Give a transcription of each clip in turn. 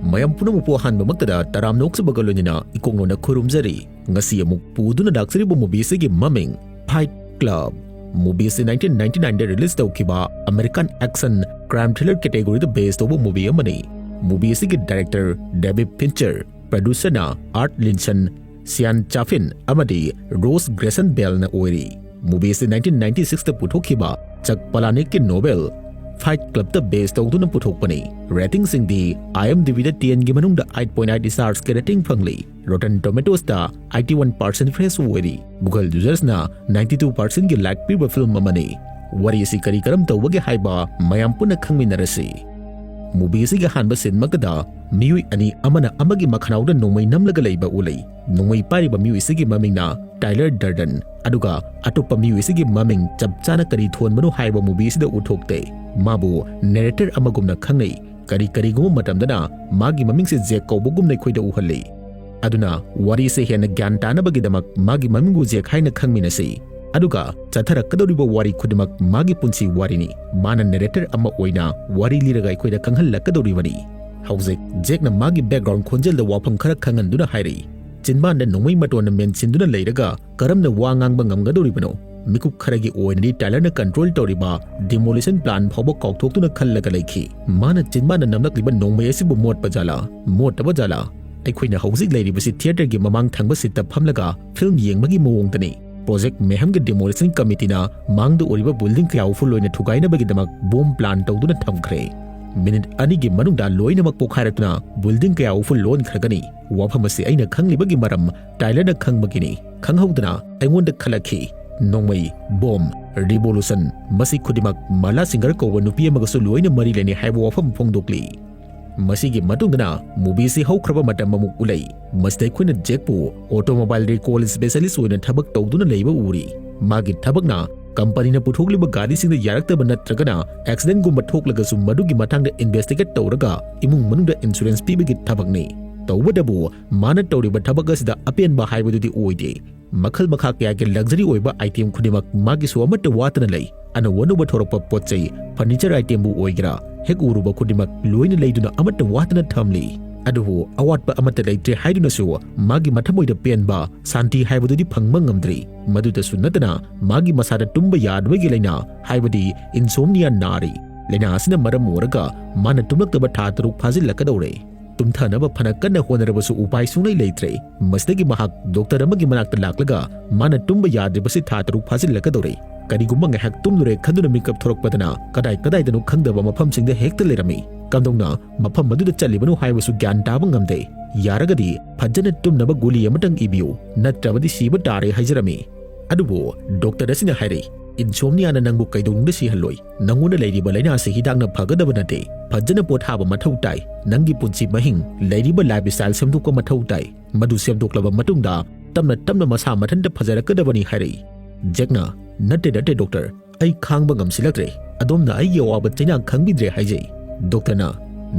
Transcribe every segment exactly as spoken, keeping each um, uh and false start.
ꯃꯌꯥꯝ ꯄꯨꯝꯅꯃꯛꯄꯨ ꯑꯍꯥꯟꯕꯃꯛꯇꯗ ꯇꯔꯥꯝꯅ ꯑꯣꯛꯆꯕꯒ ꯂꯣꯏꯅꯅ ꯏꯀꯣꯛꯅꯣꯅ ꯈꯨꯔꯨꯝꯖꯔꯤ꯫ ꯉꯁꯤ ꯑꯃꯨꯛ ꯄꯨꯗꯨꯅ ꯂꯥꯛꯆꯔꯤꯕ movie ꯑꯁꯤꯒꯤ ꯃꯃꯤꯡ Fight Club꯫ Movie ꯑꯁꯤ nineteen ninety nine ꯗ release ꯇꯧꯈꯤꯕ American action crime thriller category ꯗ base ꯇꯧꯕ movie ꯑꯃꯅꯤ꯫ Movie ꯑꯁꯤꯒꯤ director David Fincher, producer ꯅ Art Linson, Sean Chaffin ꯑꯃꯗꯤ Ross Grayson Bell ꯅ ꯑꯣꯏꯔꯤ꯫ Movie ꯑꯁꯤ nineteen ninety six ꯇ ꯄꯨꯊꯣꯛꯈꯤꯕ Chuck Palahniuk ꯀꯤ novel Fight Club ꯇ base ꯇꯧꯗꯨꯅ ꯄꯨꯊꯣꯛꯄꯅꯤ꯫ Rating ꯁꯤꯡꯗꯤ IMDb ꯗ ten ꯒꯤ ꯃꯅꯨꯡꯗ eight point eight stars ꯀꯤ rating ꯐꯪꯂꯤ꯫ Rotten Tomatoes ꯇ eighty one percent fresh ꯑꯣꯏꯔꯤ꯫ Google users ꯅ ninety two percent ꯒꯤ like ꯄꯤꯕ film ꯑꯃꯅꯤ꯫ ꯋꯥꯔꯤ ꯑꯁꯤ ꯀꯔꯤ ꯀꯔꯝ ꯇꯧꯕꯒꯦ ꯍꯥꯏꯕ ꯃꯌꯥꯝ ꯄꯨꯟꯅ ꯈꯪꯃꯤꯟꯅꯔꯁꯤ꯫ Movie ꯑꯁꯤꯒꯤ ꯑꯍꯥꯟꯕ scene ꯃꯛꯇꯗ ꯃꯤꯑꯣꯏ ꯑꯅꯤ ꯑꯃꯅ ꯑꯃꯒꯤ ꯃꯈꯅꯥꯎꯗ ꯅꯣꯡꯃꯩ ꯅꯝꯂꯒ ꯂꯩꯕ ꯎꯠꯂꯤ꯫ ꯅꯣꯡꯃꯩ ꯄꯥꯏꯔꯤꯕ ꯃꯤꯑꯣꯏ ꯑꯁꯤꯒꯤ ꯃꯃꯤꯡꯅ Tyler Durden, ꯑꯗꯨꯒ ꯑꯇꯣꯞꯄ ꯃꯤꯑꯣꯏ ꯑꯁꯤꯒꯤ ꯃꯃꯤꯡ ꯆꯞ ꯆꯥꯅ ꯀꯔꯤ ꯊꯣꯟꯕꯅꯣ ꯍꯥꯏꯕ movie ꯑꯁꯤꯗ ꯎꯠꯊꯣꯛꯇꯦ꯫ ꯃꯥꯕꯨ narrator ꯑꯃꯒꯨꯝꯅ ꯈꯪꯅꯩ꯫ ꯀꯔꯤ ꯀꯔꯤꯒꯨꯝꯕ ꯃꯇꯝꯗꯅ ꯃꯥꯒꯤ ꯃꯃꯤꯡꯁꯦ ꯖꯦꯛ ꯀꯧꯕꯒꯨꯝꯅ ꯑꯩꯈꯣꯏꯗ ꯎꯍꯜꯂꯤ꯫ ꯑꯗꯨꯅ ꯋꯥꯔꯤꯁꯦ ꯍꯦꯟꯅ ꯒ꯭ꯌꯥꯟ ꯇꯥꯅꯕꯒꯤꯗꯃꯛ ꯃꯥꯒꯤ ꯃꯃꯤꯡꯕꯨ ꯖꯦꯛ ꯍꯥꯏꯅ ꯈꯪꯃꯤꯟꯅꯁꯤ꯫ ꯑꯗꯨꯒ ꯆꯠꯊꯔꯛꯀꯗꯧꯔꯤꯕ ꯋꯥꯔꯤ ꯈꯨꯗꯤꯡꯃꯛ ꯃꯥꯒꯤ ꯄꯨꯟꯁꯤ ꯋꯥꯔꯤꯅꯤ꯫ ꯃꯥꯅ narrator ꯑꯃ ꯑꯣꯏꯅ ꯋꯥꯔꯤ ꯂꯤꯔꯒ ꯑꯩꯈꯣꯏꯗ ꯈꯪꯍꯜꯂꯛꯀꯗꯧꯔꯤꯕꯅꯤ꯫ ꯍꯧꯖꯤꯛ ꯖꯦꯛꯅ ꯃꯥꯒꯤ background ꯈꯣꯟꯖꯦꯜꯗ ꯋꯥꯐꯝ ꯈꯔ ꯈꯪꯍꯟꯗꯨꯅ ꯍꯥꯏꯔꯛꯏ꯫ ꯆꯤꯟꯕꯥꯟꯗ ꯅꯣꯡꯃꯩ ꯃꯇꯣꯟꯅ ꯃꯦꯟꯁꯤꯟꯗꯨꯅ ꯂꯩꯔꯒ ꯀꯔꯝꯅ ꯋꯥ ꯉꯥꯡꯕ ꯉꯝꯒꯗꯧꯔꯤꯕꯅꯣ? ꯃꯤꯀꯨꯞ ꯈꯔꯒꯤ ꯑꯣꯏꯅꯗꯤ Tyler ꯅ control ꯇꯧꯔꯤꯕ demolition plan ꯐꯥꯎꯕ ꯀꯥꯎꯊꯣꯛꯇꯨꯅ ꯈꯜꯂꯒ ꯂꯩꯈꯤ꯫ ꯃꯥꯅ ꯆꯤꯟꯕꯥꯟꯗ ꯅꯝꯂꯛꯂꯤꯕ ꯅꯣꯡꯃꯩ ꯑꯁꯤꯕꯨ ꯃꯣꯠꯄ ꯖꯥꯠꯂꯥ? ꯃꯣꯠꯇꯕ ꯖꯥꯠꯂꯥ? ꯑꯩꯈꯣꯏꯅ ꯍꯧꯖꯤꯛ ꯂꯩꯔꯤꯕꯁꯤ theatre ꯒꯤ ꯃꯃꯥꯡ ꯊꯪꯕ seat ꯇ ꯐꯝꯂꯒ film ꯌꯦꯡꯕꯒꯤ ꯃꯑꯣꯡꯗꯅꯤ꯫ Project Mayhem ꯒꯤ demolition committee ꯅ ꯃꯥꯡꯗ ꯑꯣꯏꯔꯤꯕ building ꯀꯌꯥꯕꯨ full ꯑꯣꯏꯅ ꯊꯨꯒꯥꯏꯅꯕꯒꯤꯗꯃꯛ bomb plan ꯇꯧꯗꯨꯅ ꯊꯝꯈ꯭ꯔꯦ꯫ Minute ꯑꯅꯤꯒꯤ ꯃꯅꯨꯡꯗ ꯂꯣꯏꯅꯃꯛ ꯄꯣꯈꯥꯏꯔꯛꯇꯨꯅ building ꯀꯌꯥꯕꯨ full ꯂꯣꯟꯈ꯭ꯔꯒꯅꯤ꯫ ꯋꯥꯐꯝ ꯑꯁꯤ ꯑꯩꯅ ꯈꯪꯂꯤꯕꯒꯤ ꯃꯔꯝ Tyler ꯅ ꯈꯪꯕꯒꯤꯅꯤ꯫ ꯈꯪꯍꯧꯗꯅ ꯑꯩꯉꯣꯟꯗ ꯈꯜꯂꯛꯈꯤ꯫ ꯅꯣꯡꯃꯩ, bomb, revolution, ꯃꯁꯤ ꯈꯨꯗꯤꯡꯃꯛ Marla Singer ꯀꯧꯕ ꯅꯨꯄꯤ ꯑꯃꯒꯁꯨ ꯂꯣꯏꯅ ꯃꯔꯤ ꯂꯩꯅꯩ ꯍꯥꯏꯕ ꯋꯥꯐꯝ ꯐꯣꯡꯗꯣꯛꯂꯤ꯫ ꯃꯁꯤꯒꯤ ꯃꯇꯨꯡꯗꯅ movie ꯑꯁꯤ ꯍꯧꯈ꯭ꯔꯕ ꯃꯇꯝ ꯑꯃꯨꯛ ꯎꯠꯂꯛꯏ꯫ ꯃꯁꯤꯗ ꯑꯩꯈꯣꯏꯅ ꯖꯦꯛꯄꯨ automobile recall specialist ꯑꯣꯏꯅ ꯊꯕꯛ ꯇꯧꯗꯨꯅ ꯂꯩꯕ ꯎꯔꯤ꯫ ꯃꯥꯒꯤ ꯊꯕꯛꯅ company ꯅ ꯄꯨꯊꯣꯛꯂꯤꯕ ꯒꯥꯔꯤꯁꯤꯡꯗ ꯌꯥꯔꯛꯇꯕ ꯅꯠꯇ꯭ꯔꯒꯅ accident ꯒꯨꯝꯕ ꯊꯣꯛꯂꯒꯁꯨ ꯃꯗꯨꯒꯤ ꯃꯇꯥꯡꯗ investigate ꯇꯧꯔꯒ ꯏꯃꯨꯡ ꯃꯅꯨꯡꯗ insurance ꯄꯤꯕꯒꯤ ꯊꯕꯛꯅꯤ꯫ ꯇꯧꯕꯇꯕꯨ ꯃꯥꯅ ꯇꯧꯔꯤꯕ ꯊꯕꯛ ꯑꯁꯤꯗ ꯑꯄꯦꯟꯕ ꯍꯥꯏꯕꯗꯨꯗꯤ ꯑꯣꯏꯗꯦ꯫ ꯃꯈꯜ ꯃꯈꯥ ꯀꯌꯥꯒꯤ luxury ꯑꯣꯏꯕ item ꯈꯨꯗꯤꯡꯃꯛ ꯃꯥꯒꯤꯁꯨ ꯑꯃꯠꯇ ꯋꯥꯠꯇꯅ ꯂꯩ꯫ ꯑꯅꯧ ꯑꯅꯧꯕ ꯊꯣꯔꯛꯄ ꯄꯣꯠ ꯆꯩ, furniture itemꯕꯨ ꯑꯣꯏꯒꯦꯔꯥ, ꯍꯦꯛ ꯎꯔꯨꯕ ꯈꯨꯗꯤꯡꯃꯛ ꯂꯣꯏꯅ ꯂꯩꯗꯨꯅ ꯑꯃꯠꯇ ꯋꯥꯠꯇꯅ ꯊꯝꯂꯤ꯫ ꯑꯗꯨꯕꯨ ꯑꯋꯥꯠꯄ ꯑꯃꯠꯇ ꯂꯩꯇ꯭ꯔꯦ ꯍꯥꯏꯗꯨꯅꯁꯨ ꯃꯥꯒꯤ ꯃꯊꯃꯣꯏꯗ ꯄꯦꯟꯕ, ꯁꯥꯟꯇꯤ ꯍꯥꯏꯕꯗꯨꯗꯤ ꯐꯪꯕ ꯉꯝꯗ꯭ꯔꯤ꯫ ꯃꯗꯨꯗꯁꯨ ꯅꯠꯇꯅ ꯃꯥꯒꯤ ꯃꯁꯥꯗ ꯇꯨꯝꯕ ꯌꯥꯗꯕꯒꯤ ꯂꯥꯏꯅꯥ, ꯍꯥꯏꯕꯗꯤ insomnia ꯅꯥꯔꯤ꯫ ꯂꯥꯏꯅꯥ ꯑꯁꯤꯅ ꯃꯔꯝ ꯑꯣꯏꯔꯒ ꯃꯥꯅ ꯇꯨꯝꯂꯛꯇꯕ ꯊꯥ ꯇꯔꯨꯛ ꯐꯥꯖꯤꯜꯂꯛꯀꯗꯧꯔꯦ꯫ ꯇꯨꯝꯊꯅꯕ ꯐꯅ ꯀꯟꯅ ꯍꯣꯠꯅꯔꯕꯁꯨ ꯎꯄꯥꯏ ꯁꯨꯡꯂꯩ ꯂꯩꯇ꯭ꯔꯦ꯫ ꯃꯁꯤꯗꯒꯤ ꯃꯍꯥꯛ ꯗꯣꯛꯇꯔ ꯑꯃꯒꯤ ꯃꯅꯥꯛꯇ ꯂꯥꯛꯂꯒ ꯃꯥꯅ ꯇꯨꯝꯕ ꯌꯥꯗ꯭ꯔꯤꯕꯁꯤ ꯊꯥ ꯇꯔꯨꯛ ꯐꯥꯖꯤꯜꯂꯛꯀꯗꯧꯔꯦ꯫ ꯀꯔꯤꯒꯨꯝꯕ ꯉꯥꯏꯍꯥꯛ ꯇꯨꯝꯂꯨꯔꯦ ꯈꯟꯗꯨꯅ ꯃꯤꯀꯞ ꯊꯣꯔꯛꯄꯗꯅ ꯀꯗꯥꯏ ꯀꯗꯥꯏꯗꯅꯣ ꯈꯪꯗꯕ ꯃꯐꯝꯁꯤꯡꯗ ꯍꯦꯛꯇ ꯂꯩꯔꯝꯃꯤ꯫ ꯀꯝꯗꯧꯅ ꯃꯐꯝ ꯑꯗꯨꯗ ꯆꯠꯂꯤꯕꯅꯣ ꯍꯥꯏꯕꯁꯨ ꯒ꯭ꯌꯥꯟ ꯇꯥꯕ ꯉꯝꯗꯦ꯫ ꯌꯥꯔꯒꯗꯤ ꯐꯖꯅ ꯇꯨꯝꯅꯕ ꯒꯨꯂꯤ ꯑꯃꯇꯪ ꯏꯕꯤꯌꯨ, ꯅꯠꯇ꯭ꯔꯕꯗꯤ ꯁꯤꯕ ꯇꯥꯔꯦ ꯍꯥꯏꯖꯔꯝꯃꯤ꯫ ꯑꯗꯨꯕꯨ ꯗꯣꯛꯇꯔ ꯑꯁꯤꯅ ꯍꯥꯏꯔꯛꯏ, "Insomniaꯅ ꯅꯪꯕꯨ ꯀꯩꯗꯧꯅꯨꯡꯗ ꯁꯤꯍꯜꯂꯣꯏ꯫ ꯅꯪꯉꯣꯟꯗ ꯂꯩꯔꯤꯕ ꯂꯥꯏꯅꯥ ꯑꯁꯤ ꯍꯤꯗꯥꯛꯅ ꯐꯒꯗꯕ ꯅꯠꯇꯦ꯫ ꯐꯖꯅ ꯄꯣꯊꯥꯕ ꯃꯊꯧ ꯇꯥꯏ꯫ ꯅꯪꯒꯤ ꯄꯨꯟꯁꯤ ꯃꯍꯤꯡ, ꯂꯩꯔꯤꯕ lifestyle ꯁꯦꯝꯗꯣꯛꯄ ꯃꯊꯧ ꯇꯥꯏ꯫ ꯃꯗꯨ ꯁꯦꯝꯗꯣꯛꯂꯕ ꯃꯇꯨꯡꯗ ꯇꯞꯅ ꯇꯞꯅ ꯃꯁꯥ ꯃꯊꯟꯇ ꯐꯖꯔꯛꯀꯗꯕꯅꯤ" ꯍꯥꯏꯔꯛꯏ꯫ ꯖꯦꯛꯅ, "ꯅꯠꯇꯦ, ꯅꯠꯇꯦ ꯗꯣꯛꯇꯔ, ꯑꯩ ꯈꯥꯡꯕ ꯉꯝꯁꯤꯜꯂꯛꯇ꯭ꯔꯦ꯫ ꯑꯗꯣꯝꯅ ꯑꯩꯒꯤ ꯑꯋꯥꯕ ꯆꯩꯅꯥ ꯈꯪꯕꯤꯗ꯭ꯔꯦ" ꯍꯥꯏꯖꯩ꯫ ꯗꯣꯛꯇꯔꯅ,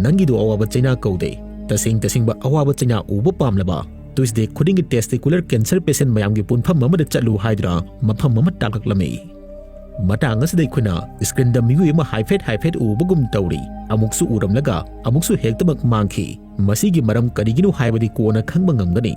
"ꯅꯪꯒꯤꯗꯨ ꯑꯋꯥꯕ ꯆꯩꯅꯥ ꯀꯧꯗꯦ꯫ ꯇꯁꯦꯡ ꯇꯁꯦꯡꯕ ꯑꯋꯥꯕ ꯆꯩꯅꯥ ꯎꯕ ꯄꯥꯝꯂꯕ Tuesday ꯈꯨꯗꯤꯡꯒꯤ testicular cancer patient ꯃꯌꯥꯝꯒꯤ ꯄꯨꯟꯐꯝ ꯑꯃꯗ ꯆꯠꯂꯨ" ꯍꯥꯏꯗꯨꯅ ꯃꯐꯝ ꯑꯃ ꯇꯥꯛꯂꯛꯂꯝꯃꯤ꯫ ꯃꯇꯥꯡ ꯑꯁꯤꯗ ꯑꯩꯈꯣꯏꯅ screenꯗ ꯃꯤꯑꯣꯏ ꯑꯃ ꯍꯥꯏꯐꯦꯠ ꯍꯥꯏꯐꯦꯠ ꯎꯕꯒꯨꯝ ꯇꯧꯔꯤ꯫ ꯑꯃꯨꯛꯁꯨ ꯎꯔꯝꯂꯒ ꯑꯃꯨꯛꯁꯨ ꯍꯦꯛꯇꯃꯛ ꯃꯥꯡꯈꯤ꯫ ꯃꯁꯤꯒꯤ ꯃꯔꯝ ꯀꯔꯤꯒꯤꯅꯣ ꯍꯥꯏꯕꯗꯤ ꯀꯣꯟꯅ ꯈꯪꯕ ꯉꯝꯒꯅꯤ꯫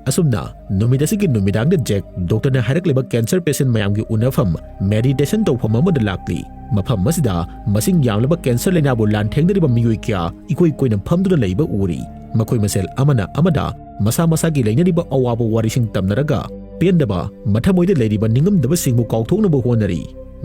ꯑꯁꯨꯝꯅ ꯅꯨꯃꯤꯠ ꯑꯁꯤꯒꯤ ꯅꯨꯃꯤꯗꯥꯡꯗ ꯖꯦꯛ ꯗꯣꯛꯇꯔꯅ ꯍꯥꯏꯔꯛꯂꯤꯕ cancer patient ꯃꯌꯥꯝꯒꯤ ꯎꯅꯐꯝ, meditation ꯇꯧꯐꯝ ꯑꯃꯗ ꯂꯥꯛꯂꯤ꯫ ꯃꯐꯝ ꯑꯁꯤꯗ ꯃꯁꯤꯡ ꯌꯥꯝꯂꯕ cancer ꯂꯥꯏꯅꯥꯕꯨ ꯂꯥꯟꯊꯦꯡꯅꯔꯤꯕ ꯃꯤꯑꯣꯏ ꯀꯌꯥ ꯏꯀꯣꯏ ꯀꯣꯏꯅ ꯐꯝꯗꯨꯅ ꯂꯩꯕ ꯎꯔꯤ꯫ ꯃꯈꯣꯏ ꯃꯁꯦꯜ ꯑꯃꯅ ꯑꯃꯗ ꯃꯁꯥ ꯃꯁꯥꯒꯤ ꯂꯩꯅꯔꯤꯕ ꯑꯋꯥꯕ ꯋꯥꯔꯤꯁꯤꯡ ꯇꯝꯅꯔꯒ ꯄꯦꯟꯗꯕ, ꯃꯊꯃꯣꯏꯗ ꯂꯩꯔꯤꯕ ꯅꯤꯡꯉꯝꯗꯕꯁꯤꯡꯕꯨ ꯀꯥꯎꯊꯣꯛꯅꯕ ꯍꯣꯠꯅꯔꯤ꯫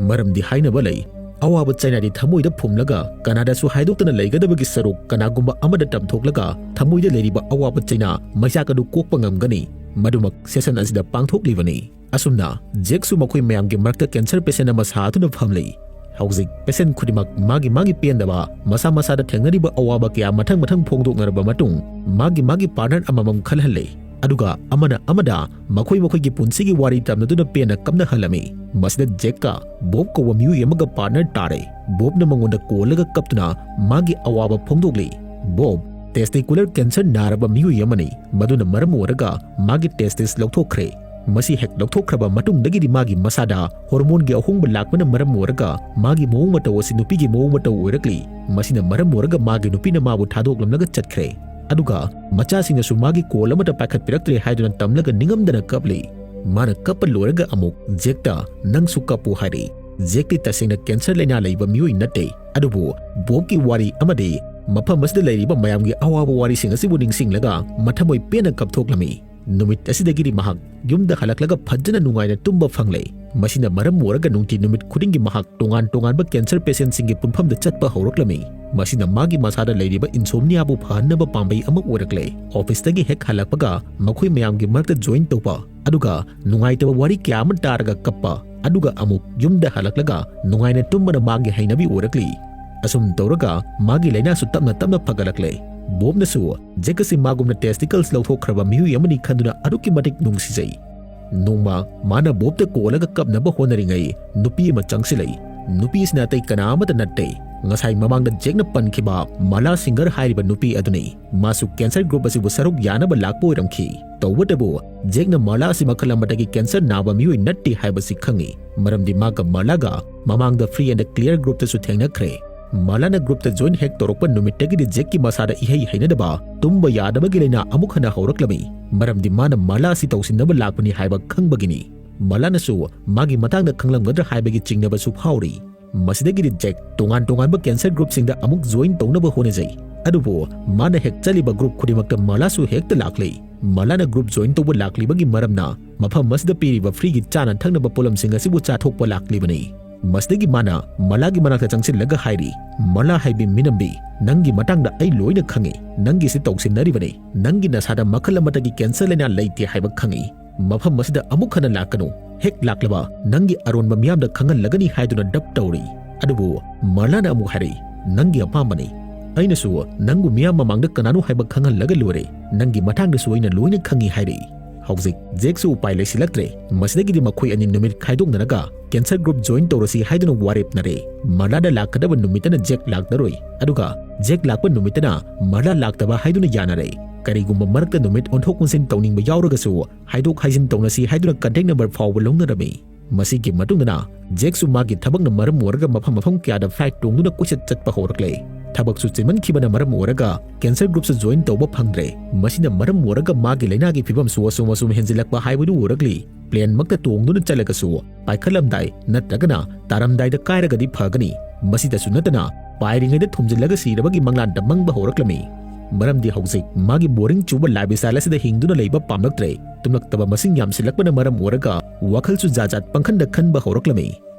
ꯃꯔꯝꯗꯤ ꯍꯥꯏꯅꯕ ꯂꯩ, ꯑꯋꯥꯕ ꯆꯩꯅꯥꯗꯤ ꯊꯃꯣꯏꯗ ꯐꯨꯝꯂꯒ ꯀꯅꯥꯗꯁꯨ ꯍꯥꯏꯗꯣꯛꯇꯅ ꯂꯩꯒꯗꯕꯒꯤ ꯁꯔꯨꯛ ꯀꯅꯥꯒꯨꯝꯕ ꯑꯃꯗ ꯇꯝꯊꯣꯛꯂꯒ ꯊꯃꯣꯏꯗ ꯂꯩꯔꯤꯕ ꯑꯋꯥꯕ ꯆꯩꯅꯥ ꯃꯩꯆꯥꯛ ꯑꯗꯨ ꯀꯣꯛꯄ ꯉꯝꯒꯅꯤ꯫ ꯃꯗꯨꯃꯛ session ꯑꯁꯤꯗ ꯄꯥꯡꯊꯣꯛꯂꯤꯕꯅꯤ꯫ ꯑꯁꯨꯝꯅ ꯖꯦꯛꯁꯨ ꯃꯈꯣꯏ ꯃꯌꯥꯝꯒꯤ ꯃꯔꯛꯇ cancer patient ꯑꯃ ꯁꯥꯗꯨꯅ ꯐꯝꯂꯤ꯫ ꯍꯧꯖꯤꯛ patient ꯈꯨꯗꯤꯡꯃꯛ ꯃꯥꯒꯤ ꯃꯥꯒꯤ ꯄꯦꯟꯗꯕ, ꯃꯁꯥ ꯃꯁꯥꯗ ꯊꯦꯡꯅꯔꯤꯕ ꯑꯋꯥꯕ ꯀꯌꯥ ꯃꯊꯪ ꯃꯊꯪ ꯐꯣꯡꯗꯣꯛꯅꯔꯕ ꯃꯇꯨꯡ ꯃꯥꯒꯤ ꯃꯥꯒꯤ partner ꯑꯃꯃꯝ ꯈꯜꯍꯜꯂꯤ꯫ ꯑꯗꯨꯒ ꯑꯃꯅ ꯑꯃꯗ ꯃꯈꯣꯏ ꯃꯈꯣꯏꯒꯤ ꯄꯨꯟꯁꯤꯒꯤ ꯋꯥꯔꯤ ꯇꯝꯅꯗꯨꯅ ꯄꯦꯟꯅ ꯀꯞꯅꯍꯜꯂꯝꯃꯤ꯫ ꯃꯁꯤꯗ ꯖꯦꯛꯀ ꯕꯣꯕ ꯀꯧꯕ ꯃꯤꯑꯣꯏ ꯑꯃꯒ partner ꯇꯥꯔꯦ꯫ ꯕꯣꯕꯅ ꯃꯉꯣꯟꯗ ꯀꯣꯜꯂꯒ ꯀꯞꯇꯨꯅ ꯃꯥꯒꯤ ꯑꯋꯥꯕ ꯐꯣꯡꯗꯣꯛꯂꯤ꯫ ꯕꯣꯕ testicular cancer ꯅꯥꯔꯕ ꯃꯤꯑꯣꯏ ꯑꯃꯅꯤ, ꯃꯗꯨꯅ ꯃꯔꯝ ꯑꯣꯏꯔꯒ ꯃꯥꯒꯤ testis ꯂꯧꯊꯣꯛꯈ꯭ꯔꯦ꯫ ꯃꯁꯤ ꯍꯦꯛ ꯂꯧꯊꯣꯛꯈ꯭ꯔꯕ ꯃꯇꯨꯡꯗꯒꯤꯗꯤ ꯃꯥꯒꯤ ꯃꯁꯥꯗ ꯍꯣꯔꯃꯣꯟꯒꯤ ꯑꯍꯣꯡꯕ ꯂꯥꯛꯄꯅ ꯃꯔꯝ ꯑꯣꯏꯔꯒ ꯃꯥꯒꯤ ꯃꯑꯣꯡ ꯃꯇꯧ ꯑꯁꯤ ꯅꯨꯄꯤꯒꯤ ꯃꯑꯣꯡ ꯃꯇꯧ ꯑꯣꯏꯔꯛꯂꯤ꯫ ꯃꯁꯤꯅ ꯃꯔꯝ ꯑꯣꯏꯔꯒ ꯃꯥꯒꯤ ꯅꯨꯄꯤꯅ ꯃꯥꯕꯨ ꯊꯥꯗꯣꯛꯂꯝꯂꯒ ꯆꯠꯈ꯭ꯔꯦ꯫ ꯑꯗꯨꯒ ꯃꯆꯥꯁꯤꯡꯅꯁꯨ ꯃꯥꯒꯤ ꯀꯣꯜ ꯑꯃꯠꯇ ꯄꯥꯏꯈꯠꯄꯤꯔꯛꯇ꯭ꯔꯦ ꯍꯥꯏꯗꯨꯅ ꯇꯝꯂꯒ ꯅꯤꯡꯉꯝꯗꯅ ꯀꯞꯂꯤ꯫ ꯃꯥꯅ ꯀꯞꯄ ꯂꯣꯏꯔꯒ ꯑꯃꯨꯛ ꯖꯦꯛꯇ "ꯅꯪꯁꯨ ꯀꯞꯄꯨ" ꯍꯥꯏꯔꯤ꯫ ꯖꯦꯛꯇꯤ ꯇꯁꯦꯡꯅ ꯀꯦꯟꯁꯔ ꯂꯥꯏꯅꯥ ꯂꯩꯕ ꯃꯤꯑꯣꯏ ꯅꯠꯇꯦ, ꯑꯗꯨꯕꯨ ꯕꯣꯕꯀꯤ ꯋꯥꯔꯤ ꯑꯃꯗꯤ ꯃꯐꯝ ꯑꯁꯤꯗ ꯂꯩꯔꯤꯕ ꯃꯌꯥꯝꯒꯤ ꯑꯋꯥꯕ ꯋꯥꯔꯤꯁꯤꯡ ꯑꯁꯤꯕꯨ ꯅꯤꯡꯁꯤꯡꯂꯒ ꯃꯊꯃꯣꯏ ꯄꯦꯟꯅ ꯀꯞꯊꯣꯛꯂꯝꯃꯤ꯫ ꯅꯨꯃꯤꯠ ꯑꯁꯤꯗꯒꯤꯗꯤ ꯃꯍꯥꯛ ꯌꯨꯝꯗ ꯍꯜꯂꯛꯂꯒ ꯐꯖꯅ ꯅꯨꯡꯉꯥꯏꯅ ꯇꯨꯝꯕ ꯐꯪꯂꯦ꯫ ꯃꯁꯤꯅ ꯃꯔꯝ ꯑꯣꯏꯔꯒ ꯅꯨꯡꯇꯤ ꯅꯨꯃꯤꯠ ꯈꯨꯗꯤꯡꯒꯤ ꯃꯍꯥꯛ ꯇꯣꯉꯥꯟ ꯇꯣꯉꯥꯟꯕ ꯀꯦꯟꯁꯔ ꯄꯦꯁꯦꯟꯁꯤꯡꯒꯤ ꯄꯨꯟꯐꯝꯗ ꯆꯠꯄ ꯍꯧꯔꯛꯂꯝꯃꯤ꯫ ꯃꯁꯤꯅ ꯃꯥꯒꯤ ꯃꯁꯥꯗ ꯂꯩꯔꯤꯕ ꯏꯟꯁꯣꯝꯅꯤꯌꯥꯕꯨ ꯐꯍꯟꯅꯕ ꯄꯥꯝꯕꯩ ꯑꯃ ꯑꯣꯏꯔꯛꯂꯦ꯫ ꯑꯣꯐꯤꯁꯇꯒꯤ ꯍꯦꯛ ꯍꯜꯂꯛꯄꯒ ꯃꯈꯣꯏ ꯃꯌꯥꯝꯒꯤ ꯃꯔꯛꯇ ꯖꯣꯏꯟ ꯇꯧꯕ, ꯑꯗꯨꯒ ꯅꯨꯡꯉꯥꯏꯇꯕ ꯋꯥꯔꯤ ꯀꯌꯥ ꯑꯃ ꯇꯥꯔꯒ ꯀꯞꯄ, ꯑꯗꯨꯒ ꯑꯃꯨꯛ ꯌꯨꯝꯗ ꯍꯜꯂꯛꯂꯒ ꯅꯨꯡꯉꯥꯏꯅ ꯇꯨꯝꯕꯅ ꯃꯥꯒꯤ ꯍꯩꯅꯕꯤ ꯑꯣꯏꯔꯛꯂꯤ꯫ ꯑꯁꯨꯝ ꯇꯧꯔꯒ ꯃꯥꯒꯤ ꯂꯥꯏꯅꯥꯁꯨ ꯇꯞꯅ ꯇꯞꯅ ꯐꯒꯠꯂꯛꯂꯦ꯫ ꯕꯣꯕꯅꯁꯨ ꯖꯦꯛ ꯑꯁꯤ ꯃꯥꯒꯨꯝꯅ ꯇꯦꯁꯇꯤꯀꯜꯁ ꯂꯧꯊꯣꯛꯈ꯭ꯔꯕ ꯃꯤꯑꯣꯏ ꯑꯃꯅꯤ ꯈꯟꯗꯨꯅ ꯑꯗꯨꯛꯀꯤ ꯃꯇꯤꯛ ꯅꯨꯡꯁꯤꯖꯩ꯫ ꯅꯣꯡꯃ ꯃꯥꯅ ꯕꯣꯕꯇ ꯀꯣꯜꯂꯒ ꯀꯞꯅꯕ ꯍꯣꯠꯅꯔꯤꯉꯩ ꯅꯨꯄꯤ ꯑꯃ ꯆꯪꯁꯤꯜꯂꯛꯏ꯫ ꯅꯨꯄꯤ ꯑꯁꯤꯅ ꯑꯇꯩ ꯀꯅꯥ ꯑꯃꯠꯇ ꯅꯠꯇꯦ, ꯉꯁꯥꯏ ꯃꯃꯥꯡꯗ ꯖꯦꯛꯅ ꯄꯟꯈꯤꯕ ꯃꯥꯂꯥ ꯁꯤꯡꯒꯔ ꯍꯥꯏꯔꯤꯕ ꯅꯨꯄꯤ ꯑꯗꯨꯅꯤ꯫ ꯃꯥꯁꯨ ꯀꯦꯟꯁꯔ ꯒ꯭ꯔꯨꯞ ꯑꯁꯤꯕꯨ ꯁꯔꯨꯛ ꯌꯥꯅꯕ ꯂꯥꯛꯄ ꯑꯣꯏꯔꯝꯈꯤ꯫ ꯇꯧꯕꯇꯕꯨ ꯖꯦꯛꯅ ꯃꯥꯂꯥ ꯑꯁꯤ ꯃꯈꯜ ꯑꯃꯗꯒꯤ ꯀꯦꯟꯁꯔ ꯅꯥꯕ ꯃꯤꯑꯣꯏ ꯅꯠꯇꯦ ꯍꯥꯏꯕꯁꯤ ꯈꯪꯏ, ꯃꯔꯝꯗꯤ ꯃꯥꯒ ꯃꯥꯂꯥꯒ ꯃꯃꯥꯡꯗ ꯐ꯭ꯔꯤ ꯑꯦꯟꯗ ꯀ꯭ꯂꯤꯌꯔ ꯒ꯭ꯔꯨꯞꯇꯁꯨ ꯊꯦꯡꯅꯈ꯭ꯔꯦ꯫ ꯃꯥꯂꯥꯅ ꯒ꯭ꯔꯨꯞꯇ ꯖꯣꯏꯟ ꯍꯦꯛ ꯇꯧꯔꯛꯄ ꯅꯨꯃꯤꯠꯇꯒꯤꯗꯤ ꯖꯦꯛꯀꯤ ꯃꯁꯥꯗ ꯏꯍꯩ ꯍꯩꯅꯗꯕ, ꯇꯨꯝꯕ ꯌꯥꯗꯕꯒꯤ ꯂꯥꯏꯅꯥ ꯑꯃꯨꯛ ꯍꯟꯅ ꯍꯧꯔꯛꯂꯝꯃꯤ, ꯃꯔꯝꯗꯤ ꯃꯥꯅ ꯃꯥꯂꯥ ꯑꯁꯤ ꯇꯧꯁꯤꯟꯅꯕ ꯂꯥꯛꯄꯅꯤ ꯍꯥꯏꯕ ꯈꯪꯕꯒꯤꯅꯤ꯫ ꯃꯥꯂꯥꯅꯁꯨ ꯃꯥꯒꯤ ꯃꯇꯥꯡꯗ ꯈꯪꯂꯝꯒꯗ꯭ꯔꯥ ꯍꯥꯏꯕꯒꯤ ꯆꯤꯡꯅꯕꯁꯨ ꯐꯥꯎꯔꯤ꯫ ꯃꯁꯤꯗꯒꯤꯗꯤ ꯖꯦꯛ ꯇꯣꯉꯥꯟ ꯇꯣꯉꯥꯟꯕ ꯀꯦꯟꯁꯔ ꯒ꯭ꯔꯨꯞꯁꯤꯡꯗ ꯑꯃꯨꯛ ꯖꯣꯏꯟ ꯇꯧꯅꯕ ꯍꯣꯠꯅꯖꯩ꯫ ꯑꯗꯨꯕꯨ ꯃꯥꯅ ꯍꯦꯛ ꯆꯠꯂꯤꯕ ꯒ꯭ꯔꯨꯞ ꯈꯨꯗꯤꯡꯃꯛꯇ ꯃꯥꯂꯥꯁꯨ ꯍꯦꯛꯇ ꯂꯥꯛꯂꯤ꯫ ꯃꯥꯂꯥꯅ ꯒ꯭ꯔꯨꯞ ꯖꯣꯏꯟ ꯇꯧꯕ ꯂꯥꯛꯂꯤꯕꯒꯤ ꯃꯔꯝꯅ ꯃꯐꯝ ꯑꯁꯤꯗ ꯄꯤꯔꯤꯕ ꯐ꯭ꯔꯤꯒꯤ ꯆꯥꯅ ꯊꯛꯅꯕ ꯄꯣꯠꯂꯝꯁꯤꯡ ꯑꯁꯤꯕꯨ ꯆꯥꯊꯣꯛꯄ ꯂꯥꯛꯂꯤꯕꯅꯤ꯫ ꯃꯁꯤꯗꯒꯤ ꯃꯥꯅ ꯃꯥꯂꯥꯒꯤ ꯃꯅꯥꯛꯇ ꯆꯪꯁꯤꯜꯂꯒ ꯍꯥꯏꯔꯤ, "ꯃꯥꯂꯥ ꯍꯥꯏꯕꯤ ꯃꯤꯅꯝꯕꯤ, ꯅꯪꯒꯤ ꯃꯇꯥꯡꯗ ꯑꯩ ꯂꯣꯏꯅ ꯈꯪꯏ꯫ ꯅꯪꯒꯤꯁꯤ ꯇꯧꯁꯤꯟꯅꯔꯤꯕꯅꯤ꯫ ꯅꯪꯒꯤ ꯅꯁꯥꯗ ꯃꯈꯜ ꯑꯃꯠꯇꯒꯤ ꯀꯦꯟꯁꯔ ꯂꯥꯏꯅꯥ ꯂꯩꯇꯦ ꯍꯥꯏꯕ ꯈꯪꯏ꯫ ꯃꯐꯝ ꯑꯁꯤꯗ ꯑꯃꯨꯛ ꯍꯟꯅ ꯂꯥꯛꯀꯅꯨ꯫ ꯍꯦꯛ ꯂꯥꯛꯂꯕ ꯅꯪꯒꯤ ꯑꯔꯣꯟꯕ ꯃꯤꯌꯥꯝꯗ ꯈꯪꯍꯜꯂꯒꯅꯤ" ꯍꯥꯏꯗꯨꯅ ꯗꯞ ꯇꯧꯔꯤ꯫ ꯑꯗꯨꯕꯨ ꯃꯥꯂꯥꯅ ꯑꯃꯨꯛ ꯍꯥꯏꯔꯛꯏ, "ꯅꯪꯒꯤ ꯑꯄꯥꯝꯕꯅꯤ꯫ ꯑꯩꯅꯁꯨ ꯅꯪꯕꯨ ꯃꯤꯌꯥꯝ ꯃꯃꯥꯡꯗ ꯀꯅꯥꯅꯣ ꯍꯥꯏꯕ ꯈꯪꯍꯜꯂꯒ ꯂꯣꯏꯔꯦ꯫ ꯅꯪꯒꯤ ꯃꯇꯥꯡꯗꯁꯨ ꯑꯩꯅ ꯂꯣꯏꯅ ꯈꯪꯏ" ꯍꯥꯏꯔꯛꯏ꯫ ꯍꯧꯖꯤꯛ ꯖꯦꯛꯁꯨ ꯎꯄꯥꯏ ꯂꯩꯁꯤꯜꯂꯛꯇ꯭ꯔꯦ꯫ ꯃꯁꯤꯗꯒꯤꯗꯤ ꯃꯈꯣꯏ ꯑꯅꯤ ꯅꯨꯃꯤꯠ ꯈꯥꯏꯗꯣꯛꯅꯔꯒ ꯀꯦꯟꯁꯔ ꯒ꯭ꯔꯨꯞ ꯖꯣꯏꯟ ꯇꯧꯔꯁꯤ ꯍꯥꯏꯗꯨꯅ ꯋꯥꯔꯦꯞꯅꯔꯦ꯫ ꯃꯥꯂꯥꯗ ꯂꯥꯛꯀꯗꯕ ꯅꯨꯃꯤꯠꯇꯅ ꯖꯦꯛ ꯂꯥꯛꯂꯔꯣꯏ, ꯑꯗꯨꯒ ꯖꯦꯛ ꯂꯥꯛꯄ ꯅꯨꯃꯤꯠꯇꯅ ꯃꯥꯂꯥ ꯂꯥꯛꯇꯕ ꯍꯥꯏꯗꯨꯅ ꯌꯥꯅꯔꯦ꯫ ꯀꯔꯤꯒꯨꯝꯕ ꯃꯔꯛꯇ ꯅꯨꯃꯤꯠ ꯑꯣꯟꯊꯣꯛ ꯑꯣꯟꯁꯤꯟ ꯇꯧꯅꯤꯡꯕ ꯌꯥꯎꯔꯒꯁꯨ ꯍꯥꯏꯗꯣꯛ ꯍꯥꯏꯖꯤꯟ ꯇꯧꯅꯁꯤ ꯍꯥꯏꯗꯨꯅ contact number ꯐꯥꯎꯕ ꯂꯧꯅꯔꯝꯃꯤ꯫ ꯃꯁꯤꯒꯤ ꯃꯇꯨꯡꯗꯅ ꯖꯦꯛꯁꯨ ꯃꯥꯒꯤ ꯊꯕꯛꯅ ꯃꯔꯝ ꯑꯣꯏꯔꯒ ꯃꯐꯝ ꯃꯐꯝ ꯀꯌꯥꯗ flight ꯇꯣꯡꯗꯨꯅ ꯀꯣꯏꯆꯠ ꯆꯠꯄ ꯍꯧꯔꯛꯂꯦ꯫ ꯊꯕꯛꯁꯨ ꯆꯤꯟꯃꯟꯈꯤꯕꯅ ꯃꯔꯝ ꯑꯣꯏꯔꯒ cancer groupꯁꯨ join ꯇꯧꯕ ꯐꯪꯗ꯭ꯔꯦ꯫ ꯃꯁꯤꯅ ꯃꯔꯝ ꯑꯣꯏꯔꯒ ꯃꯥꯒꯤ ꯂꯥꯏꯅꯥꯒꯤ ꯐꯤꯕꯝꯁꯨ ꯑꯁꯨꯝ ꯑꯁꯨꯝ ꯍꯦꯟꯖꯤꯜꯂꯛꯄ ꯍꯥꯏꯕꯗꯨ ꯎꯔꯛꯂꯤ꯫ Planeꯃꯛꯇ ꯇꯣꯡꯗꯨꯅ ꯆꯠꯂꯒꯁꯨ ꯄꯥꯏꯈꯠꯂꯝꯗꯥꯏ ꯅꯠꯇ꯭ꯔꯒꯅ ꯇꯥꯔꯝꯗꯥꯏꯗ ꯀꯥꯏꯔꯒꯗꯤ ꯐꯒꯅꯤ꯫ ꯃꯁꯤꯗꯁꯨ ꯅꯠꯇꯅ ꯄꯥꯏꯔꯤꯉꯩꯗ ꯊꯨꯝꯖꯤꯜꯂꯒ ꯁꯤꯔꯕꯒꯤ ꯃꯪꯂꯥꯟꯗ ꯃꯪꯕ ꯍꯧꯔꯛꯂꯝꯃꯤ꯫ ꯃꯔꯝꯗꯤ ꯍꯧꯖꯤꯛ ꯃꯥꯒꯤ boring ꯆꯨꯕ lifestyle ꯑꯁꯤꯗ ꯍꯤꯡꯗꯨꯅ ꯂꯩꯕ ꯄꯥꯝꯂꯛꯇ꯭ꯔꯦ꯫ ꯇꯨꯝꯂꯛꯇꯕ ꯃꯁꯤꯡ ꯌꯥꯝꯁꯤꯜꯂꯛꯄꯅ ꯃꯔꯝ ꯑꯣꯏꯔꯒ ꯋꯥꯈꯜꯁꯨ ꯖꯥꯠ ꯖꯥꯠ ꯄꯪꯈꯟꯗ ꯈꯟꯕ ꯍꯧꯔꯛꯂꯝꯃꯤ꯫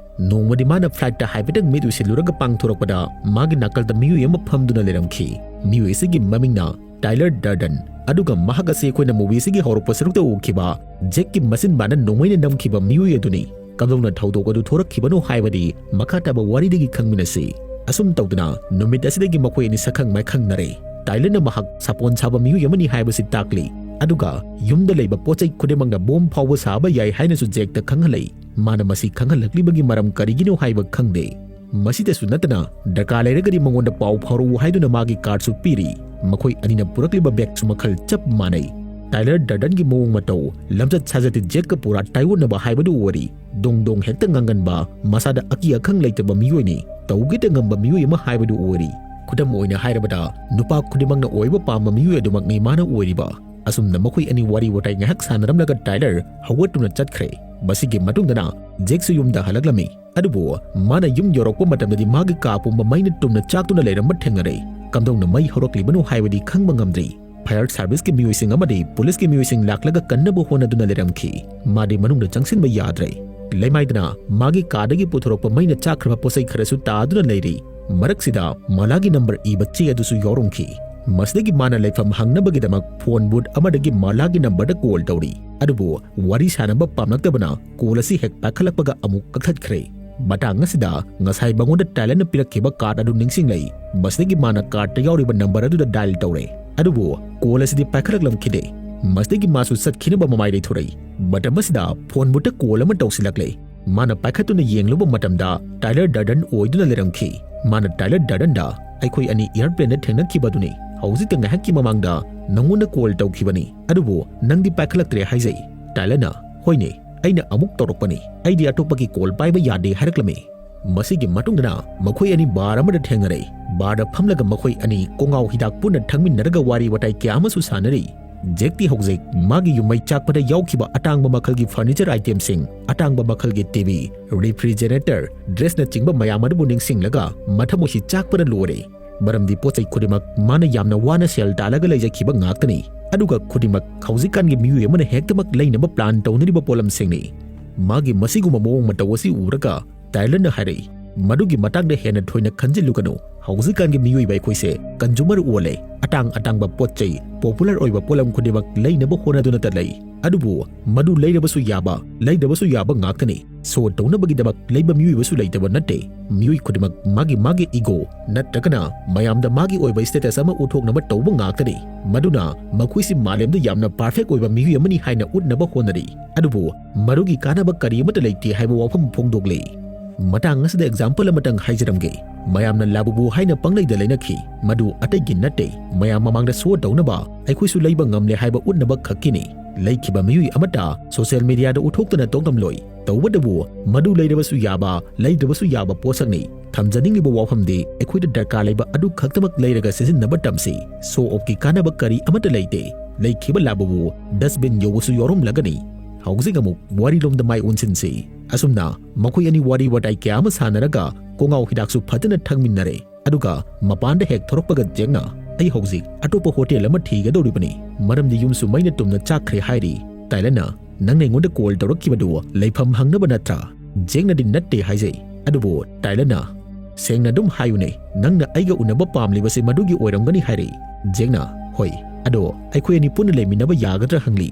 ꯅꯣꯡꯃꯗꯤ ꯃꯥꯅ flightꯇ ꯍꯥꯏꯐꯦꯠꯇꯪ ꯃꯤꯠ ꯎꯏꯁꯤꯜꯂꯨꯔꯒ ꯄꯥꯡꯊꯣꯔꯛꯄꯗ ꯃꯥꯒꯤ ꯅꯥꯀꯜꯗ ꯃꯤꯑꯣꯏ ꯑꯃ ꯐꯝꯗꯨꯅ ꯂꯩꯔꯝꯈꯤ꯫ ꯃꯤꯑꯣꯏ ꯑꯁꯤꯒꯤ ꯃꯃꯤꯡꯅ Tyler Durden꯫ ꯑꯗꯨꯒ ꯃꯍꯥꯛ ꯑꯁꯤ ꯑꯩꯈꯣꯏꯅ movieꯁꯤꯒꯤ ꯍꯧꯔꯛꯄ ꯁꯔꯨꯛꯇ ꯎꯈꯤꯕ ꯖꯦꯛꯀꯤ ꯃꯆꯤꯟꯕꯥꯅ ꯅꯣꯡꯃꯩꯅ ꯅꯝꯈꯤꯕ ꯃꯤꯑꯣꯏ ꯑꯗꯨꯅꯤ꯫ ꯀꯝꯗꯧꯅ ꯊꯧꯗꯣꯛ ꯑꯗꯨ ꯊꯣꯔꯛꯈꯤꯕꯅꯣ ꯍꯥꯏꯕꯗꯤ ꯃꯈꯥ ꯇꯥꯕ ꯋꯥꯔꯤꯗꯒꯤ ꯈꯪꯃꯤꯟꯅꯁꯤ꯫ ꯑꯁꯨꯝ ꯇꯧꯗꯅ ꯅꯨꯃꯤꯠ ꯑꯁꯤꯗꯒꯤ ꯃꯈꯣꯏ ꯑꯅꯤ ꯁꯛꯈꯪ ꯃꯥꯏꯈꯪꯅꯔꯦ꯫ Tylerꯅ ꯃꯍꯥꯛ ꯁꯥꯄꯣꯟ ꯁꯥꯕ ꯃꯤꯑꯣꯏ ꯑꯃꯅꯤ ꯍꯥꯏꯕꯁꯤ ꯇꯥꯛꯂꯤ꯫ ꯑꯗꯨꯒ ꯌꯨꯝꯗ ꯂꯩꯕ ꯄꯣꯠ ꯆꯩ ꯈꯨꯗꯤꯡꯃꯛꯅ bomb ꯐꯥꯎꯕ ꯁꯥꯕ ꯌꯥꯏ ꯍꯥꯏꯅꯁꯨ ꯖꯦꯛꯇ ꯈꯪꯍꯜꯂꯤ꯫ ꯃꯥꯅ ꯃꯁꯤ ꯈꯪꯍꯜꯂꯛꯂꯤꯕꯒꯤ ꯃꯔꯝ ꯀꯔꯤꯒꯤꯅꯣ ꯍꯥꯏꯕ ꯈꯪꯗꯦ꯫ ꯃꯁꯤꯗꯁꯨ ꯅꯠꯇꯅ ꯗꯔꯀꯥꯔ ꯂꯩꯔꯒꯗꯤ ꯃꯉꯣꯟꯗ ꯄꯥꯎ ꯐꯥꯎꯔꯛꯎ ꯍꯥꯏꯗꯨꯅ ꯃꯥꯒꯤ cardꯁꯨ ꯄꯤꯔꯤ꯫ ꯃꯈꯣꯏ ꯑꯅꯤꯅ ꯄꯨꯔꯛꯂꯤꯕ bagꯁꯨ ꯃꯈꯜ ꯆꯞ ꯃꯥꯟꯅꯩ꯫ Tyler Durdenꯒꯤ ꯃꯑꯣꯡ ꯃꯇꯧ, ꯂꯝꯆꯠ ꯁꯥꯖꯠꯇꯤ ꯖꯦꯛꯀ ꯄꯨꯔꯥ ꯇꯥꯏꯑꯣꯟꯅꯕ ꯍꯥꯏꯕꯗꯨ ꯑꯣꯏꯔꯤ꯫ ꯗꯣꯡ ꯗꯣꯡ ꯍꯦꯛꯇ ꯉꯥꯡꯒꯟꯕ, ꯃꯁꯥꯗ ꯑꯀꯤ ꯑꯈꯪ ꯂꯩꯇꯕ ꯃꯤꯑꯣꯏꯅꯤ꯫ ꯇꯧꯒꯦꯇ ꯉꯝꯕ ꯃꯤꯑꯣꯏ ꯑꯃ ꯍꯥꯏꯕꯗꯨ ꯑꯣꯏꯔꯤ꯫ ꯈꯨꯗꯝ ꯑꯣꯏꯅ ꯍꯥꯏꯔꯕꯗ, ꯅꯨꯄꯥ ꯈꯨꯗꯤꯡꯃꯛꯅ ꯑꯣꯏꯕ ꯄꯥꯝꯕ ꯃꯤꯑꯣꯏ ꯑꯗꯨꯃꯛꯅꯤ ꯃꯥꯅ ꯑꯣꯏꯔꯤꯕ꯫ ꯑꯁꯨꯝꯅ ꯃꯈꯣꯏ ꯑꯅꯤ ꯋꯥꯔꯤ ꯋꯥꯇꯥꯏ ꯉꯥꯏꯍꯥꯛ ꯁꯥꯟꯅꯔꯝꯂꯒ Tyler ꯍꯧꯒꯠꯇꯨꯅ ꯆꯠꯈ꯭ꯔꯦ꯫ ꯃꯁꯤꯒꯤ ꯃꯇꯨꯡꯗꯅ ꯖꯦꯛꯁꯨ ꯌꯨꯝꯗ ꯍꯜꯂꯛꯂꯝꯃꯤ꯫ ꯑꯗꯨꯕꯨ ꯃꯥꯅ ꯌꯨꯝ ꯌꯧꯔꯛꯄ ꯃꯇꯝꯗꯗꯤ ꯃꯥꯒꯤ ꯀꯥ ꯄꯨꯝꯕ ꯃꯩꯅ ꯇꯨꯝꯅ ꯆꯥꯛꯇꯨꯅ ꯂꯩꯔꯝꯕ ꯊꯦꯡꯅꯔꯦ꯫ ꯀꯝꯗꯧꯅ ꯃꯩ ꯍꯧꯔꯛꯂꯤꯕꯅꯣ ꯍꯥꯏꯕꯗꯤ ꯈꯪꯕ ꯉꯝꯗ꯭ꯔꯤ꯫ Fire serviceꯀꯤ ꯃꯤꯑꯣꯏꯁꯤꯡ ꯑꯃꯗꯤ ꯄꯨꯂꯤꯁꯀꯤ ꯃꯤꯑꯣꯏꯁꯤꯡ ꯂꯥꯛꯂꯒ ꯀꯟꯅꯕ ꯍꯣꯠꯅꯗꯨꯅ ꯂꯩꯔꯝꯈꯤ꯫ ꯃꯥꯗꯤ ꯃꯅꯨꯡꯗ ꯆꯪꯁꯤꯟꯕ ꯌꯥꯗ꯭ꯔꯦ꯫ ꯂꯩꯃꯥꯏꯗꯅ ꯃꯥꯒꯤ ꯀꯥꯗꯒꯤ ꯄꯨꯊꯣꯔꯛꯄ ꯃꯩꯅ ꯆꯥꯛꯈ꯭ꯔꯕ ꯄꯣꯠꯆꯩ ꯈꯔꯁꯨ ꯇꯥꯗꯨꯅ ꯂꯩꯔꯤ꯫ ꯃꯔꯛꯁꯤꯗ ꯃꯥꯂꯥꯒꯤ number ꯏꯕ ꯆꯦ ꯑꯗꯨꯁꯨ ꯌꯥꯎꯔꯝꯈꯤ꯫ ꯃꯁꯤꯗꯒꯤ ꯃꯥꯅ ꯂꯩꯐꯝ ꯍꯪꯅꯕꯒꯤꯗꯃꯛ phone booth ꯑꯃꯗꯒꯤ ꯃꯥꯂꯥꯒꯤ numberꯗ call ꯇꯧꯔꯤ꯫ ꯑꯗꯨꯕꯨ ꯋꯥꯔꯤ ꯁꯥꯅꯕ ꯄꯥꯝꯂꯛꯇꯕꯅ call ꯑꯁꯤ ꯍꯦꯛ ꯄꯥꯏꯈꯠꯂꯛꯄꯒ ꯑꯃꯨꯛ ꯀꯛꯊꯠꯈ꯭ꯔꯦ꯫ ꯃꯇꯥꯡ ꯑꯁꯤꯗ ꯉꯁꯥꯏ ꯃꯉꯣꯟꯗ Tylerꯅ ꯄꯤꯔꯛꯈꯤꯕ card ꯑꯗꯨ ꯅꯤꯡꯁꯤꯡꯂꯛꯏ꯫ ꯃꯁꯤꯗꯒꯤ ꯃꯥꯅ cardꯇ ꯌꯥꯎꯔꯤꯕ number ꯑꯗꯨꯗ dial ꯇꯧꯔꯦ꯫ ꯑꯗꯨꯕꯨ call ꯑꯁꯤꯗꯤ ꯄꯥꯏꯈꯠꯂꯛꯂꯝꯈꯤꯗꯦ꯫ ꯃꯁꯤꯗꯒꯤ ꯃꯥꯁꯨ ꯆꯠꯈꯤꯅꯕ ꯃꯃꯥꯏ ꯂꯩꯊꯣꯔꯛꯏ꯫ ꯃꯇꯝ ꯑꯁꯤꯗ phone boothꯇ call ꯑꯃ ꯇꯧꯁꯤꯜꯂꯛꯂꯦ꯫ ꯃꯥꯅ ꯄꯥꯏꯈꯠꯇꯨꯅ ꯌꯦꯡꯂꯨꯕ ꯃꯇꯝꯗ Tyler Durden ꯑꯣꯏꯗꯨꯅ ꯂꯩꯔꯝꯈꯤ꯫ ꯃꯥꯅ Tyler Durdenꯗ "ꯑꯩꯈꯣꯏ ꯑꯅꯤ airplaneꯗ ꯊꯦꯡꯅꯈꯤꯕꯗꯨꯅꯤ꯫ ꯍꯧꯖꯤꯛꯇ ꯉꯥꯏꯍꯥꯛꯀꯤ ꯃꯃꯥꯡꯗ ꯅꯪꯉꯣꯟꯗ ꯀꯣꯜ ꯇꯧꯈꯤꯕꯅꯤ, ꯑꯗꯨꯕꯨ ꯅꯪꯗꯤ ꯄꯥꯏꯈꯠꯂꯛꯇ꯭ꯔꯦ ꯍꯥꯏꯖꯩ꯫ ꯇꯥꯏꯂꯔꯅ, "ꯍꯣꯏꯅꯦ, ꯑꯩꯅ ꯑꯃꯨꯛ ꯇꯧꯔꯛꯄꯅꯤ, ꯑꯩꯗꯤ ꯑꯇꯣꯞꯄꯒꯤ ꯀꯣꯜ ꯄꯥꯏꯕ ꯌꯥꯗꯦ" ꯍꯥꯏꯔꯛꯂꯝꯃꯤ꯫ ꯃꯁꯤꯒꯤ ꯃꯇꯨꯡꯗꯅ ꯃꯈꯣꯏ ꯑꯅꯤ ꯕꯥꯔ ꯑꯃꯗ ꯊꯦꯡꯅꯔꯦ꯫ ꯕꯥꯔꯗ ꯐꯝꯂꯒ ꯃꯈꯣꯏ ꯑꯅꯤ ꯀꯣꯉꯥꯎ ꯍꯤꯗꯥꯛ ꯄꯨꯟꯅ ꯊꯛꯃꯤꯟꯅꯔꯒ ꯋꯥꯔꯤ ꯋꯥꯇꯥꯏ ꯀꯌꯥ ꯑꯃꯁꯨ ꯁꯥꯟꯅꯔꯤ꯫ ꯖꯦꯛꯇꯤ ꯍꯧꯖꯤꯛ ꯃꯥꯒꯤ ꯌꯨꯝꯃꯩ ꯆꯥꯛꯄꯗ ꯌꯥꯎꯈꯤꯕ ꯑꯇꯥꯡꯕ ꯃꯈꯜꯒꯤ ꯐꯔꯅꯤꯆꯔ ꯑꯥꯏꯇꯦꯝꯁꯤꯡ, ꯑꯇꯥꯡꯕ ꯃꯈꯜꯒꯤ ꯇꯤ ꯚꯤ, ꯔꯤꯐ꯭ꯔꯤꯖꯔꯦꯇꯔ, ꯗ꯭ꯔꯦꯁꯅꯆꯤꯡꯕ ꯃꯌꯥꯝ ꯑꯗꯨꯕꯨ ꯅꯤꯡꯁꯤꯡꯂꯒ ꯃꯊꯃꯣꯏꯁꯤ ꯆꯥꯛꯄꯅ ꯂꯣꯏꯔꯦ꯫ ꯃꯔꯝꯗꯤ ꯄꯣꯠ ꯆꯩ ꯈꯨꯗꯤꯡꯃꯛ ꯃꯥꯅ ꯌꯥꯝꯅ ꯋꯥꯅ ꯁꯦꯜ ꯇꯥꯜꯂꯒ ꯂꯩꯖꯈꯤꯕ ꯉꯥꯛꯇꯅꯤ꯫ ꯑꯗꯨꯒ ꯈꯨꯗꯤꯡꯃꯛ ꯍꯧꯖꯤꯛꯀꯥꯟꯒꯤ ꯃꯤꯑꯣꯏ ꯑꯃꯅ ꯍꯦꯛꯇꯃꯛ ꯂꯩꯅꯕ ꯄ꯭ꯂꯥꯟ ꯇꯧꯅꯔꯤꯕ ꯄꯣꯠꯂꯝꯁꯤꯡꯅꯤ꯫ ꯃꯥꯒꯤ ꯃꯁꯤꯒꯨꯝꯕ ꯃꯑꯣꯡ ꯃꯇꯧ ꯑꯁꯤ ꯎꯔꯒ ꯇꯥꯏꯂꯔꯅ ꯍꯥꯏꯔꯛꯏ, "ꯃꯗꯨꯒꯤ ꯃꯇꯥꯡꯗ ꯍꯦꯟꯅ ꯊꯣꯏꯅ ꯈꯟꯖꯤꯜꯂꯨꯒꯅꯨ꯫ ꯍꯧꯖꯤꯛꯀꯥꯟꯒꯤ ꯃꯤꯑꯣꯏꯕ ꯑꯩꯈꯣꯏꯁꯦ ꯀꯟꯖꯨꯃꯔ ꯑꯣꯜꯂꯦ꯫ ꯑꯇꯥꯡ ꯑꯇꯥꯡꯕ ꯄꯣꯠ ꯆꯩ, ꯄꯣꯄꯨꯂꯔ ꯑꯣꯏꯕ ꯄꯣꯠꯂꯝ ꯈꯨꯗꯤꯡꯃꯛ ꯂꯩꯅꯕ ꯍꯣꯠꯅꯗꯨꯅꯇ ꯂꯩ꯫ ꯑꯗꯨꯕꯨ ꯃꯗꯨ ꯂꯩꯔꯕꯁꯨ ꯌꯥꯕ, ꯂꯩꯗꯕꯁꯨ ꯌꯥꯕ ꯉꯥꯛꯇꯅꯤ꯫ ꯁꯣ ꯇꯧꯅꯕꯒꯤꯗꯃꯛ ꯂꯩꯕ ꯃꯤꯑꯣꯏꯕꯁꯨ ꯂꯩꯇꯕ ꯅꯠꯇꯦ꯫ ꯃꯤꯑꯣꯏ ꯈꯨꯗꯤꯡꯃꯛ ꯃꯥꯒꯤ ꯃꯥꯒꯤ ꯏꯒꯣ ꯅꯠꯇ꯭ꯔꯒꯅ ꯃꯌꯥꯝꯗ ꯃꯥꯒꯤ ꯑꯣꯏꯕ ꯁ꯭ꯇꯦꯇꯁ ꯑꯃ ꯎꯠꯊꯣꯛꯅꯕ ꯇꯧꯕ ꯉꯥꯛꯇꯅꯤ꯫ ꯃꯗꯨꯅ ꯃꯈꯣꯏꯁꯤ ꯃꯥꯂꯦꯝꯗ ꯌꯥꯝꯅ ꯄꯔꯐꯦꯛ ꯑꯣꯏꯕ ꯃꯤꯑꯣꯏ ꯑꯃꯅꯤ ꯍꯥꯏꯅ ꯎꯠꯅꯕ ꯍꯣꯠꯅꯔꯤ꯫ ꯑꯗꯨꯕꯨ ꯃꯗꯨꯒꯤ ꯀꯥꯟꯅꯕ ꯀꯔꯤ ꯑꯃꯠꯇ ꯂꯩꯇꯦ" ꯍꯥꯏꯕ ꯋꯥꯐꯝ ꯐꯣꯡꯗꯣꯛꯂꯤ꯫ ꯃꯇꯥꯡ ꯑꯁꯤꯗ ꯑꯦꯛꯖꯥꯝꯄꯜ ꯑꯃꯇꯪ ꯍꯥꯏꯖꯔꯝꯒꯦ꯫ ꯃꯌꯥꯝꯅ ꯂꯥꯕꯨꯕꯨ ꯍꯥꯏꯅ ꯄꯪꯂꯩꯗ ꯂꯩꯅꯈꯤ꯫ ꯃꯗꯨ ꯑꯇꯩꯒꯤ ꯅꯠꯇꯦ, ꯃꯌꯥꯝ ꯃꯃꯥꯡꯗ ꯁꯣ ꯇꯧꯅꯕ ꯑꯩꯈꯣꯏꯁꯨ ꯂꯩꯕ ꯉꯝꯂꯦ ꯍꯥꯏꯕ ꯎꯠꯅꯕ ꯈꯛꯀꯤꯅꯤ꯫ ꯂꯩꯈꯤꯕ ꯃꯤꯑꯣꯏ ꯑꯃꯠꯇ ꯁꯣꯁꯤꯌꯦꯜ ꯃꯤꯗꯤꯌꯥꯗ ꯎꯠꯊꯣꯛꯇꯅ ꯇꯣꯛꯂꯝꯂꯣꯏ꯫ ꯇꯧꯕꯇꯕꯨ ꯃꯗꯨ ꯂꯩꯔꯕꯁꯨ ꯌꯥꯕ, ꯂꯩꯗ꯭ꯔꯕꯁꯨ ꯌꯥꯕ ꯄꯣꯠꯁꯛꯅꯤ꯫ ꯊꯝꯖꯅꯤꯡꯂꯤꯕ ꯋꯥꯐꯝꯗꯤ ꯑꯩꯈꯣꯏꯗ ꯗꯔꯀꯥꯔ ꯂꯩꯕ ꯑꯗꯨ ꯈꯛꯇꯃꯛ ꯂꯩꯔꯒ ꯁꯤꯖꯤꯟꯅꯕ ꯇꯝꯁꯤ꯫ ꯁꯣ ꯑꯣꯐꯀꯤ ꯀꯥꯟꯅꯕ ꯀꯔꯤ ꯑꯃꯠꯇ ꯂꯩꯇꯦ꯫ ꯂꯩꯈꯤꯕ ꯂꯥꯕꯨꯕꯨ ꯗꯁꯕꯤꯟ ꯌꯧꯕꯁꯨ ꯌꯥꯎꯔꯝꯂꯒꯅꯤ꯫ ꯍꯧꯖꯤꯛ ꯑꯃꯨꯛ ꯋꯥꯔꯤꯔꯣꯝꯗ ꯃꯥꯏ ꯑꯣꯟꯁꯤꯟꯁꯤ꯫ ꯑꯁꯨꯝꯅ ꯃꯈꯣꯏ ꯑꯅꯤ ꯋꯥꯔꯤ ꯋꯥꯇꯥꯏ ꯀꯌꯥ ꯑꯃ ꯁꯥꯟꯅꯔꯒ ꯀꯣꯉꯥꯎ ꯍꯤꯗꯥꯛꯁꯨ ꯐꯖꯅ ꯊꯛꯃꯤꯟꯅꯔꯦ꯫ ꯑꯗꯨꯒ ꯃꯄꯥꯟꯗ ꯍꯦꯛ ꯊꯣꯔꯛꯄꯒ ꯖꯦꯛꯅ, "ꯑꯩ ꯍꯧꯖꯤꯛ ꯑꯇꯣꯞꯄ ꯍꯣꯇꯦꯜ ꯑꯃ ꯊꯤꯒꯗꯧꯔꯤꯕꯅꯤ, ꯃꯔꯝꯗꯤ ꯌꯨꯝꯁꯨ ꯃꯩꯅ ꯇꯨꯝꯅ ꯆꯥꯛꯈ꯭ꯔꯦ" ꯍꯥꯏꯔꯤ꯫ ꯇꯥꯏꯂꯔꯅ, "ꯅꯪꯅ ꯑꯩꯉꯣꯟꯗ ꯀꯣꯜ ꯇꯧꯔꯛꯈꯤꯕꯗꯨ ꯂꯩꯐꯝ ꯍꯪꯅꯕ ꯅꯠꯇ꯭ꯔꯥ?" ꯖꯦꯛꯅꯗꯤ ꯅꯠꯇꯦ ꯍꯥꯏꯖꯩ꯫ ꯑꯗꯨꯕꯨ ꯇꯥꯏꯂꯔꯅ, "ꯁꯦꯡꯅ ꯑꯗꯨꯝ ꯍꯥꯏꯌꯨꯅꯦ, ꯅꯪꯅ ꯑꯩꯒ ꯎꯅꯕ ꯄꯥꯝꯂꯤꯕꯁꯤ ꯃꯗꯨꯒꯤ ꯑꯣꯏꯔꯝꯒꯅꯤ" ꯍꯥꯏꯔꯤ꯫ ꯖꯦꯛꯅ, "ꯍꯣꯏ, ꯑꯗꯣ ꯑꯩꯈꯣꯏ ꯑꯅꯤ ꯄꯨꯟꯅ ꯂꯩꯃꯤꯟꯅꯕ ꯌꯥꯒꯗ꯭ꯔꯥ ꯍꯪꯂꯤ꯫"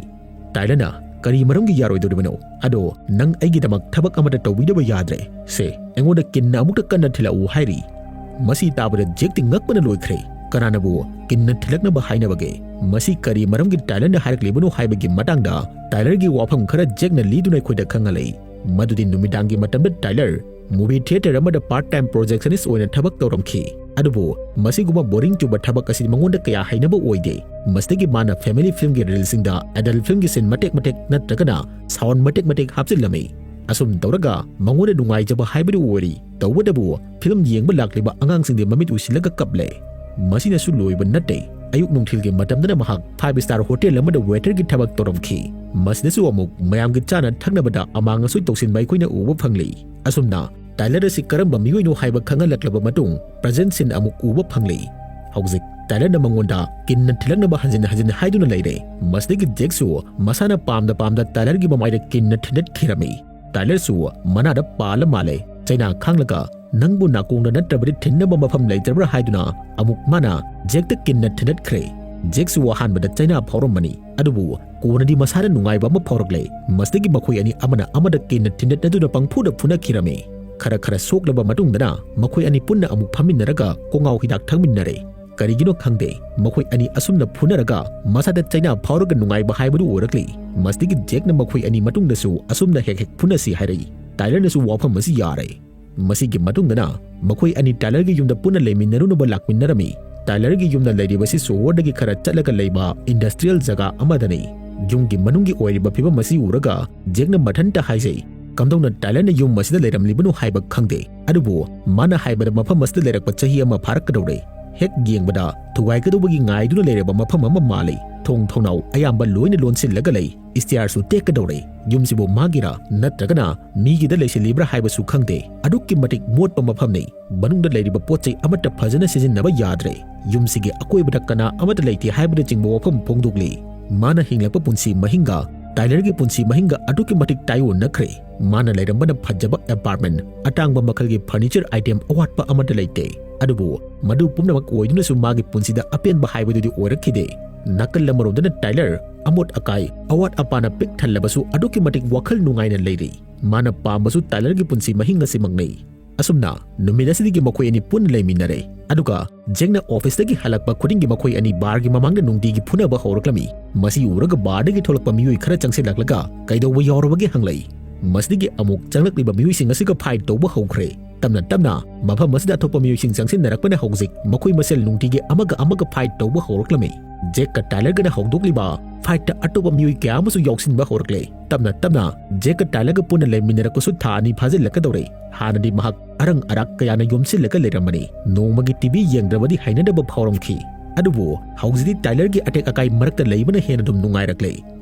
ꯇꯥꯏꯂꯔꯅ, "ꯀꯔꯤ ꯃꯔꯝꯒꯤ ꯌꯥꯔꯣꯏꯗꯧꯔꯤꯕꯅꯣ? ꯑꯗꯣ ꯅꯪ ꯑꯩꯒꯤꯗꯃꯛ ꯊꯕꯛ ꯑꯃꯠꯇ ꯇꯧꯕꯤꯗꯕ ꯌꯥꯗ꯭ꯔꯦ꯫ ꯁꯦ, ꯑꯩꯉꯣꯟꯗ ꯀꯤꯟꯅ ꯑꯃꯨꯛꯇ ꯀꯟꯅ ꯊꯤꯜꯂꯛꯎ" ꯍꯥꯏꯔꯤ꯫ ꯃꯁꯤ ꯇꯥꯕꯗ ꯖꯦꯛꯇꯤ ꯉꯛꯄꯅ ꯂꯣꯏꯈ꯭ꯔꯦ꯫ ꯀꯅꯥꯅꯕꯨ ꯀꯤꯟꯅ ꯊꯤꯜꯂꯛꯅꯕ ꯍꯥꯏꯅꯕꯒꯦ? ꯃꯁꯤ ꯀꯔꯤ ꯃꯔꯝꯒꯤ ꯇꯥꯏꯂꯔꯅ ꯍꯥꯏꯔꯛꯂꯤꯕꯅꯣ ꯍꯥꯏꯕꯒꯤ ꯃꯇꯥꯡꯗ ꯇꯥꯏꯂꯔꯒꯤ ꯋꯥꯐꯝ ꯈꯔ ꯖꯦꯛꯅ ꯂꯤꯗꯨꯅ ꯑꯩꯈꯣꯏꯗ ꯈꯪꯍꯜꯂꯤ꯫ ꯃꯗꯨꯗꯤ ꯅꯨꯃꯤꯗꯥꯡꯒꯤ ꯃꯇꯝꯗ ꯇꯥꯏꯂꯔ ꯃꯨꯚꯤ ꯊꯤꯌꯦꯇꯔ ꯑꯃꯗ ꯄꯥꯔꯠ ꯇꯥꯏꯝ ꯄ꯭ꯔꯣꯖꯦꯛꯁꯅꯤꯁ ꯑꯣꯏꯅ ꯊꯕꯛ ꯇꯧꯔꯝꯈꯤ꯫ ꯑꯗꯨꯕꯨ ꯃꯁꯤꯒꯨꯝꯕ ꯕꯣꯔꯤꯡ ꯆꯨꯕ ꯊꯕꯛ ꯑꯁꯤ ꯃꯉꯣꯟꯗ ꯀꯌꯥ ꯍꯩꯅꯕ ꯑꯣꯏꯗꯦ꯫ ꯃꯁꯤꯗꯒꯤ ꯃꯥꯅ ꯐꯦꯃꯤꯂꯤ ꯐꯤꯜꯝꯒꯤ ꯔꯤꯜꯁꯤꯡꯗ ꯑꯦꯗꯜ ꯐꯤꯜꯝꯒꯤ ꯁꯤꯟ ꯃꯇꯦꯛ ꯃꯇꯦꯛ ꯅꯠꯇ꯭ꯔꯒꯅ ꯁꯥꯎꯟ ꯃꯇꯦꯛ ꯃꯇꯦꯛ ꯍꯥꯞꯆꯤꯜꯂꯝꯃꯤ꯫ ꯑꯁꯨꯝ ꯇꯧꯔꯒ ꯃꯉꯣꯟꯗ ꯅꯨꯡꯉꯥꯏꯖꯕ ꯍꯥꯏꯕꯗꯨ ꯑꯣꯏꯔꯤ꯫ ꯇꯧꯕꯇꯕꯨ ꯐꯤꯜꯝ ꯌꯦꯡꯕ ꯂꯥꯛꯂꯤꯕ ꯑꯉꯥꯡꯁꯤꯡꯗꯤ ꯃꯃꯤꯠ ꯎꯏꯁꯤꯜꯂꯒ ꯀꯞꯂꯦ꯫ ꯃꯁꯤꯅꯁꯨ ꯂꯣꯏꯕ ꯅꯠꯇꯦ꯫ ꯑꯌꯨꯛ ꯅꯨꯡꯊꯤꯜꯒꯤ ꯃꯇꯝꯗꯅ ꯃꯍꯥꯛ ꯐꯥꯏꯚ ꯏꯁꯇꯥꯔ ꯍꯣꯇꯦꯜ ꯑꯃꯗ ꯋꯦꯇꯔꯒꯤ ꯊꯕꯛ ꯇꯧꯔꯝꯈꯤ꯫ ꯃꯁꯤꯗꯁꯨ ꯑꯃꯨꯛ ꯃꯌꯥꯝꯒꯤ ꯆꯥꯅ ꯊꯛꯅꯕꯗ ꯑꯃꯥꯡ ꯑꯁꯣꯏ ꯇꯧꯁꯤꯟꯕ ꯑꯩꯈꯣꯏꯅ ꯎꯕ ꯐꯪꯂꯤ꯫ ꯑꯁꯨꯝꯅ ꯇꯥꯏꯂꯔ ꯑꯁꯤ ꯀꯔꯝꯕ ꯃꯤꯑꯣꯏꯅꯣ ꯍꯥꯏꯕ ꯈꯪꯍꯜꯂꯛꯂꯕ ꯃꯇꯨꯡ, ꯄ꯭ꯔꯖꯦꯟ ꯁꯤꯟ ꯑꯃꯨꯛ ꯎꯕ ꯐꯪꯂꯤ꯫ ꯍꯧꯖꯤꯛ ꯇꯥꯏꯂꯔꯅ ꯃꯉꯣꯟꯗ ꯀꯤꯟꯅ ꯊꯤꯜꯂꯛꯅꯕ ꯍꯟꯖꯤꯟ ꯍꯟꯖꯤꯟ ꯍꯥꯏꯗꯨꯅ ꯂꯩꯔꯦ꯫ ꯃꯁꯤꯗꯒꯤ ꯖꯦꯛꯁꯨ ꯃꯁꯥꯅ ꯄꯥꯝꯗ ꯄꯥꯝꯗ ꯇꯥꯏꯂꯔꯒꯤ ꯃꯃꯥꯏꯗ ꯀꯤꯟꯅ ꯊꯤꯟꯗꯠꯈꯤꯔꯝꯃꯤ꯫ ꯇꯥꯏꯂꯔꯁꯨ ꯃꯅꯥꯗ ꯄꯥꯜꯂ ꯃꯥꯜꯂꯦ꯫ ꯆꯩꯅꯥ ꯈꯥꯡꯂꯒ, "ꯅꯪꯕꯨ ꯅꯥꯀꯣꯡꯗ ꯅꯠꯇ꯭ꯔꯕꯗꯤ ꯊꯤꯟꯅꯕ ꯃꯐꯝ ꯂꯩꯇ꯭ꯔꯕ꯭ꯔꯥ?" ꯍꯥꯏꯗꯨꯅ ꯑꯃꯨꯛ ꯃꯥꯅ ꯖꯦꯛꯇ ꯀꯤꯟꯅ ꯊꯤꯟꯗꯠꯈ꯭ꯔꯦ꯫ ꯖꯦꯛꯁꯨ ꯑꯍꯥꯟꯕꯗ ꯆꯩꯅꯥ ꯐꯥꯎꯔꯝꯕꯅꯤ, ꯑꯗꯨꯕꯨ ꯀꯣꯟꯅꯗꯤ ꯃꯁꯥꯗ ꯅꯨꯡꯉꯥꯏꯕ ꯑꯃ ꯐꯥꯎꯔꯛꯂꯦ꯫ ꯃꯁꯤꯗꯒꯤ ꯃꯈꯣꯏ ꯑꯅꯤ ꯑꯃꯅ ꯑꯃꯗ ꯀꯤꯟꯅ ꯊꯤꯟꯗꯠꯅꯗꯨꯅ ꯄꯪꯐꯨꯗ ꯐꯨꯅꯈꯤꯔꯝꯃꯤ꯫ ꯈꯔ ꯈꯔ ꯁꯣꯛꯂꯕ ꯃꯇꯨꯡꯗꯅ ꯃꯈꯣꯏ ꯑꯅꯤ ꯄꯨꯟꯅ ꯑꯃꯨꯛ ꯐꯝꯃꯤꯟꯅꯔꯒ ꯀꯣꯉꯥꯎ ꯍꯤꯗꯥꯛ ꯊꯛꯃꯤꯟꯅꯔꯦ꯫ ꯀꯔꯤꯒꯤꯅꯣ ꯈꯪꯗꯦ, ꯃꯈꯣꯏ ꯑꯅꯤ ꯑꯁꯨꯝꯅ ꯐꯨꯅꯔꯒ ꯃꯁꯥꯗ ꯆꯩꯅꯥ ꯐꯥꯎꯔꯒ ꯅꯨꯡꯉꯥꯏꯕ ꯍꯥꯏꯕꯗꯨ ꯑꯣꯏꯔꯛꯂꯤ꯫ ꯃꯁꯤꯗꯒꯤ ꯖꯦꯛꯅ ꯃꯈꯣꯏ ꯑꯅꯤ ꯃꯇꯨꯡꯗꯁꯨ ꯑꯁꯨꯝꯅ ꯍꯦꯛ ꯍꯦꯛ ꯐꯨꯅꯁꯤ ꯍꯥꯏꯔꯛꯏ꯫ ꯇꯥꯏꯂꯔꯅꯁꯨ ꯋꯥꯐꯝ ꯑꯁꯤ ꯌꯥꯔꯦ꯫ ꯃꯁꯤꯒꯤ ꯃꯇꯨꯡꯗꯅ ꯃꯈꯣꯏ ꯑꯅꯤ ꯇꯥꯏꯂꯔꯒꯤ ꯌꯨꯝꯗ ꯄꯨꯟꯅ ꯂꯩꯃꯤꯟꯅꯔꯨꯅꯕ ꯂꯥꯛꯃꯤꯟꯅꯔꯝꯃꯤ꯫ ꯇꯥꯏꯂꯔꯒꯤ ꯌꯨꯝꯅ ꯂꯩꯔꯤꯕꯁꯤ ꯁꯣꯍꯣꯔꯗꯒꯤ ꯈꯔ ꯆꯠꯂꯒ ꯂꯩꯕ ꯏꯟꯗꯁꯇ꯭ꯔꯤꯌꯦꯜ ꯖꯒꯥ ꯑꯃꯗꯅꯤ꯫ ꯌꯨꯝꯒꯤ ꯃꯅꯨꯡꯒꯤ ꯑꯣꯏꯔꯤꯕ ꯐꯤꯕꯝ ꯑꯁꯤ ꯎꯔꯒ ꯖꯦꯛꯅ ꯃꯊꯟꯇ ꯍꯥꯏꯖꯩ, "ꯀꯝꯗꯧꯅ ꯇꯥꯏꯂꯔꯅ ꯌꯨꯝ ꯑꯁꯤꯗ ꯂꯩꯔꯝꯂꯤꯕꯅꯣ ꯍꯥꯏꯕ ꯈꯪꯗꯦ, ꯑꯗꯨꯕꯨ ꯃꯥꯅ ꯍꯥꯏꯕꯗ ꯃꯐꯝ ꯑꯁꯤꯗ ꯂꯩꯔꯛꯄ ꯆꯍꯤ ꯑꯃ ꯐꯥꯔꯛꯀꯗꯧꯔꯦ꯫ ꯍꯦꯛ ꯌꯦꯡꯕꯗ ꯊꯨꯒꯥꯏꯒꯗꯧꯕꯒꯤ ꯉꯥꯏꯗꯨꯅ ꯂꯩꯔꯕ ꯃꯐꯝ ꯑꯃ ꯃꯥꯜꯂꯤ꯫ ꯊꯣꯡ ꯊꯣꯡꯅꯥꯎ ꯑꯌꯥꯝꯕ ꯂꯣꯏꯅ ꯂꯣꯟꯁꯤꯜꯂꯒ ꯂꯩ꯫ ꯏꯁꯇꯤꯌꯥꯔꯁꯨ ꯇꯦꯛꯀꯗꯧꯔꯦ꯫ ꯌꯨꯝꯁꯤꯕꯨ ꯃꯥꯒꯤꯔꯥ ꯅꯠꯇ꯭ꯔꯒꯅ ꯃꯤꯒꯤꯗ ꯂꯩꯁꯤꯜꯂꯤꯕ꯭ꯔꯥ ꯍꯥꯏꯕꯁꯨ ꯈꯪꯗꯦ꯫ ꯑꯗꯨꯛꯀꯤ ꯃꯇꯤꯛ ꯃꯣꯠꯄ ꯃꯐꯝꯅꯤ꯫ ꯃꯅꯨꯡꯗ ꯂꯩꯔꯤꯕ ꯄꯣꯠ ꯆꯩ ꯑꯃꯠꯇ ꯐꯖꯅ ꯁꯤꯖꯤꯟꯅꯕ ꯌꯥꯗ꯭ꯔꯦ꯫ ꯌꯨꯝꯁꯤꯒꯤ ꯑꯀꯣꯏꯕꯗ ꯀꯅꯥ ꯑꯃꯠꯇ ꯂꯩꯇꯦ" ꯍꯥꯏꯕꯅꯆꯤꯡꯕ ꯋꯥꯐꯝ ꯐꯣꯡꯗꯣꯛꯂꯤ꯫ ꯃꯥꯅ ꯍꯤꯡꯂꯛꯄ ꯄꯨꯟꯁꯤ ꯃꯍꯤꯡꯒ ꯇꯥꯏꯂꯔꯒꯤ ꯄꯨꯟꯁꯤ ꯃꯍꯤꯡꯒ ꯑꯗꯨꯛꯀꯤ ꯃꯇꯤꯛ ꯇꯥꯏꯑꯣꯟꯅꯈ꯭ꯔꯦ꯫ ꯃꯥꯅ ꯂꯩꯔꯝꯕꯅ ꯐꯖꯕ ꯑꯦꯄꯥꯔꯠꯃꯦꯟ, ꯑꯇꯥꯡꯕ ꯃꯈꯜꯒꯤ ꯐꯔꯅꯤꯆꯔ ꯑꯥꯏꯇꯦꯝ ꯑꯋꯥꯠꯄ ꯑꯃꯠꯇ ꯂꯩꯇꯦ꯫ ꯑꯗꯨꯕꯨ ꯃꯗꯨ ꯄꯨꯝꯅꯃꯛ ꯑꯣꯏꯗꯨꯅꯁꯨ ꯃꯥꯒꯤ ꯄꯨꯟꯁꯤꯗ ꯑꯄꯦꯟꯕ ꯍꯥꯏꯕꯗꯨꯗꯤ ꯑꯣꯏꯔꯛꯈꯤꯗꯦ꯫ ꯅꯥꯀꯜ ꯑꯃꯔꯣꯝꯗꯅ ꯇꯥꯏꯂꯔ ꯑꯃꯣꯠ ꯑꯀꯥꯏ, ꯑꯋꯥꯠ ꯑꯄꯥꯅ ꯄꯤꯛ ꯊꯜꯂꯕꯁꯨ ꯑꯗꯨꯛꯀꯤ ꯃꯇꯤꯛ ꯋꯥꯈꯜ ꯅꯨꯡꯉꯥꯏꯅ ꯂꯩꯔꯤ꯫ ꯃꯥꯅ ꯄꯥꯝꯕꯁꯨ ꯇꯥꯏꯂꯔꯒꯤ ꯄꯨꯟꯁꯤ ꯃꯍꯤꯡ ꯑꯁꯤꯃꯛꯅꯤ꯫ ꯑꯁꯨꯝꯅ ꯅꯨꯃꯤꯠ ꯑꯁꯤꯗꯒꯤ ꯃꯈꯣꯏ ꯑꯅꯤ ꯄꯨꯟꯅ ꯂꯩꯃꯤꯟꯅꯔꯦ꯫ ꯑꯗꯨꯒ ꯖꯦꯛꯅ ꯑꯣꯐꯤꯁꯇꯒꯤ ꯍꯜꯂꯛꯄ ꯈꯨꯗꯤꯡꯒꯤ ꯃꯈꯣꯏ ꯑꯅꯤ ꯕꯥꯔꯒꯤ ꯃꯃꯥꯡꯗ ꯅꯨꯡꯇꯤꯒꯤ ꯐꯨꯅꯕ ꯍꯧꯔꯛꯂꯝꯃꯤ꯫ ꯃꯁꯤ ꯎꯔꯒ ꯕꯥꯔꯗꯒꯤ ꯊꯣꯛꯂꯛꯄ ꯃꯤꯑꯣꯏ ꯈꯔ ꯆꯪꯁꯤꯜꯂꯛꯂꯒ ꯀꯩꯗꯧꯕ ꯌꯥꯎꯔꯕꯒꯦ ꯍꯪꯂꯛꯏ꯫ ꯃꯁꯤꯗꯒꯤ ꯑꯃꯨꯛ ꯆꯪꯂꯛꯂꯤꯕ ꯃꯤꯑꯣꯏꯁꯤꯡ ꯑꯁꯤꯒ ꯐꯥꯏꯠ ꯇꯧꯕ ꯍꯧꯈ꯭ꯔꯦ꯫ ꯇꯞꯅ ꯇꯞꯅ ꯃꯐꯝ ꯑꯁꯤꯗ ꯑꯇꯣꯞꯄ ꯃꯤꯑꯣꯏꯁꯤꯡ ꯆꯪꯁꯤꯟꯅꯔꯛꯄꯅ ꯍꯧꯖꯤꯛ ꯃꯈꯣꯏ ꯃꯁꯦꯜ ꯅꯨꯡꯇꯤꯒꯤ ꯑꯃꯒ ꯑꯃꯒ ꯐꯥꯏꯠ ꯇꯧꯕ ꯍꯧꯔꯛꯂꯝꯃꯤ꯫ ꯖꯦꯛꯀ ꯇꯥꯏꯂꯔꯒꯅ ꯍꯧꯗꯣꯛꯂꯤꯕ ꯐꯥꯏꯠꯇ ꯑꯇꯣꯞꯄ ꯃꯤꯑꯣꯏ ꯀꯌꯥ ꯑꯃꯁꯨ ꯌꯥꯎꯁꯤꯟꯕ ꯍꯧꯔꯛꯂꯦ꯫ ꯇꯞꯅ ꯇꯞꯅ ꯖꯦꯛꯀ ꯇꯥꯏꯂꯔꯒ ꯄꯨꯟꯅ ꯂꯩꯃꯤꯟꯅꯔꯛꯄꯁꯨ ꯊꯥ ꯑꯅꯤ ꯐꯥꯖꯤꯜꯂꯛꯀꯗꯧꯔꯦ꯫ ꯍꯥꯟꯅꯗꯤ ꯃꯍꯥꯛ ꯑꯔꯪ ꯑꯔꯥꯛ ꯀꯌꯥꯅ ꯌꯣꯝꯁꯤꯜꯂꯒ ꯂꯩꯔꯝꯕꯅꯤ꯫ ꯅꯣꯡꯃꯒꯤ ꯇꯤꯚꯤ ꯌꯦꯡꯗ꯭ꯔꯕꯗꯤ ꯍꯩꯅꯗꯕ ꯐꯥꯎꯔꯝꯈꯤ꯫ ꯑꯗꯨꯕꯨ ꯍꯧꯖꯤꯛꯇꯤ ꯇꯥꯏꯂꯔꯒꯤ ꯑꯇꯦꯛ ꯑꯀꯥꯏ ꯃꯔꯛꯇ ꯂꯩꯕꯅ ꯍꯦꯟꯅ ꯑꯗꯨꯝ ꯅꯨꯡꯉꯥꯏꯔꯛꯂꯦ꯫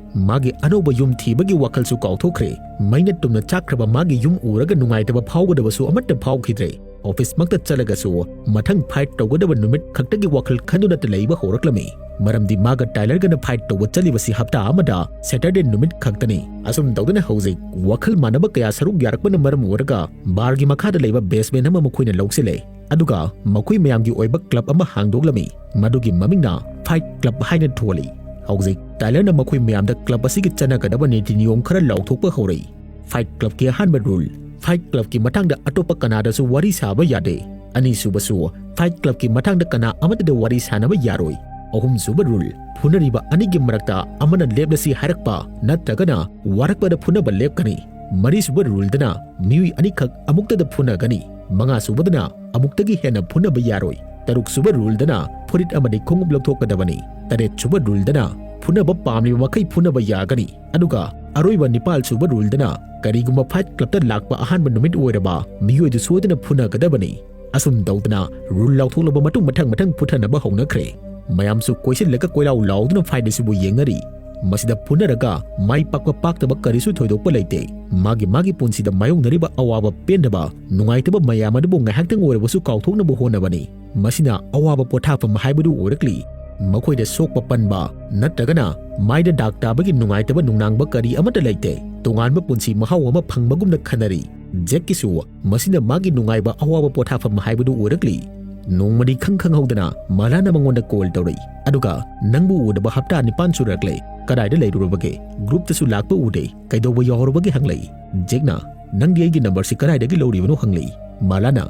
ꯃꯥꯒꯤ ꯑꯅꯧꯕ ꯌꯨꯝ ꯊꯤꯕꯒꯤ ꯋꯥꯈꯜꯁꯨ ꯀꯥꯎꯊꯣꯛꯈ꯭ꯔꯦ꯫ ꯃꯩꯅ ꯇꯨꯝꯅ ꯆꯥꯛꯈ꯭ꯔꯕ ꯃꯥꯒꯤ ꯌꯨꯝ ꯎꯔꯒ ꯅꯨꯡꯉꯥꯏꯇꯕ ꯐꯥꯎꯒꯗꯕꯁꯨ ꯑꯃꯠꯇ ꯐꯥꯎꯈꯤꯗ꯭ꯔꯦ꯫ ꯑꯣꯐꯤꯁꯃꯛꯇ ꯆꯠꯂꯒꯁꯨ ꯃꯊꯪ ꯐꯥꯏꯠ ꯇꯧꯒꯗꯕ ꯅꯨꯃꯤꯠ ꯈꯛꯇꯒꯤ ꯋꯥꯈꯜ ꯈꯟꯗꯨꯅꯇ ꯂꯩꯕ ꯍꯧꯔꯛꯂꯝꯃꯤ꯫ ꯃꯔꯝꯗꯤ ꯃꯥꯒ ꯇꯥꯏꯂꯔꯒꯅ ꯐꯥꯏꯠ ꯇꯧꯕ ꯆꯠꯂꯤꯕꯁꯤ ꯍꯞꯇꯥ ꯑꯃꯗ ꯁꯦꯇꯔꯗꯦ ꯅꯨꯃꯤꯠ ꯈꯛꯇꯅꯤ꯫ ꯑꯁꯨꯝ ꯇꯧꯗꯅ ꯍꯧꯖꯤꯛ ꯋꯥꯈꯜ ꯃꯥꯟꯅꯕ ꯀꯌꯥ ꯁꯔꯨꯛ ꯌꯥꯔꯛꯄꯅ ꯃꯔꯝ ꯑꯣꯏꯔꯒ ꯕꯥꯔꯒꯤ ꯃꯈꯥꯗ ꯂꯩꯕ ꯕꯦꯁꯃꯦꯟ ꯑꯃ ꯃꯈꯣꯏꯅ ꯂꯧꯁꯤꯜꯂꯦ꯫ ꯑꯗꯨꯒ ꯃꯈꯣꯏ ꯃꯌꯥꯝꯒꯤ ꯑꯣꯏꯕ ꯀ꯭ꯂꯕ ꯑꯃ ꯍꯥꯡꯗꯣꯛꯂꯝꯃꯤ꯫ ꯃꯗꯨꯒꯤ ꯃꯃꯤꯡꯅ ꯐꯥꯏꯠ ꯀ꯭ꯂꯕ ꯍꯥꯏꯅ ꯊꯣꯜꯂꯤ꯫ ꯍꯧꯖꯤꯛ ꯇꯥꯏꯂꯔꯅ ꯃꯈꯣꯏ ꯃꯌꯥꯝꯗ ꯀ꯭ꯂꯕ ꯑꯁꯤꯒꯤ ꯆꯠꯅꯒꯗꯕ ꯅꯤꯇꯤ ꯅꯤꯌꯣꯝ ꯈꯔ ꯂꯥꯎꯊꯣꯛꯄ ꯍꯧꯔꯛꯏ꯫ ꯐꯥꯏꯠ ꯀ꯭ꯂꯕꯀꯤ ꯑꯍꯥꯟꯕ ꯔꯨꯜ: ꯐꯥꯏꯠ ꯀ꯭ꯂꯕꯀꯤ ꯃꯇꯥꯡꯗ ꯑꯇꯣꯞꯄ ꯀꯅꯥꯗꯁꯨ ꯋꯥꯔꯤ ꯁꯥꯕ ꯌꯥꯗꯦ꯫ ꯑꯅꯤꯁꯨꯕꯁꯨ, ꯐꯥꯏꯠ ꯀ꯭ꯂꯕꯀꯤ ꯃꯇꯥꯡꯗ ꯀꯅꯥ ꯑꯃꯠꯇꯗ ꯋꯥꯔꯤ ꯁꯥꯅꯕ ꯌꯥꯔꯣꯏ꯫ ꯑꯍꯨꯝꯁꯨꯕ ꯔꯨꯜ: ꯐꯨꯅꯔꯤꯕ ꯑꯅꯤꯒꯤ ꯃꯔꯛꯇ ꯑꯃꯅ ꯂꯦꯞꯂꯁꯤ ꯍꯥꯏꯔꯛꯄ ꯅꯠꯇ꯭ꯔꯒꯅ ꯋꯥꯔꯛꯄꯗ ꯐꯨꯅꯕ ꯂꯦꯞꯀꯅꯤ꯫ ꯃꯔꯤꯁꯨꯕ ꯔꯨꯜꯗꯅ ꯃꯤꯑꯣꯏ ꯑꯅꯤꯈꯛ ꯑꯃꯨꯛꯇꯗ ꯐꯨꯅꯒꯅꯤ꯫ ꯃꯉꯥꯁꯨꯕꯗꯅ ꯑꯃꯨꯛꯇꯒꯤ ꯍꯦꯟꯅ ꯐꯨꯅꯕ ꯌꯥꯔꯣꯏ꯫ ꯇꯔꯨꯛꯁꯨꯕ ꯔꯨꯜꯗꯅ ꯐꯨꯔꯤꯠ ꯑꯃꯗꯤ ꯈꯣꯡꯎꯞ ꯂꯧꯊꯣꯛꯀꯗꯕꯅꯤ꯫ ꯇꯔꯦꯠꯁꯨꯕ ꯔꯨꯜꯗꯅ ꯐꯨꯅꯕ ꯄꯥꯝꯂꯤꯕ ꯃꯈꯩ ꯐꯨꯅꯕ ꯌꯥꯒꯅꯤ꯫ ꯑꯗꯨꯒ ꯑꯔꯣꯏꯕ ꯅꯤꯄꯥꯜꯁꯨꯕ ꯔꯨꯜꯗꯅ ꯀꯔꯤꯒꯨꯝꯕ ꯐꯥꯏꯠ ꯀ꯭ꯂꯕꯇ ꯂꯥꯛꯄ ꯑꯍꯥꯟꯕ ꯅꯨꯃꯤꯠ ꯑꯣꯏꯔꯕ ꯃꯤꯑꯣꯏꯗꯨ ꯁꯣꯏꯗꯅ ꯐꯨꯅꯒꯗꯕꯅꯤ꯫ ꯑꯁꯨꯝ ꯇꯧꯗꯅ ꯔꯨꯜ ꯂꯥꯎꯊꯣꯛꯂꯕ ꯃꯇꯨꯡ ꯃꯊꯪ ꯃꯊꯪ ꯐꯨꯊꯅꯕ ꯍꯧꯅꯈ꯭ꯔꯦ꯫ ꯃꯌꯥꯝꯁꯨ ꯀꯣꯏꯁꯤꯜꯂꯒ ꯀꯣꯏꯂꯥꯎ ꯂꯥꯎꯗꯨꯅ ꯐꯥꯏꯠ ꯑꯁꯤꯕꯨ ꯌꯦꯡꯅꯔꯤ꯫ ꯃꯁꯤꯗ ꯐꯨꯅꯔꯒ ꯃꯥꯏ ꯄꯥꯛꯄ ꯄꯥꯛꯇꯕ ꯀꯔꯤꯁꯨ ꯊꯣꯏꯗꯣꯛꯄ ꯂꯩꯇꯦ꯫ ꯃꯥꯒꯤ ꯃꯥꯒꯤ ꯄꯨꯟꯁꯤꯗ ꯃꯥꯌꯣꯛꯅꯔꯤꯕ ꯑꯋꯥꯕ ꯄꯦꯟꯗꯕ ꯅꯨꯡꯉꯥꯏꯇꯕ ꯃꯌꯥꯝ ꯑꯗꯨꯕꯨ ꯉꯥꯏꯍꯥꯛꯇꯪ ꯑꯣꯏꯔꯕꯁꯨ ꯀꯥꯎꯊꯣꯛꯅꯕ ꯍꯣꯠꯅꯕꯅꯤ꯫ ꯃꯁꯤꯅ ꯑꯋꯥꯕ ꯄꯣꯊꯥꯐꯝ ꯍꯥꯏꯕꯗꯨ ꯑꯣꯏꯔꯛꯂꯤ꯫ ꯃꯈꯣꯏꯗ ꯁꯣꯛꯄ ꯄꯟꯕ ꯅꯠꯇ꯭ꯔꯒꯅ ꯃꯥꯏꯗ ꯗꯥꯛ ꯇꯥꯕꯒꯤ ꯅꯨꯡꯉꯥꯏꯇꯕ ꯅꯨꯡꯅꯥꯡꯕ ꯀꯔꯤ ꯑꯃꯠꯇ ꯂꯩꯇꯦ꯫ ꯇꯣꯉꯥꯟꯕ ꯄꯨꯟꯁꯤ ꯃꯍꯥꯎ ꯑꯃ ꯐꯪꯕꯒꯨꯝꯅ ꯈꯟꯅꯔꯤ꯫ ꯖꯦꯛꯀꯤꯁꯨ ꯃꯁꯤꯅ ꯃꯥꯒꯤ ꯅꯨꯡꯉꯥꯏꯕ ꯑꯋꯥꯕ ꯄꯣꯊꯥꯐꯝ ꯍꯥꯏꯕꯗꯨ ꯑꯣꯏꯔꯛꯂꯤ꯫ ꯅꯣꯡꯃꯗꯤ ꯈꯪ ꯈꯪꯍꯧꯗꯅ ꯃꯂꯥꯅ ꯃꯉꯣꯟꯗ ꯀꯣꯜ ꯇꯧꯔꯛꯏ꯫ ꯑꯗꯨꯒ, "ꯅꯪꯕꯨ ꯎꯗꯕ ꯍꯞꯇꯥ ꯅꯤꯄꯥꯟ ꯁꯨꯔꯛꯂꯦ꯫ ꯀꯗꯥꯏꯗ ꯂꯩꯔꯨꯔꯕꯒꯦ? ꯒ꯭ꯔꯨꯞꯇꯁꯨ ꯂꯥꯛꯄ ꯎꯗꯦ꯫ ꯀꯩꯗꯧꯕ ꯌꯥꯎꯔꯕꯒꯦ?" ꯍꯪꯂꯛꯏ꯫ ꯖꯦꯛꯅ, "ꯅꯪꯗꯤ ꯑꯩꯒꯤ ꯅꯝꯕꯔꯁꯤ ꯀꯗꯥꯏꯗꯒꯤ ꯂꯧꯔꯤꯕꯅꯣ?" ꯍꯪꯂꯛꯏ꯫ ꯃꯂꯥꯅ,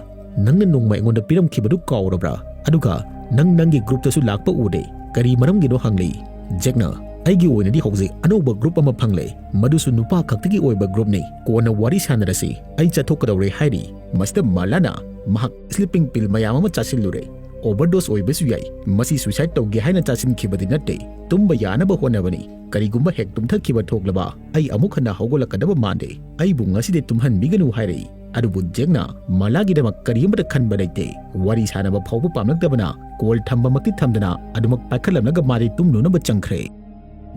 "ꯅꯪꯅ ꯅꯣꯡꯃ ꯑꯩꯉꯣꯟꯗ ꯄꯤꯔꯝꯈꯤꯕꯗꯨ ꯀꯥꯎꯔꯕ꯭ꯔꯥ? ꯑꯗꯨꯒ ꯅꯪ ꯅꯪꯒꯤ ꯒ꯭ꯔꯨꯞꯇꯁꯨ ꯂꯥꯛꯄ ꯎꯗꯦ꯫ ꯀꯔꯤ ꯃꯔꯝꯒꯤꯅꯣ?" ꯍꯪꯂꯛꯏ꯫ ꯖꯦꯛꯅ, "ꯑꯩꯒꯤ ꯑꯣꯏꯅꯗꯤ ꯍꯧꯖꯤꯛ ꯑꯅꯧꯕ ꯒ꯭ꯔꯨꯞ ꯑꯃ ꯐꯪꯂꯦ꯫ ꯃꯗꯨꯁꯨ ꯅꯨꯄꯥ ꯈꯛꯇꯒꯤ ꯑꯣꯏꯕ ꯒ꯭ꯔꯨꯞꯅꯤ꯫ ꯀꯣꯟꯅ ꯋꯥꯔꯤ ꯁꯥꯟꯅꯔꯁꯤ꯫ ꯑꯩ ꯆꯠꯊꯣꯛꯀꯗꯧꯔꯦ" ꯍꯥꯏꯔꯤ꯫ ꯃꯁꯤꯗ ꯃꯥꯔꯂꯥꯅ ꯃꯍꯥꯛ ꯁ꯭ꯂꯤꯄꯤꯡ ꯄꯤꯜ ꯃꯌꯥꯝ ꯑꯃ ꯆꯥꯁꯤꯜꯂꯨꯔꯦ꯫ ꯑꯣꯚꯔꯗꯣꯁ ꯑꯣꯏꯕꯁꯨ ꯌꯥꯏ, ꯃꯁꯤ ꯁꯨꯏꯁꯥꯏꯗ ꯇꯧꯒꯦ ꯍꯥꯏꯅ ꯆꯥꯁꯤꯟꯈꯤꯕꯗꯤ ꯅꯠꯇꯦ, ꯇꯨꯝꯕ ꯌꯥꯅꯕ ꯍꯣꯠꯅꯕꯅꯤ꯫ ꯀꯔꯤꯒꯨꯝꯕ ꯍꯦꯛ ꯇꯨꯝꯊꯈꯤꯕ ꯊꯣꯛꯂꯕ ꯑꯩ ꯑꯃꯨꯛ ꯍꯟꯅ ꯍꯧꯒꯠꯂꯛꯀꯗꯕ ꯃꯥꯟꯗꯦ꯫ ꯑꯩꯕꯨ ꯉꯁꯤꯗꯤ ꯇꯨꯝꯍꯟꯕꯤꯒꯅꯨ ꯍꯥꯏꯔꯛꯏ꯫ ꯑꯗꯨꯕꯨ ꯖꯦꯛꯅ ꯃꯥꯔꯂꯥꯒꯤꯗꯃꯛ ꯀꯔꯤꯃꯠꯇ ꯈꯟꯕ ꯂꯩꯇꯦ꯫ ꯋꯥꯔꯤ ꯁꯥꯟꯅꯕ ꯐꯥꯎꯕ ꯄꯥꯝꯂꯛꯇꯕꯅ ꯀꯣꯜ ꯊꯝꯕꯃꯛꯇꯤ ꯊꯝꯗꯅ ꯑꯗꯨꯃꯛ ꯄꯥꯏꯈꯠꯂꯝꯂꯒ ꯃꯥꯗꯤ ꯇꯨꯝꯂꯨꯅꯕ ꯆꯪꯈ꯭ꯔꯦ꯫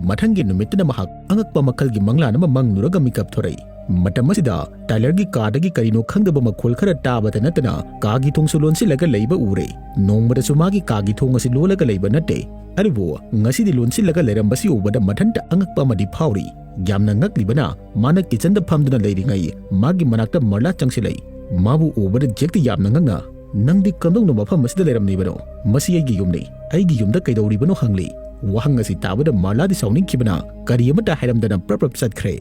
ꯃꯊꯪꯒꯤ ꯅꯨꯃꯤꯠꯇꯨꯅ ꯃꯍꯥꯛ ꯑꯉꯛꯄ ꯃꯈꯜꯒꯤ ꯃꯪꯂꯥꯟ ꯑꯃ ꯃꯪꯂꯨꯔꯒ ꯃꯤꯀꯞ ꯊꯣꯔꯛꯏ꯫ ꯃꯇꯝ ꯑꯁꯤꯗ ꯇꯥꯏꯂꯔꯒꯤ ꯀꯥꯗꯒꯤ ꯀꯔꯤꯅꯣ ꯈꯪꯗꯕ ꯃꯈꯣꯜ ꯈꯔ ꯇꯥꯕꯇ ꯅꯠꯇꯅ ꯀꯥꯒꯤ ꯊꯣꯡꯁꯨ ꯂꯣꯟꯁꯤꯜꯂꯒ ꯂꯩꯕ ꯎꯔꯦ꯫ ꯅꯣꯡꯃꯗꯁꯨ ꯃꯥꯒꯤ ꯀꯥꯒꯤ ꯊꯣꯡ ꯑꯁꯤ ꯂꯣꯜꯂꯒ ꯂꯩꯕ ꯅꯠꯇꯦ, ꯑꯗꯨꯕꯨ ꯉꯁꯤꯗꯤ ꯂꯣꯟꯁꯤꯜꯂꯒ ꯂꯩꯔꯝꯕꯁꯤ ꯎꯕꯗ ꯃꯊꯟꯇ ꯑꯉꯛꯄ ꯑꯃꯗꯤ ꯐꯥꯎꯔꯤ꯫ ꯌꯥꯝꯅ ꯉꯛꯂꯤꯕꯅ, ꯃꯥꯅ ꯀꯤꯆꯟꯗ ꯐꯝꯗꯨꯅ ꯂꯩꯔꯤꯉꯩ ꯃꯥꯒꯤ ꯃꯅꯥꯛꯇ ꯃꯥꯔꯂꯥ ꯆꯪꯁꯤꯜꯂꯛꯏ꯫ ꯃꯥꯕꯨ ꯎꯕꯗ ꯖꯦꯛꯇꯤ ꯌꯥꯝꯅ ꯉꯛꯅ, "ꯅꯪꯗꯤ ꯀꯝꯗꯧꯅ ꯃꯐꯝ ꯑꯁꯤꯗ ꯂꯩꯔꯝꯂꯤꯕꯅꯣ? ꯃꯁꯤ ꯑꯩꯒꯤ ꯌꯨꯝꯅꯤ꯫ ꯑꯩꯒꯤ ꯌꯨꯝꯗ ꯀꯩꯗꯧꯔꯤꯕꯅꯣ?" ꯍꯪꯂꯤ꯫ ꯋꯥꯍꯪ ꯑꯁꯤ ꯇꯥꯕꯗ ꯃꯥꯔꯂꯥꯗꯤ ꯁꯥꯎꯅꯤꯡꯈꯤꯕꯅ ꯀꯔꯤ ꯑꯃꯠꯇ ꯍꯥꯏꯔꯝꯗꯅ ꯄ꯭ꯔꯞ ꯄ꯭ꯔꯞ ꯆꯠꯈ꯭ꯔꯦ꯫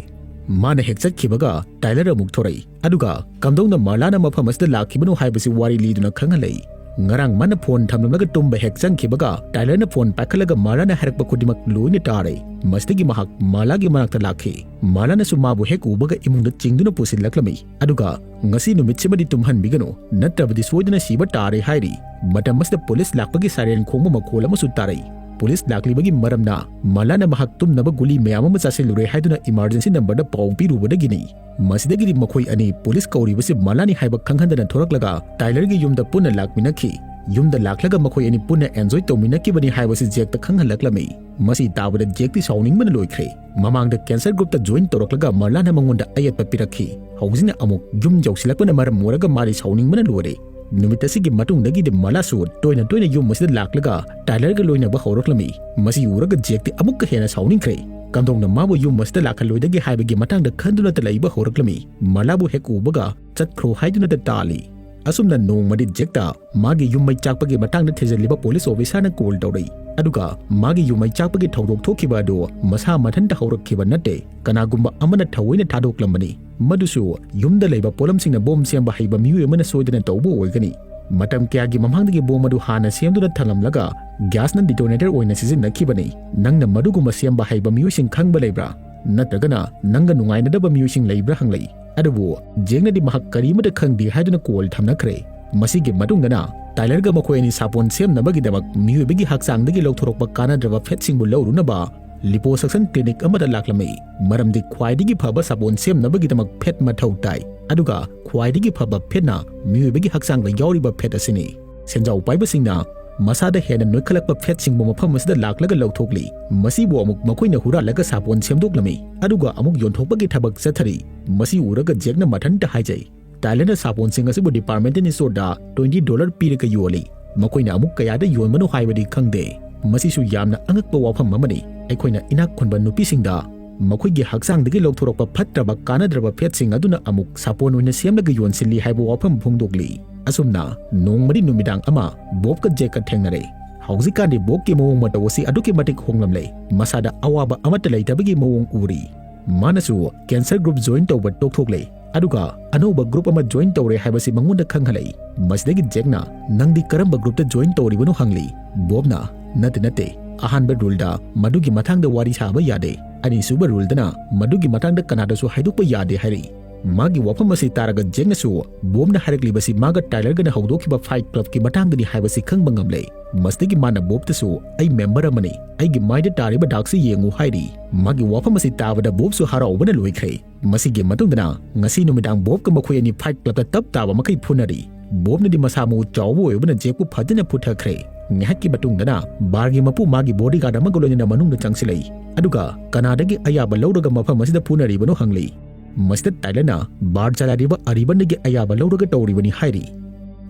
ꯃꯥꯅ ꯍꯦꯛ ꯆꯠꯈꯤꯕꯒ ꯇꯥꯏꯂꯔ ꯑꯃꯨꯛ ꯊꯣꯔꯛꯏ꯫ ꯑꯗꯨꯒ ꯀꯝꯗꯧꯅ ꯃꯥꯔꯂꯥꯅ ꯃꯐꯝ ꯑꯁꯤꯗ ꯂꯥꯛꯈꯤꯕꯅꯣ ꯍꯥꯏꯕꯁꯤ ꯋꯥꯔꯤ ꯂꯤꯗꯨꯅ ꯈꯪꯍꯜꯂꯛꯏ꯫ ꯉꯔꯥꯡ ꯃꯥꯅ ꯐꯣꯟ ꯊꯝꯂꯝꯂꯒ ꯇꯨꯝꯕ ꯍꯦꯛ ꯆꯪꯈꯤꯕꯒ ꯇꯥꯏꯂꯔꯅ ꯐꯣꯟ ꯄꯥꯏꯈꯠꯂꯒ ꯃꯥꯔꯂꯥꯅ ꯍꯥꯏꯔꯛꯄ ꯈꯨꯗꯤꯡꯃꯛ ꯂꯣꯏꯅ ꯇꯥꯔꯦ꯫ ꯃꯁꯤꯗꯒꯤ ꯃꯍꯥꯛ ꯃꯥꯔꯂꯥꯒꯤ ꯃꯅꯥꯛꯇ ꯂꯥꯛꯈꯤ꯫ ꯃꯥꯔꯂꯥꯅꯁꯨ ꯃꯥꯕꯨ ꯍꯦꯛ ꯎꯕꯒ ꯏꯃꯨꯡꯗ ꯆꯤꯡꯗꯨꯅ ꯄꯨꯁꯤꯜꯂꯛꯂꯝꯃꯤ꯫ ꯑꯗꯨꯒ "ꯉꯁꯤ ꯅꯨꯃꯤꯠꯁꯤꯃꯗꯤ ꯇꯨꯝꯍꯟꯕꯤꯒꯅꯨ, ꯅꯠꯇ꯭ꯔꯕꯗꯤ ꯁꯣꯏꯗꯅ ꯁꯤꯕ ꯇꯥꯔꯦ" ꯍꯥꯏꯔꯤ꯫ ꯃꯇꯝ ꯑꯁꯤꯗ ꯄꯨꯂꯤꯁ ꯂꯥꯛꯄꯒꯤ ꯁꯥꯏꯔꯦꯟ ꯈꯣꯡꯕ ꯃꯈꯣꯜ ꯑꯃꯁꯨ ꯇꯥꯔꯛꯏ꯫ ꯄꯨꯂꯤꯁ ꯂꯥꯛꯂꯤꯕꯒꯤ ꯃꯔꯝꯅ ꯃꯥꯔꯂꯥꯅ ꯃꯍꯥꯛ ꯇꯨꯝꯅꯕ ꯒꯨꯂꯤ ꯃꯌꯥꯝ ꯑꯃ ꯆꯥꯁꯤꯜꯂꯨꯔꯦ ꯍꯥꯏꯗꯨꯅ ꯏꯃꯥꯔꯖꯦꯟꯁꯤ ꯅꯝꯕꯔꯗ ꯄꯥꯎ ꯄꯤꯔꯨꯕꯗꯒꯤꯅꯤ꯫ ꯃꯁꯤꯗꯒꯤꯗꯤ ꯃꯈꯣꯏ ꯑꯅꯤ ꯄꯨꯂꯤꯁ ꯀꯧꯔꯤꯕꯁꯤ ꯃꯥꯔꯂꯥꯅꯤ ꯍꯥꯏꯕ ꯈꯪꯍꯟꯗꯅ ꯊꯣꯔꯛꯂꯒ ꯇꯥꯏꯂꯔꯒꯤ ꯌꯨꯝꯗ ꯄꯨꯟꯅ ꯂꯥꯛꯃꯤꯟꯅꯈꯤ꯫ ꯌꯨꯝꯗ ꯂꯥꯛꯂꯒ ꯃꯈꯣꯏ ꯑꯅꯤ ꯄꯨꯟꯅ ꯑꯦꯟꯖꯣꯏ ꯇꯧꯃꯤꯟꯅꯈꯤꯕꯅꯤ ꯍꯥꯏꯕꯁꯤ ꯖꯦꯛꯇ ꯈꯪꯍꯜꯂꯛꯂꯝꯃꯤ꯫ ꯃꯁꯤ ꯇꯥꯕꯗ ꯖꯦꯛꯇꯤ ꯁꯥꯎꯅꯤꯡꯕꯅ ꯂꯣꯏꯈ꯭ꯔꯦ꯫ ꯃꯃꯥꯡꯗ ꯀꯦꯟꯁꯔ ꯒ꯭ꯔꯨꯞꯇ ꯖꯣꯏꯟ ꯇꯧꯔꯛꯂꯒ ꯃꯥꯔꯂꯥꯅ ꯃꯉꯣꯟꯗ ꯑꯌꯦꯠꯄ ꯄꯤꯔꯛꯈꯤ꯫ ꯍꯧꯖꯤꯛꯅ ꯑꯃꯨꯛ ꯌꯨꯝ ꯌꯧꯁꯤꯜꯂꯛꯄꯅ ꯃꯔꯝ ꯑꯣꯏꯔꯒ ꯃꯥꯗꯤ ꯁꯥꯎꯅꯤꯡꯕꯅ ꯂꯣꯏꯔꯦ꯫ ꯅꯨꯃꯤꯠ ꯑꯁꯤꯒꯤ ꯃꯇꯨꯡꯗꯒꯤꯗꯤ ꯃꯥꯔꯂꯥꯁꯨ ꯇꯣꯏꯅ ꯇꯣꯏꯅ ꯌꯨꯝ ꯑꯁꯤꯗ ꯂꯥꯛꯂꯒ ꯇꯥꯏꯂꯔꯒ ꯂꯣꯏꯅꯕ ꯍꯧꯔꯛꯂꯝꯃꯤ꯫ ꯃꯁꯤ ꯎꯔꯒ ꯖꯦꯛꯇꯤ ꯑꯃꯨꯛꯀ ꯍꯦꯟꯅ ꯁꯥꯎꯅꯤꯡꯈ꯭ꯔꯦ꯫ ꯀꯝꯗꯧꯅ ꯃꯥꯕꯨ ꯌꯨꯝ ꯑꯁꯤꯗ ꯂꯥꯛꯍꯜꯂꯣꯏꯗꯒꯦ ꯍꯥꯏꯕꯒꯤ ꯃꯇꯥꯡꯗ ꯈꯟꯗꯨꯅꯇ ꯂꯩꯕ ꯍꯧꯔꯛꯂꯝꯃꯤ꯫ ꯃꯥꯔꯂꯥꯕꯨ ꯍꯦꯛ ꯎꯕꯒ "ꯆꯠꯈ꯭ꯔꯣ" ꯍꯥꯏꯗꯨꯅꯇ ꯇꯥꯜꯂꯤ꯫ ꯑꯁꯨꯝꯅ ꯅꯣꯡꯃꯗꯤ ꯖꯦꯛꯇ ꯃꯥꯒꯤ ꯌꯨꯝ ꯃꯩ ꯆꯥꯛꯄꯒꯤ ꯃꯇꯥꯡꯗ ꯊꯤꯖꯤꯜꯂꯤꯕ ꯄꯨꯂꯤꯁ ꯑꯣꯐꯤꯁꯥꯔꯅ ꯀꯣꯜ ꯇꯧꯔꯛꯏ꯫ ꯑꯗꯨꯒ ꯃꯥꯒꯤ ꯌꯨꯝ ꯃꯩ ꯆꯥꯛꯄꯒꯤ ꯊꯧꯗꯣꯛ ꯊꯣꯛꯈꯤꯕ ꯑꯗꯨ ꯃꯁꯥ ꯃꯊꯟꯇ ꯍꯧꯔꯛꯈꯤꯕ ꯅꯠꯇꯦ, ꯀꯅꯥꯒꯨꯝꯕ ꯑꯃꯅ ꯊꯑꯣꯏꯅ ꯊꯥꯗꯣꯛꯂꯝꯕꯅꯤ꯫ ꯃꯗꯨꯁꯨ ꯌꯨꯝꯗ ꯂꯩꯕ ꯄꯣꯠꯂꯝꯁꯤꯡꯅ ꯕꯣꯝ ꯁꯦꯝꯕ ꯍꯩꯕ ꯃꯤꯑꯣꯏ ꯑꯃꯅ ꯁꯣꯏꯗꯅ ꯇꯧꯕ ꯑꯣꯏꯒꯅꯤ꯫ ꯃꯇꯝ ꯀꯌꯥꯒꯤ ꯃꯃꯥꯡꯗꯒꯤ ꯕꯣꯝ ꯑꯗꯨ ꯍꯥꯟꯅ ꯁꯦꯝꯗꯨꯅ ꯊꯝꯂꯝꯂꯒ ꯒ꯭ꯌꯥꯁꯅ ꯗꯤꯇꯣꯅꯦꯇꯔ ꯑꯣꯏꯅ ꯁꯤꯖꯤꯟꯅꯈꯤꯕꯅꯤ꯫ ꯅꯪꯅ ꯃꯗꯨꯒꯨꯝꯕ ꯁꯦꯝꯕ ꯍꯩꯕ ꯃꯤꯑꯣꯏꯁꯤꯡ ꯈꯪꯕ ꯂꯩꯕ꯭ꯔꯥ? ꯅꯠꯇ꯭ꯔꯒꯅ ꯅꯪꯒ ꯅꯨꯡꯉꯥꯏꯅꯗꯕ ꯃꯤꯑꯣꯏꯁꯤꯡ ꯂꯩꯕ꯭ꯔꯥ ꯍꯪꯂꯛꯏ꯫ ꯑꯗꯨꯕꯨ ꯖꯦꯛꯅꯗꯤ ꯃꯍꯥꯛ ꯀꯔꯤꯃꯠꯇ ꯈꯪꯗꯦ ꯍꯥꯏꯗꯨꯅ ꯀꯣꯜ ꯊꯝꯅꯈ꯭ꯔꯦ꯫ ꯃꯁꯤꯒꯤ ꯃꯇꯨꯡꯗꯅ ꯇꯥꯏꯂꯔꯒ ꯃꯈꯣꯏ ꯑꯅꯤ ꯁꯥꯄꯣꯟ ꯁꯦꯝꯅꯕꯒꯤꯗꯃꯛ ꯃꯤꯑꯣꯏꯕꯒꯤ ꯍꯛꯆꯥꯡꯗꯒꯤ ꯂꯧꯊꯣꯔꯛꯄ ꯀꯥꯟꯅꯗ꯭ꯔꯕ ꯐꯦꯠꯁꯤꯡꯕꯨ ꯂꯧꯔꯨꯅꯕ ꯂꯤꯄꯣꯁꯛꯁꯟ ꯀ꯭ꯂꯤꯅꯤꯛ ꯑꯃꯗ ꯂꯥꯛꯂꯝꯃꯤ꯫ ꯃꯔꯝꯗꯤ ꯈ꯭ꯋꯥꯏꯗꯒꯤ ꯐꯕ ꯁꯥꯄꯣꯟ ꯁꯦꯝꯅꯕꯒꯤꯗꯃꯛ ꯐꯦꯠ ꯃꯊꯧ ꯇꯥꯏ, ꯑꯗꯨꯒ ꯈ꯭ꯋꯥꯏꯗꯒꯤ ꯐꯕ ꯐꯦꯠꯅ ꯃꯤꯑꯣꯏꯕꯒꯤ ꯍꯛꯆꯥꯡꯗ ꯌꯥꯎꯔꯤꯕ ꯐꯦꯠ ꯑꯁꯤꯅꯤ꯫ ꯁꯦꯟꯖꯥꯎ ꯄꯥꯏꯕꯁꯤꯡꯅ ꯃꯁꯥꯗ ꯍꯦꯟꯅ ꯅꯣꯏꯈꯠꯂꯛꯄ ꯐꯦꯠꯁꯤꯡꯕꯨ ꯃꯐꯝ ꯑꯁꯤꯗ ꯂꯥꯛꯂꯒ ꯂꯧꯊꯣꯛꯂꯤ꯫ ꯃꯁꯤꯕꯨ ꯑꯃꯨꯛ ꯃꯈꯣꯏꯅ ꯍꯨꯔꯥꯜꯂꯒ ꯁꯥꯄꯣꯟ ꯁꯦꯝꯗꯣꯛꯂꯝꯃꯤ, ꯑꯗꯨꯒ ꯑꯃꯨꯛ ꯌꯣꯟꯊꯣꯛꯄꯒꯤ ꯊꯕꯛ ꯆꯠꯊꯔꯤ꯫ ꯃꯁꯤ ꯎꯔꯒ ꯖꯦꯛꯅ ꯃꯊꯟꯇ ꯍꯥꯏꯖꯩ, "ꯇꯥꯏꯂꯔꯅ ꯁꯥꯄꯣꯟꯁꯤꯡ ꯑꯁꯤꯕꯨ ꯗꯤꯄꯥꯔꯠꯃꯦꯟꯇꯦꯜ ꯁ꯭ꯇꯣꯔꯗ ꯇ꯭ꯋꯦꯟꯇꯤ ꯗꯣꯂꯔ ꯄꯤꯔꯒ ꯌꯣꯜꯂꯤ꯫ ꯃꯈꯣꯏꯅ ꯑꯃꯨꯛ ꯀꯌꯥꯗ ꯌꯣꯟꯕꯅꯣ ꯍꯥꯏꯕꯗꯤ ꯈꯪꯗꯦ꯫ ꯃꯁꯤꯁꯨ ꯌꯥꯝꯅ ꯑꯉꯛꯄ ꯋꯥꯐꯝ ꯑꯃꯅꯤ꯫ ꯑꯩꯈꯣꯏꯅ ꯏꯅꯥꯛ ꯈꯨꯟꯕ ꯅꯨꯄꯤꯁꯤꯡꯗ ꯃꯈꯣꯏꯒꯤ ꯍꯛꯆꯥꯡꯗꯒꯤ ꯂꯧꯊꯣꯔꯛꯄ ꯐꯠꯇ꯭ꯔꯕ ꯀꯥꯟꯅꯗ꯭ꯔꯕ ꯐꯦꯠꯁꯤꯡ ꯑꯗꯨꯅ ꯑꯃꯨꯛ ꯁꯥꯄꯣꯟ ꯑꯣꯏꯅ ꯁꯦꯝꯂꯒ ꯌꯣꯟꯁꯤꯜꯂꯤ" ꯍꯥꯏꯕ ꯋꯥꯐꯝ ꯐꯣꯡꯗꯣꯛꯂꯤ꯫ ꯑꯁꯨꯝꯅ ꯅꯣꯡꯃꯗꯤ ꯅꯨꯃꯤꯗꯥꯡ ꯑꯃ ꯕꯣꯕꯀ ꯖꯦꯛꯀ ꯊꯦꯡꯅꯔꯦ꯫ ꯍꯧꯖꯤꯛꯀꯥꯟꯗꯤ ꯕꯣꯕꯀꯤ ꯃꯑꯣꯡ ꯃꯇꯧ ꯑꯁꯤ ꯑꯗꯨꯛꯀꯤ ꯃꯇꯤꯛ ꯍꯣꯡꯂꯝꯂꯦ꯫ ꯃꯁꯥꯗ ꯑꯋꯥꯕ ꯑꯃꯠꯇ ꯂꯩꯇꯕꯒꯤ ꯃꯑꯣꯡ ꯎꯔꯤ꯫ ꯃꯥꯅꯁꯨ ꯀꯦꯟꯁꯔ ꯒ꯭ꯔꯨꯞ ꯖꯣꯏꯟ ꯇꯧꯕ ꯇꯣꯛꯊꯣꯛꯂꯦ, ꯑꯗꯨꯒ ꯑꯅꯧꯕ ꯒ꯭ꯔꯨꯞ ꯑꯃ ꯖꯣꯏꯟ ꯇꯧꯔꯦ ꯍꯥꯏꯕꯁꯤ ꯃꯉꯣꯟꯗ ꯈꯪꯍꯜꯂꯛꯏ꯫ ꯃꯁꯤꯗꯒꯤ ꯖꯦꯛꯅ, "ꯅꯪꯗꯤ ꯀꯔꯝꯕ ꯒ꯭ꯔꯨꯞꯇ ꯖꯣꯏꯟ ꯇꯧꯔꯤꯕꯅꯣ?" ꯍꯪꯂꯤ꯫ ꯕꯣꯕꯅ, "ꯅꯠꯇꯦ, ꯅꯠꯇꯦ, ꯑꯍꯥꯟꯕ ꯔꯨꯜꯗ ꯃꯗꯨꯒꯤ ꯃꯇꯥꯡꯗ ꯋꯥꯔꯤ ꯁꯥꯕ ꯌꯥꯗꯦ꯫ ꯑꯅꯤꯁꯨꯕ ꯔꯨꯜꯗꯅ ꯃꯗꯨꯒꯤ ꯃꯇꯥꯡꯗ ꯀꯅꯥꯗꯁꯨ ꯍꯥꯏꯗꯣꯛꯄ ꯌꯥꯗꯦ" ꯍꯥꯏꯔꯛꯏ꯫ ꯃꯥꯒꯤ ꯋꯥꯐꯝ ꯑꯁꯤ ꯇꯥꯔꯒ ꯖꯦꯛꯅꯁꯨ ꯕꯣꯕꯅ ꯍꯥꯏꯔꯛꯂꯤꯕꯁꯤ ꯃꯥꯒ ꯇꯥꯏꯂꯔꯒꯅ ꯍꯧꯗꯣꯛꯈꯤꯕ ꯐꯥꯏꯠ ꯀ꯭ꯂꯕꯀꯤ ꯃꯇꯥꯡꯗꯅꯤ ꯍꯥꯏꯕꯁꯤ ꯈꯪꯕ ꯉꯝꯂꯦ꯫ ꯃꯁꯤꯗꯒꯤ ꯃꯥꯅ ꯕꯣꯕꯇꯁꯨ, "ꯑꯩ ꯃꯦꯝꯕꯔ ꯑꯃꯅꯤ, ꯑꯩꯒꯤ ꯃꯥꯏꯗ ꯇꯥꯔꯤꯕ ꯗꯥꯛꯁꯤ ꯌꯦꯡꯉꯨ" ꯍꯥꯏꯔꯤ꯫ ꯃꯥꯒꯤ ꯋꯥꯐꯝ ꯑꯁꯤ ꯇꯥꯕꯗ ꯕꯣꯕꯁꯨ ꯍꯔꯥꯎꯕꯅ ꯂꯣꯏꯈ꯭ꯔꯦ꯫ ꯃꯁꯤꯒꯤ ꯃꯇꯨꯡꯗꯅ ꯉꯁꯤ ꯅꯨꯃꯤꯗꯥꯡ ꯕꯣꯕꯀ ꯃꯈꯣꯏ ꯑꯅꯤ ꯐꯥꯏꯠ ꯀ꯭ꯂꯕꯇ ꯇꯞ ꯇꯥꯕ ꯃꯈꯩ ꯐꯨꯅꯔꯤ꯫ ꯕꯣꯕꯅꯗꯤ ꯃꯁꯥ ꯃꯎ ꯆꯥꯎꯕ ꯑꯣꯏꯕꯅ ꯖꯦꯛꯄꯨ ꯐꯖꯅ ꯐꯨꯊꯈ꯭ꯔꯦ꯫ ꯉꯥꯏꯍꯥꯛꯀꯤ ꯃꯇꯨꯡꯗꯅ ꯕꯥꯔꯒꯤ ꯃꯄꯨ ꯃꯥꯒꯤ ꯕꯣꯗꯤꯒꯥꯔꯗ ꯑꯃꯒ ꯂꯣꯏꯅꯅ ꯃꯅꯨꯡꯗ ꯆꯪꯁꯤꯜꯂꯛꯏ, ꯑꯗꯨꯒ ꯀꯅꯥꯗꯒꯤ ꯑꯌꯥꯕ ꯂꯧꯔꯒ ꯃꯐꯝ ꯑꯁꯤꯗ ꯐꯨꯅꯔꯤꯕꯅꯣ ꯍꯪꯂꯤ꯫ ꯃꯁꯤꯗ ꯇꯥꯏꯂꯔꯅ ꯕꯥꯔ ꯆꯂꯥꯏꯔꯤꯕ ꯑꯔꯤꯕꯟꯗꯒꯤ ꯑꯌꯥꯕ ꯂꯧꯔꯒ ꯇꯧꯔꯤꯕꯅꯤ ꯍꯥꯏꯔꯤ꯫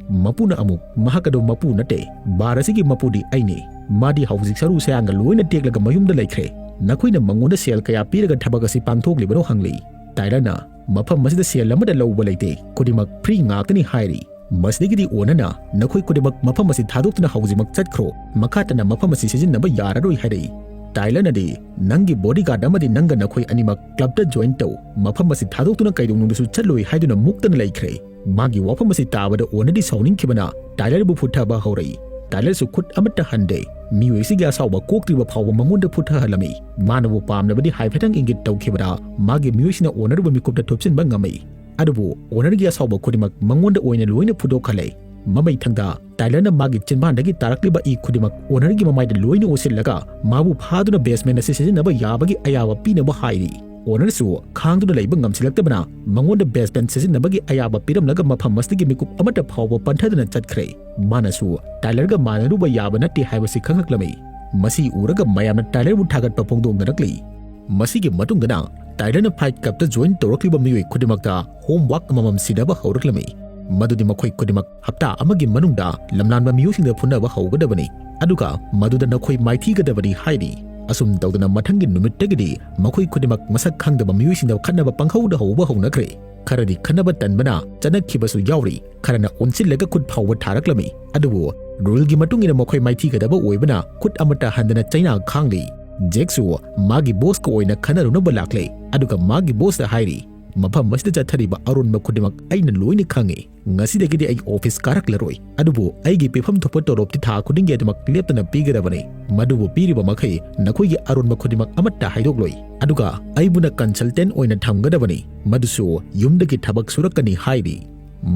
ꯃꯄꯨꯅ ꯑꯃꯨꯛ ꯃꯍꯥꯛ ꯑꯗꯨ ꯃꯄꯨ ꯅꯠꯇꯦ, ꯕꯥꯔ ꯑꯁꯤꯒꯤ ꯃꯄꯨꯗꯤ ꯑꯩꯅꯤ꯫ ꯃꯥꯗꯤ ꯍꯧꯖꯤꯛ ꯁꯔꯨ ꯁꯌꯥꯡꯒ ꯂꯣꯏꯅ ꯇꯦꯛꯂꯒ ꯃꯌꯨꯝꯗ ꯂꯩꯈ꯭ꯔꯦ꯫ ꯅꯈꯣꯏꯅ ꯃꯉꯣꯟꯗ ꯁꯦꯜ ꯀꯌꯥ ꯄꯤꯔꯒ ꯊꯕꯛ ꯑꯁꯤ ꯄꯥꯡꯊꯣꯛꯂꯤꯕꯅꯣ ꯍꯪꯂꯤ꯫ ꯇꯥꯏꯂꯔꯅ ꯃꯐꯝ ꯑꯁꯤꯗ ꯁꯦꯜ ꯑꯃꯠꯇ ꯂꯧꯕ ꯂꯩꯇꯦ, ꯈꯨꯗꯤꯡꯃꯛ ꯐ꯭ꯔꯤ ꯉꯥꯛꯇꯅꯤ ꯍꯥꯏꯔꯤ꯫ ꯃꯁꯤꯗꯒꯤꯗꯤ ꯑꯣꯅꯅ ꯅꯈꯣꯏ ꯈꯨꯗꯤꯡꯃꯛ ꯃꯐꯝ ꯑꯁꯤ ꯊꯥꯗꯣꯛꯇꯨꯅ ꯍꯧꯖꯤꯛꯃꯛ ꯆꯠꯈ꯭ꯔꯣ, ꯃꯈꯥ ꯇꯥꯅ ꯃꯐꯝ ꯑꯁꯤ ꯁꯤꯖꯤꯟꯅꯕ ꯌꯥꯔꯔꯣꯏ ꯍꯥꯏꯔꯛꯏ꯫ ꯇꯥꯏꯂꯔꯅꯗꯤ, "ꯅꯪꯒꯤ ꯕꯣꯗꯤꯒꯥꯔꯗ ꯑꯃꯗꯤ ꯅꯪꯒ ꯅꯈꯣꯏ ꯑꯅꯤꯃꯛ ꯀ꯭ꯂꯕꯇ ꯖꯣꯏꯟ ꯇꯧ, ꯃꯐꯝ ꯑꯁꯤ ꯊꯥꯗꯣꯛꯇꯨꯅ ꯀꯩꯗꯧꯅꯨꯡꯗꯁꯨ ꯆꯠꯂꯣꯏ" ꯍꯥꯏꯗꯨꯅ ꯃꯨꯛꯇꯅ ꯂꯩꯈ꯭ꯔꯦ꯫ ꯃꯥꯒꯤ ꯋꯥꯐꯝ ꯑꯁꯤ ꯇꯥꯕꯗ ꯑꯣꯅꯗꯤ ꯁꯥꯎꯅꯤꯡꯈꯤꯕꯅ ꯇꯥꯏꯂꯔꯕꯨ ꯐꯨꯊꯕ ꯍꯧꯔꯛꯏ꯫ ꯇꯥꯏꯂꯔꯁꯨ ꯈꯨꯠ ꯑꯃꯠꯇ ꯍꯟꯗꯦ꯫ ꯃꯤꯑꯣꯏꯁꯤꯒꯤ ꯑꯁꯥꯎꯕ ꯀꯣꯛꯇ꯭ꯔꯤꯕ ꯐꯥꯎꯕ ꯃꯉꯣꯟꯗ ꯐꯨꯊꯍꯜꯂꯝꯃꯤ꯫ ꯃꯥꯅꯕꯨ ꯄꯥꯝꯂꯕꯗꯤ ꯍꯥꯏꯐꯦꯠꯇꯪ ꯏꯪꯒꯤꯠ ꯇꯧꯈꯤꯕꯗ ꯃꯥꯒꯤ ꯃꯤꯑꯣꯏꯁꯤꯡꯅ ꯑꯣꯅꯔꯕꯨ ꯃꯤꯀꯨꯞꯇ ꯊꯨꯞꯆꯤꯟꯕ ꯉꯝꯃꯤ꯫ ꯑꯗꯨꯕꯨ ꯑꯣꯅꯔꯒꯤ ꯑꯁꯥꯎꯕ ꯈꯨꯗꯤꯡꯃꯛ ꯃꯉꯣꯟꯗ ꯑꯣꯏꯅ ꯂꯣꯏꯅ ꯐꯨꯗꯣꯛꯍꯜꯂꯦ꯫ ꯃꯃꯩꯊꯪꯗ ꯇꯥꯏꯂꯔꯅ ꯃꯥꯒꯤ ꯆꯤꯟꯕꯥꯟꯗꯒꯤ ꯇꯥꯔꯛꯂꯤꯕ ꯏ ꯈꯨꯗꯤꯡꯃꯛ ꯑꯣꯅꯔꯒꯤ ꯃꯃꯥꯏꯗ ꯂꯣꯏꯅ ꯑꯣꯁꯤꯜꯂꯒ ꯃꯥꯕꯨ ꯐꯥꯗꯨꯅ ꯕꯦꯁꯃꯦꯟ ꯑꯁꯤ ꯁꯤꯖꯤꯟꯅꯕ ꯌꯥꯕꯒꯤ ꯑꯌꯥꯕ ꯄꯤꯅꯕ ꯍꯥꯏꯔꯤ꯫ ꯑꯣꯅꯔꯁꯨ ꯈꯥꯡꯗꯨꯅ ꯂꯩꯕ ꯉꯝꯁꯤꯜꯂꯛꯇꯕꯅ ꯃꯉꯣꯟꯗ ꯕꯦꯁꯃꯦꯟ ꯁꯤꯖꯤꯟꯅꯕꯒꯤ ꯑꯌꯥꯕ ꯄꯤꯔꯝꯂꯒ ꯃꯐꯝ ꯑꯁꯤꯗꯒꯤ ꯃꯤꯀꯨꯞ ꯑꯃꯠꯇ ꯐꯥꯎꯕ ꯄꯟꯊꯗꯅ ꯆꯠꯈ꯭ꯔꯦ꯫ ꯃꯥꯅꯁꯨ ꯇꯥꯏꯂꯔꯒ ꯃꯥꯟꯅꯔꯨꯕ ꯌꯥꯕ ꯅꯠꯇꯦ ꯍꯥꯏꯕꯁꯤ ꯈꯪꯂꯛꯂꯝꯃꯤ꯫ ꯃꯁꯤ ꯎꯔꯒ ꯃꯌꯥꯝꯅ ꯇꯥꯏꯂꯔꯕꯨ ꯊꯥꯒꯠꯄ ꯐꯣꯡꯗꯣꯛꯅꯔꯛꯂꯤ꯫ ꯃꯁꯤꯒꯤ ꯃꯇꯨꯡꯗꯅ ꯇꯥꯏꯂꯔꯅ ꯐꯥꯏꯠ ꯀ꯭ꯂꯕꯇ ꯖꯣꯏꯟ ꯇꯧꯔꯛꯂꯤꯕ ꯃꯤꯑꯣꯏ ꯈꯨꯗꯤꯡꯃꯛꯇ ꯍꯣꯝꯋꯥꯔꯛ ꯑꯃꯃꯝ ꯁꯤꯟꯅꯕ ꯍꯧꯔꯛꯂꯝꯃꯤ꯫ ꯃꯗꯨꯗꯤ ꯃꯈꯣꯏ ꯈꯨꯗꯤꯡꯃꯛ ꯍꯞꯇꯥ ꯑꯃꯒꯤ ꯃꯅꯨꯡꯗ ꯂꯝꯂꯥꯟꯕ ꯃꯤꯑꯣꯏꯁꯤꯡꯗ ꯐꯨꯅꯕ ꯍꯧꯒꯗꯕꯅꯤ, ꯑꯗꯨꯒ ꯃꯗꯨꯗ ꯅꯈꯣꯏ ꯃꯥꯏꯊꯤꯒꯗꯕꯅꯤ ꯍꯥꯏꯔꯤ꯫ ꯑꯁꯨꯝ ꯇꯧꯗꯅ ꯃꯊꯪꯒꯤ ꯅꯨꯃꯤꯠꯇꯒꯤꯗꯤ ꯃꯈꯣꯏ ꯈꯨꯗꯤꯡꯃꯛ ꯃꯁꯛ ꯈꯪꯗꯕ ꯃꯤꯑꯣꯏꯁꯤꯡꯗ ꯈꯠꯅꯕ ꯄꯪꯍꯧꯗ ꯍꯧꯕ ꯍꯧꯅꯈ꯭ꯔꯦ꯫ ꯈꯔꯗꯤ ꯈꯠꯅꯕ ꯇꯟꯕꯅ ꯆꯠꯅꯈꯤꯕꯁꯨ ꯌꯥꯎꯔꯤ, ꯈꯔꯅ ꯑꯣꯟꯁꯤꯜꯂꯒ ꯈꯨꯠ ꯐꯥꯎꯕ ꯊꯥꯔꯛꯂꯝꯃꯤ꯫ ꯑꯗꯨꯕꯨ ꯔꯨꯜꯒꯤ ꯃꯇꯨꯡ ꯏꯟꯅ ꯃꯈꯣꯏ ꯃꯥꯏꯊꯤꯒꯗꯕ ꯑꯣꯏꯕꯅ ꯈꯨꯠ ꯑꯃꯠꯇ ꯍꯟꯗꯅ ꯆꯩꯅꯥ ꯈꯥꯡꯂꯤ꯫ ꯖꯦꯛꯁꯨ ꯃꯥꯒꯤ ꯕꯣꯁꯀ ꯑꯣꯏꯅ ꯈꯟꯅꯔꯨꯅꯕ ꯂꯥꯛꯂꯦ, ꯑꯗꯨꯒ ꯃꯥꯒꯤ ꯕꯣꯁꯇ ꯍꯥꯏꯔꯤ, "ꯃꯐꯝ ꯑꯁꯤꯗ ꯆꯠꯊꯔꯤꯕ ꯑꯔꯣꯟꯕ ꯈꯨꯗꯤꯡꯃꯛ ꯑꯩꯅ ꯂꯣꯏꯅ ꯈꯪꯏ꯫ ꯉꯁꯤꯗꯒꯤꯗꯤ ꯑꯩ ꯑꯣꯐꯤꯁ ꯀꯥꯔꯛꯂꯔꯣꯏ, ꯑꯗꯨꯕꯨ ꯑꯩꯒꯤ ꯄꯤꯐꯝ ꯊꯣꯛꯄ ꯇꯣꯂꯣꯞꯇꯤ ꯊꯥ ꯈꯨꯗꯤꯡꯒꯤ ꯑꯗꯨꯃꯛ ꯂꯦꯞꯇꯅ ꯄꯤꯒꯗꯕꯅꯤ꯫ ꯃꯗꯨꯕꯨ ꯄꯤꯔꯤꯕ ꯃꯈꯩ ꯅꯈꯣꯏꯒꯤ ꯑꯔꯣꯟꯕ ꯈꯨꯗꯤꯡꯃꯛ ꯑꯃꯠꯇ ꯍꯥꯏꯗꯣꯛꯂꯣꯏ, ꯑꯗꯨꯒ ꯑꯩꯕꯨꯅ ꯀꯟꯁꯜꯇꯦꯟ ꯑꯣꯏꯅ ꯊꯝꯒꯗꯕꯅꯤ, ꯃꯗꯨꯁꯨ ꯌꯨꯝꯗꯒꯤ ꯊꯕꯛ ꯁꯨꯔꯛꯀꯅꯤ" ꯍꯥꯏꯔꯤ꯫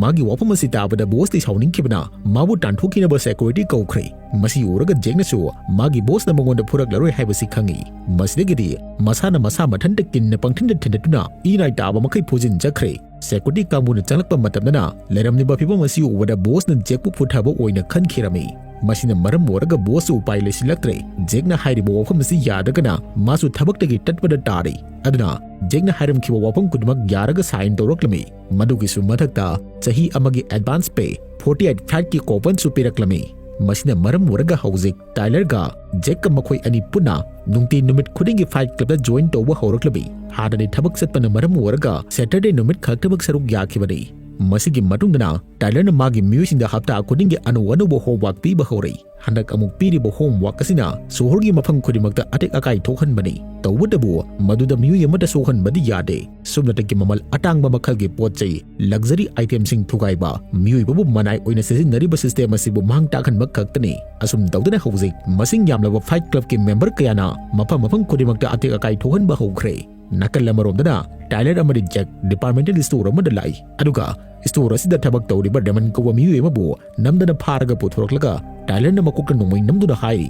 ꯃꯥꯒꯤ ꯋꯥꯐꯝ ꯑꯁꯤ ꯇꯥꯕꯗ ꯕꯣꯁꯇꯤ ꯁꯥꯎꯅꯤꯡꯈꯤꯕꯅ ꯃꯥꯕꯨ ꯇꯥꯟꯊꯣꯛꯈꯤꯅꯕ ꯁꯦꯀ꯭ꯌꯨꯔꯤꯇꯤ ꯀꯧꯈ꯭ꯔꯦ꯫ ꯃꯁꯤ ꯎꯔꯒ ꯖꯦꯛꯅꯁꯨ ꯃꯥꯒꯤ ꯕꯣꯁꯅ ꯃꯉꯣꯟꯗ ꯐꯨꯔꯛꯂꯔꯣꯏ ꯍꯥꯏꯕꯁꯤ ꯈꯪꯏ꯫ ꯃꯁꯤꯗꯒꯤꯗꯤ ꯃꯁꯥꯅ ꯃꯁꯥ ꯃꯊꯟꯇ ꯀꯤꯟꯅ ꯄꯪꯊꯤꯟꯗ ꯊꯤꯟꯗꯠꯇꯨꯅ ꯏ ꯅꯥꯏ ꯇꯥꯕ ꯃꯈꯩ ꯐꯨꯖꯤꯟꯖꯈ꯭ꯔꯦ꯫ ꯁꯦꯀ꯭ꯌꯨꯔꯤꯇꯤ ꯀꯥꯡꯕꯨꯅ ꯆꯪꯂꯛꯄ ꯃꯇꯝꯗꯅ ꯂꯩꯔꯝꯂꯤꯕ ꯐꯤꯕꯝ ꯑꯁꯤ ꯎꯕꯗ ꯕꯣꯁꯅ ꯖꯦꯛꯄꯨ ꯐꯨꯊꯕ ꯑꯣꯏꯅ ꯈꯟꯈꯤꯔꯝꯃꯤ꯫ ꯃꯁꯤꯅ ꯃꯔꯝ ꯑꯣꯏꯔꯒ ꯕꯣꯁꯁꯨ ꯎꯄꯥꯏ ꯂꯩꯁꯤꯜꯂꯛꯇ꯭ꯔꯦ꯫ ꯖꯦꯛꯅ ꯍꯥꯏꯔꯤꯕ ꯋꯥꯐꯝ ꯑꯁꯤ ꯌꯥꯗ꯭ꯔꯒꯅ ꯃꯥꯁꯨ ꯊꯕꯛꯇꯒꯤ ꯇꯠꯄꯗ ꯇꯥꯔꯦ꯫ ꯑꯗꯨꯅ ꯖꯦꯛꯅ ꯍꯥꯏꯔꯝꯈꯤꯕ ꯋꯥꯐꯝ ꯈꯨꯗꯤꯡꯃꯛ ꯌꯥꯔꯒ ꯁꯥꯏꯟ ꯇꯧꯔꯛꯂꯝꯃꯤ꯫ ꯃꯗꯨꯒꯤꯁꯨ ꯃꯊꯛꯇ ꯆꯍꯤ ꯑꯃꯒꯤ ꯑꯦꯗꯚꯥꯟꯁ ꯄꯦ, ꯐꯣꯔꯇꯤ ꯑꯩꯠ ꯐ꯭ꯂꯥꯏꯠꯀꯤ ꯀꯣꯄꯟꯁꯨ ꯄꯤꯔꯛꯂꯝꯃꯤ꯫ ꯃꯁꯤꯅ ꯃꯔꯝ ꯑꯣꯏꯔꯒ ꯍꯧꯖꯤꯛ ꯇꯥꯏꯂꯔꯒ ꯖꯦꯛꯀ ꯃꯈꯣꯏ ꯑꯅꯤ ꯄꯨꯟꯅ ꯅꯨꯡꯇꯤ ꯅꯨꯃꯤꯠ ꯈꯨꯗꯤꯡꯒꯤ ꯐꯥꯏꯠ ꯀ꯭ꯂꯕꯇ ꯖꯣꯏꯟ ꯇꯧꯕ ꯍꯧꯔꯛꯂꯝꯃꯤ꯫ ꯍꯥꯟꯅꯗꯤ ꯊꯕꯛ ꯆꯠꯄꯅ ꯃꯔꯝ ꯑꯣꯏꯔꯒ ꯁꯦꯇꯔꯗꯦ ꯅꯨꯃꯤꯠ ꯈꯛꯇꯃꯛ ꯁꯔꯨꯛ ꯌꯥꯈꯤꯕꯅꯤ꯫ ꯃꯁꯤꯒꯤ ꯃꯇꯨꯡꯗꯅ ꯇꯥꯏꯂꯔꯅ ꯃꯥꯒꯤ ꯃꯤꯑꯣꯏꯁꯤꯡꯗ ꯍꯞꯇꯥ ꯈꯨꯗꯤꯡꯒꯤ ꯑꯅꯧ ꯑꯅꯧꯕ ꯍꯣꯝꯋꯥꯔꯛ ꯄꯤꯕ ꯍꯧꯔꯛꯏ꯫ ꯍꯟꯗꯛ ꯑꯃꯨꯛ ꯄꯤꯔꯤꯕ ꯍꯣꯝꯋꯥꯔꯛ ꯑꯁꯤꯅ ꯁꯣꯍꯔꯒꯤ ꯃꯐꯝ ꯈꯨꯗꯤꯡꯃꯛꯇ ꯑꯇꯦꯛ ꯑꯀꯥꯏ ꯊꯣꯛꯍꯟꯕꯅꯤ꯫ ꯇꯧꯕꯇꯕꯨ ꯃꯗꯨꯗ ꯃꯤꯑꯣꯏ ꯑꯃꯠꯇ ꯁꯣꯛꯍꯟꯕꯗꯤ ꯌꯥꯗꯦ꯫ ꯁꯨꯞꯅꯇꯒꯤ ꯃꯃꯜ ꯑꯇꯥꯡꯕ ꯃꯈꯜꯒꯤ ꯄꯣꯠ ꯆꯩ, ꯂꯛꯖꯔꯤ ꯑꯥꯏꯇꯦꯝꯁꯤꯡ ꯊꯨꯒꯥꯏꯕ, ꯃꯤꯑꯣꯏꯕꯕꯨ ꯃꯅꯥꯏ ꯑꯣꯏꯅ ꯁꯤꯖꯤꯟꯅꯔꯤꯕ ꯁꯤꯁꯇꯦꯝ ꯑꯁꯤꯕꯨ ꯃꯥꯡ ꯇꯥꯛꯍꯟꯕ ꯈꯛꯇꯅꯤ꯫ ꯑꯁꯨꯝ ꯇꯧꯗꯅ ꯍꯧꯖꯤꯛ ꯃꯁꯤꯡ ꯌꯥꯝꯂꯕ ꯐꯥꯏꯠ ꯀ꯭ꯂꯕꯀꯤ ꯃꯦꯝꯕꯔ ꯀꯌꯥꯅ ꯃꯐꯝ ꯃꯐꯝ ꯈꯨꯗꯤꯡꯃꯛꯇ ꯑꯇꯦꯛ ꯑꯀꯥꯏ ꯊꯣꯛꯍꯟꯕ ꯍꯧꯈ꯭ꯔꯦ꯫ ꯅꯥꯀꯜ ꯑꯃꯔꯣꯝꯗꯅ ꯇꯥꯏꯂꯔ ꯑꯃꯗꯤ ꯖꯦꯛ ꯗꯤꯄꯥꯔꯠꯃꯦꯟꯇꯦꯜ ꯁ꯭ꯇꯣꯔ ꯑꯃꯗ ꯂꯥꯛꯏ꯫ ꯑꯗꯨꯒ ꯁ꯭ꯇꯣꯔ ꯑꯁꯤꯗ ꯊꯕꯛ ꯇꯧꯔꯤꯕ ꯔꯦꯃꯟ ꯀꯧꯕ ꯃꯤꯑꯣꯏ ꯑꯃꯕꯨ ꯅꯝꯗꯅ ꯐꯥꯔꯒ ꯄꯨꯊꯣꯔꯛꯂꯒ ꯇꯥꯏꯂꯔꯅ ꯃꯀꯣꯛꯇ ꯅꯣꯡꯃꯩ ꯅꯝꯗꯨꯅ ꯍꯥꯏꯔꯤ,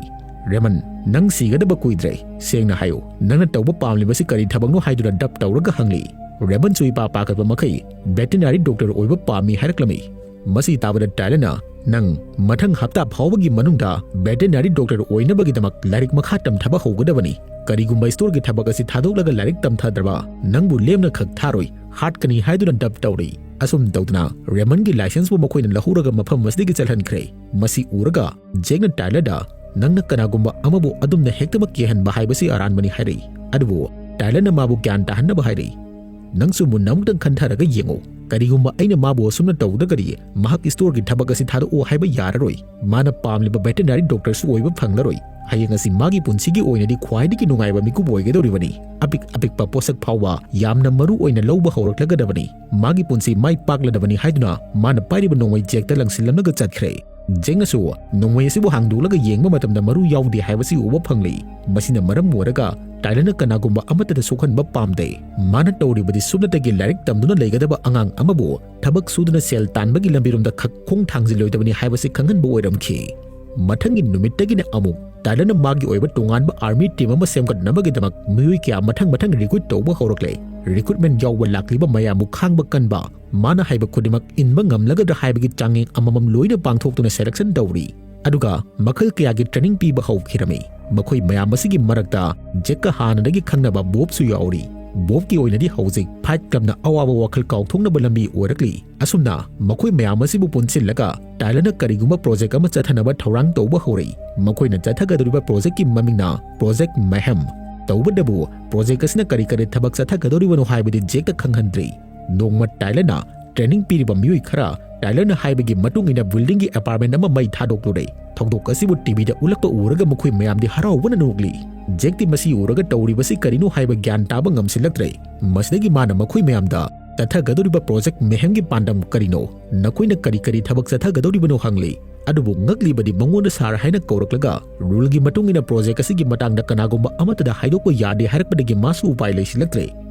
"ꯔꯦꯃꯟ, ꯅꯪ ꯁꯤꯒꯗꯕ ꯀꯨꯏꯗ꯭ꯔꯦ꯫ ꯁꯦꯡꯅ ꯍꯥꯏꯌꯨ, ꯅꯪꯅ ꯇꯧꯕ ꯄꯥꯝꯂꯤꯕꯁꯤ ꯀꯔꯤ ꯊꯕꯛꯅꯣ?" ꯍꯥꯏꯗꯨꯅ ꯗꯞ ꯇꯧꯔꯒ ꯍꯪꯂꯤ꯫ ꯔꯦꯃꯟꯁꯨ ꯏꯄꯥ ꯄꯥꯈꯠꯄ ꯃꯈꯩ ꯚꯦꯇꯦꯅꯔꯤ ꯗꯣꯛꯇꯔ ꯑꯣꯏꯕ ꯄꯥꯝꯃꯤ ꯍꯥꯏꯔꯛꯂꯝꯃꯤ꯫ ꯃꯁꯤ ꯇꯥꯕꯗ ꯇꯥꯏꯂꯔꯅ, "ꯅꯪ ꯃꯊꯪ ꯍꯞꯇꯥ ꯐꯥꯎꯕꯒꯤ ꯃꯅꯨꯡꯗ ꯚꯦꯇꯦꯅꯔꯤ ꯗꯣꯛꯇꯔ ꯑꯣꯏꯅꯕꯒꯤꯗꯃꯛ ꯂꯥꯏꯔꯤꯛ ꯃꯈꯥ ꯇꯝꯊꯕ ꯍꯧꯒꯗꯕꯅꯤ꯫ ꯀꯔꯤꯒꯨꯝꯕ ꯁ꯭ꯇꯣꯔꯒꯤ ꯊꯕꯛ ꯑꯁꯤ ꯊꯥꯗꯣꯛꯂꯒ ꯂꯥꯏꯔꯤꯛ ꯇꯝꯊꯗ꯭ꯔꯕ ꯅꯪꯕꯨ ꯂꯦꯝꯅ ꯈꯛ ꯊꯥꯔꯣꯏ, ꯍꯥꯠꯀꯅꯤ" ꯍꯥꯏꯗꯨꯅ ꯗꯞ ꯇꯧꯔꯤ꯫ ꯑꯁꯨꯝ ꯇꯧꯗꯅ ꯔꯦꯃꯟꯒꯤ ꯂꯥꯏꯁꯦꯟꯁꯄꯨ ꯃꯈꯣꯏꯅ ꯂꯧꯍꯧꯔꯒ ꯃꯐꯝ ꯑꯁꯤꯗꯒꯤ ꯆꯠꯍꯟꯈ꯭ꯔꯦ꯫ ꯃꯁꯤ ꯎꯔꯒ ꯖꯦꯛꯅ ꯇꯥꯏꯂꯔꯗ, "ꯅꯪꯅ ꯀꯅꯥꯒꯨꯝꯕ ꯑꯃꯕꯨ ꯑꯗꯨꯝꯅ ꯍꯦꯛꯇꯃꯛ ꯀꯤꯍꯟꯕ ꯍꯥꯏꯕꯁꯤ ꯑꯔꯥꯟꯕꯅꯤ" ꯍꯥꯏꯔꯛꯏ꯫ ꯑꯗꯨꯕꯨ ꯇꯥꯏꯂꯔꯅ ꯃꯥꯕꯨ ꯒ꯭ꯌꯥꯟ ꯇꯥꯍꯟꯅꯕ ꯍꯥꯏꯔꯛꯏ, "ꯅꯪꯁꯨ ꯃꯨꯟꯅ ꯑꯃꯨꯛꯇꯪ ꯈꯟꯊꯔꯒ ꯌꯦꯡꯉꯨ꯫ ꯀꯔꯤꯒꯨꯝꯕ ꯑꯩꯅ ꯃꯥꯕꯨ ꯑꯁꯨꯝꯅ ꯇꯧꯗ꯭ꯔꯒꯗꯤ ꯃꯍꯥꯛ ꯁ꯭ꯇꯣꯔꯒꯤ ꯊꯕꯛ ꯑꯁꯤ ꯊꯥꯗꯣꯛꯑꯣ ꯍꯥꯏꯕ ꯌꯥꯔꯔꯣꯏ꯫ ꯃꯥꯅ ꯄꯥꯝꯂꯤꯕ ꯚꯦꯇꯦꯅꯔꯤ ꯗꯣꯛꯇꯔꯁꯨ ꯑꯣꯏꯕ ꯐꯪꯂꯔꯣꯏ꯫ ꯍꯌꯦꯡ ꯑꯁꯤ ꯃꯥꯒꯤ ꯄꯨꯟꯁꯤꯒꯤ ꯑꯣꯏꯅꯗꯤ ꯈ꯭ꯋꯥꯏꯗꯒꯤ ꯅꯨꯡꯉꯥꯏꯕ ꯃꯤꯀꯨꯞ ꯑꯣꯏꯒꯗꯧꯔꯤꯕꯅꯤ꯫ ꯑꯄꯤꯛ ꯑꯄꯤꯛꯄ ꯄꯣꯠꯁꯛ ꯐꯥꯎꯕ ꯌꯥꯝꯅ ꯃꯔꯨ ꯑꯣꯏꯅ ꯂꯧꯕ ꯍꯧꯔꯛꯂꯒꯗꯕꯅꯤ꯫ ꯃꯥꯒꯤ ꯄꯨꯟꯁꯤ ꯃꯥꯏ ꯄꯥꯛꯂꯗꯕꯅꯤ" ꯍꯥꯏꯗꯨꯅ ꯃꯥꯅ ꯄꯥꯏꯔꯤꯕ ꯅꯣꯡꯃꯩ ꯖꯦꯛꯇ ꯂꯪꯁꯤꯜꯂꯝꯂꯒ ꯆꯠꯈ꯭ꯔꯦ꯫ ꯖꯦꯛꯅꯁꯨ ꯅꯣꯡꯃꯩ ꯑꯁꯤꯕꯨ ꯍꯥꯡꯗꯣꯛꯂꯒ ꯌꯦꯡꯕ ꯃꯇꯝꯗ ꯃꯔꯨ ꯌꯥꯎꯗꯦ ꯍꯥꯏꯕꯁꯤ ꯎꯕ ꯐꯪꯂꯤ꯫ ꯃꯁꯤꯅ ꯃꯔꯝ ꯑꯣꯏꯔꯒ ꯇꯥꯏꯂꯔꯅ ꯀꯅꯥꯒꯨꯝꯕ ꯑꯃꯠꯇꯗ ꯁꯣꯛꯍꯟꯕ ꯄꯥꯝꯗꯦ꯫ ꯃꯥꯅ ꯇꯧꯔꯤꯕꯗꯤ ꯁꯨꯞꯅꯇꯒꯤ ꯂꯥꯏꯔꯤꯛ ꯇꯝꯗꯨꯅ ꯂꯩꯒꯗꯕ ꯑꯉꯥꯡ ꯑꯃꯕꯨ ꯊꯕꯛ ꯁꯨꯗꯨꯅ ꯁꯦꯜ ꯇꯥꯟꯕꯒꯤ ꯂꯝꯕꯤꯔꯣꯝꯗ ꯈꯛ ꯈꯣꯡ ꯊꯥꯡꯖꯤꯜꯂꯣꯏꯗꯕꯅꯤ ꯍꯥꯏꯕꯁꯤ ꯈꯪꯍꯟꯕ ꯑꯣꯏꯔꯝꯈꯤ꯫ ꯃꯊꯪꯒꯤ ꯅꯨꯃꯤꯠꯇꯒꯤꯅ ꯑꯃꯨꯛ ꯇꯥꯏꯂꯔꯅ ꯃꯥꯒꯤ ꯑꯣꯏꯕ ꯇꯣꯉꯥꯟꯕ ꯑꯥꯔꯃꯤ ꯇꯤꯝ ꯑꯃ ꯁꯦꯝꯒꯠꯅꯕꯒꯤꯗꯃꯛ ꯃꯤꯑꯣꯏ ꯀꯌꯥ ꯃꯊꯪ ꯃꯊꯪ ꯔꯤꯀ꯭ꯔꯨꯠ ꯇꯧꯕ ꯍꯧꯔꯛꯂꯦ꯫ ꯔꯤꯀ꯭ꯔꯨꯠꯃꯦꯟ ꯌꯥꯎꯕ ꯂꯥꯛꯂꯤꯕ ꯃꯌꯥꯝꯕꯨ ꯈꯥꯡꯕ ꯀꯟꯕ, ꯃꯥꯅ ꯍꯥꯏꯕ ꯈꯨꯗꯤꯡꯃꯛ ꯏꯟꯕ ꯉꯝꯂꯒꯗ꯭ꯔꯥ ꯍꯥꯏꯕꯒꯤ ꯆꯥꯡꯌꯦꯡ ꯑꯃꯃꯝ ꯂꯣꯏꯅ ꯄꯥꯡꯊꯣꯛꯇꯨꯅ ꯁꯦꯂꯦꯛꯁꯟ ꯇꯧꯔꯤ꯫ ꯑꯗꯨꯒ ꯃꯈꯜ ꯀꯌꯥꯒꯤ ꯇ꯭ꯔꯦꯅꯤꯡ ꯄꯤꯕ ꯍꯧꯈꯤꯔꯝꯃꯤ꯫ ꯃꯈꯣꯏ ꯃꯌꯥꯝ ꯑꯁꯤꯒꯤ ꯃꯔꯛꯇ ꯖꯦꯛꯀ ꯍꯥꯟꯅꯗꯒꯤ ꯈꯪꯅꯕ ꯕꯣꯕꯁꯨ ꯌꯥꯎꯔꯤ꯫ ꯕꯣꯕꯀꯤ ꯑꯣꯏꯅꯗꯤ ꯍꯧꯖꯤꯛ ꯐꯥꯏꯠ ꯀ꯭ꯂꯕꯅ ꯑꯋꯥꯕ ꯋꯥꯈꯜ ꯀꯥꯎꯊꯣꯛꯅꯕ ꯂꯝꯕꯤ ꯑꯣꯏꯔꯛꯂꯤ꯫ ꯑꯁꯨꯝꯅ ꯃꯈꯣꯏ ꯃꯌꯥꯝ ꯑꯁꯤꯕꯨ ꯄꯨꯟꯁꯤꯜꯂꯒ ꯇꯥꯏꯂꯔꯅ ꯀꯔꯤꯒꯨꯝꯕ ꯄ꯭ꯔꯣꯖꯦꯛ ꯑꯃ ꯆꯠꯊꯅꯕ ꯊꯧꯔꯥꯡ ꯇꯧꯕ ꯍꯧꯔꯛꯏ꯫ ꯃꯈꯣꯏꯅ ꯆꯠꯊꯒꯗꯧꯔꯤꯕ ꯄ꯭ꯔꯣꯖꯦꯛꯀꯤ ꯃꯃꯤꯡꯅ ꯄ꯭ꯔꯣꯖꯦꯛ ꯃꯦꯍꯝ꯫ ꯇꯧꯕꯇꯕꯨ ꯄ꯭ꯔꯣꯖꯦꯛ ꯑꯁꯤꯅ ꯀꯔꯤ ꯀꯔꯤ ꯊꯕꯛ ꯆꯠꯊꯒꯗꯧꯔꯤꯕꯅꯣ ꯍꯥꯏꯕꯗꯤ ꯖꯦꯛꯇ ꯈꯪꯍꯟꯗ꯭ꯔꯤ꯫ ꯅꯣꯡꯃ ꯇꯥꯏꯂꯔꯅ ꯇ꯭ꯔꯦꯅꯤꯡ ꯄꯤꯔꯤꯕ ꯃꯤꯑꯣꯏ ꯈꯔ ꯇꯥꯏꯂꯔꯅ ꯍꯥꯏꯕꯒꯤ ꯃꯇꯨꯡ ꯏꯟꯅ ꯕꯤꯜꯗꯤꯡꯒꯤ ꯑꯦꯄꯥꯔꯠꯃꯦꯟ ꯑꯃ ꯃꯩ ꯊꯥꯗꯣꯛꯂꯨꯔꯦ꯫ ꯊꯧꯗꯣꯛ ꯑꯁꯤꯕꯨ ꯇꯤꯚꯤꯗ ꯎꯠꯂꯛꯄ ꯎꯔꯒ ꯃꯈꯣꯏ ꯃꯌꯥꯝꯗꯤ ꯍꯔꯥꯎꯕꯅ ꯅꯣꯛꯂꯤ꯫ ꯖꯦꯛꯇꯤ ꯃꯁꯤ ꯎꯔꯒ ꯇꯧꯔꯤꯕꯁꯤ ꯀꯔꯤꯅꯣ ꯍꯥꯏꯕ ꯒ꯭ꯌꯥꯟ ꯇꯥꯕ ꯉꯝꯁꯤꯜꯂꯛꯇ꯭ꯔꯦ꯫ ꯃꯁꯤꯗꯒꯤ ꯃꯥꯅ ꯃꯈꯣꯏ ꯃꯌꯥꯝꯗ ꯆꯠꯊꯒꯗꯧꯔꯤꯕ ꯄ꯭ꯔꯣꯖꯦꯛ ꯃꯦꯍꯦꯝꯒꯤ ꯄꯥꯟꯗꯝ ꯀꯔꯤꯅꯣ? ꯅꯈꯣꯏꯅ ꯀꯔꯤ ꯀꯔꯤ ꯊꯕꯛ ꯆꯠꯊꯒꯗꯧꯔꯤꯕꯅꯣ ꯍꯪꯂꯤ꯫ ꯑꯗꯨꯕꯨ ꯉꯛꯂꯤꯕꯗꯤ ꯃꯉꯣꯟꯗ ꯁꯥꯔ ꯍꯥꯏꯅ ꯀꯧꯔꯛꯂꯒ ꯔꯨꯜꯒꯤ ꯃꯇꯨꯡ ꯏꯟꯅ ꯄ꯭ꯔꯣꯖꯦꯛ ꯑꯁꯤꯒꯤ ꯃꯇꯥꯡꯗ ꯀꯅꯥꯒꯨꯝꯕ ꯑꯃꯠꯇꯗ ꯍꯥꯏꯗꯣꯛꯄ ꯌꯥꯗꯦ ꯍꯥꯏꯔꯛꯄꯗꯒꯤ ꯃꯥꯁꯨ ꯎꯄꯥꯏ ꯂꯩꯁꯤꯜꯂꯛꯇ꯭ꯔꯦ꯫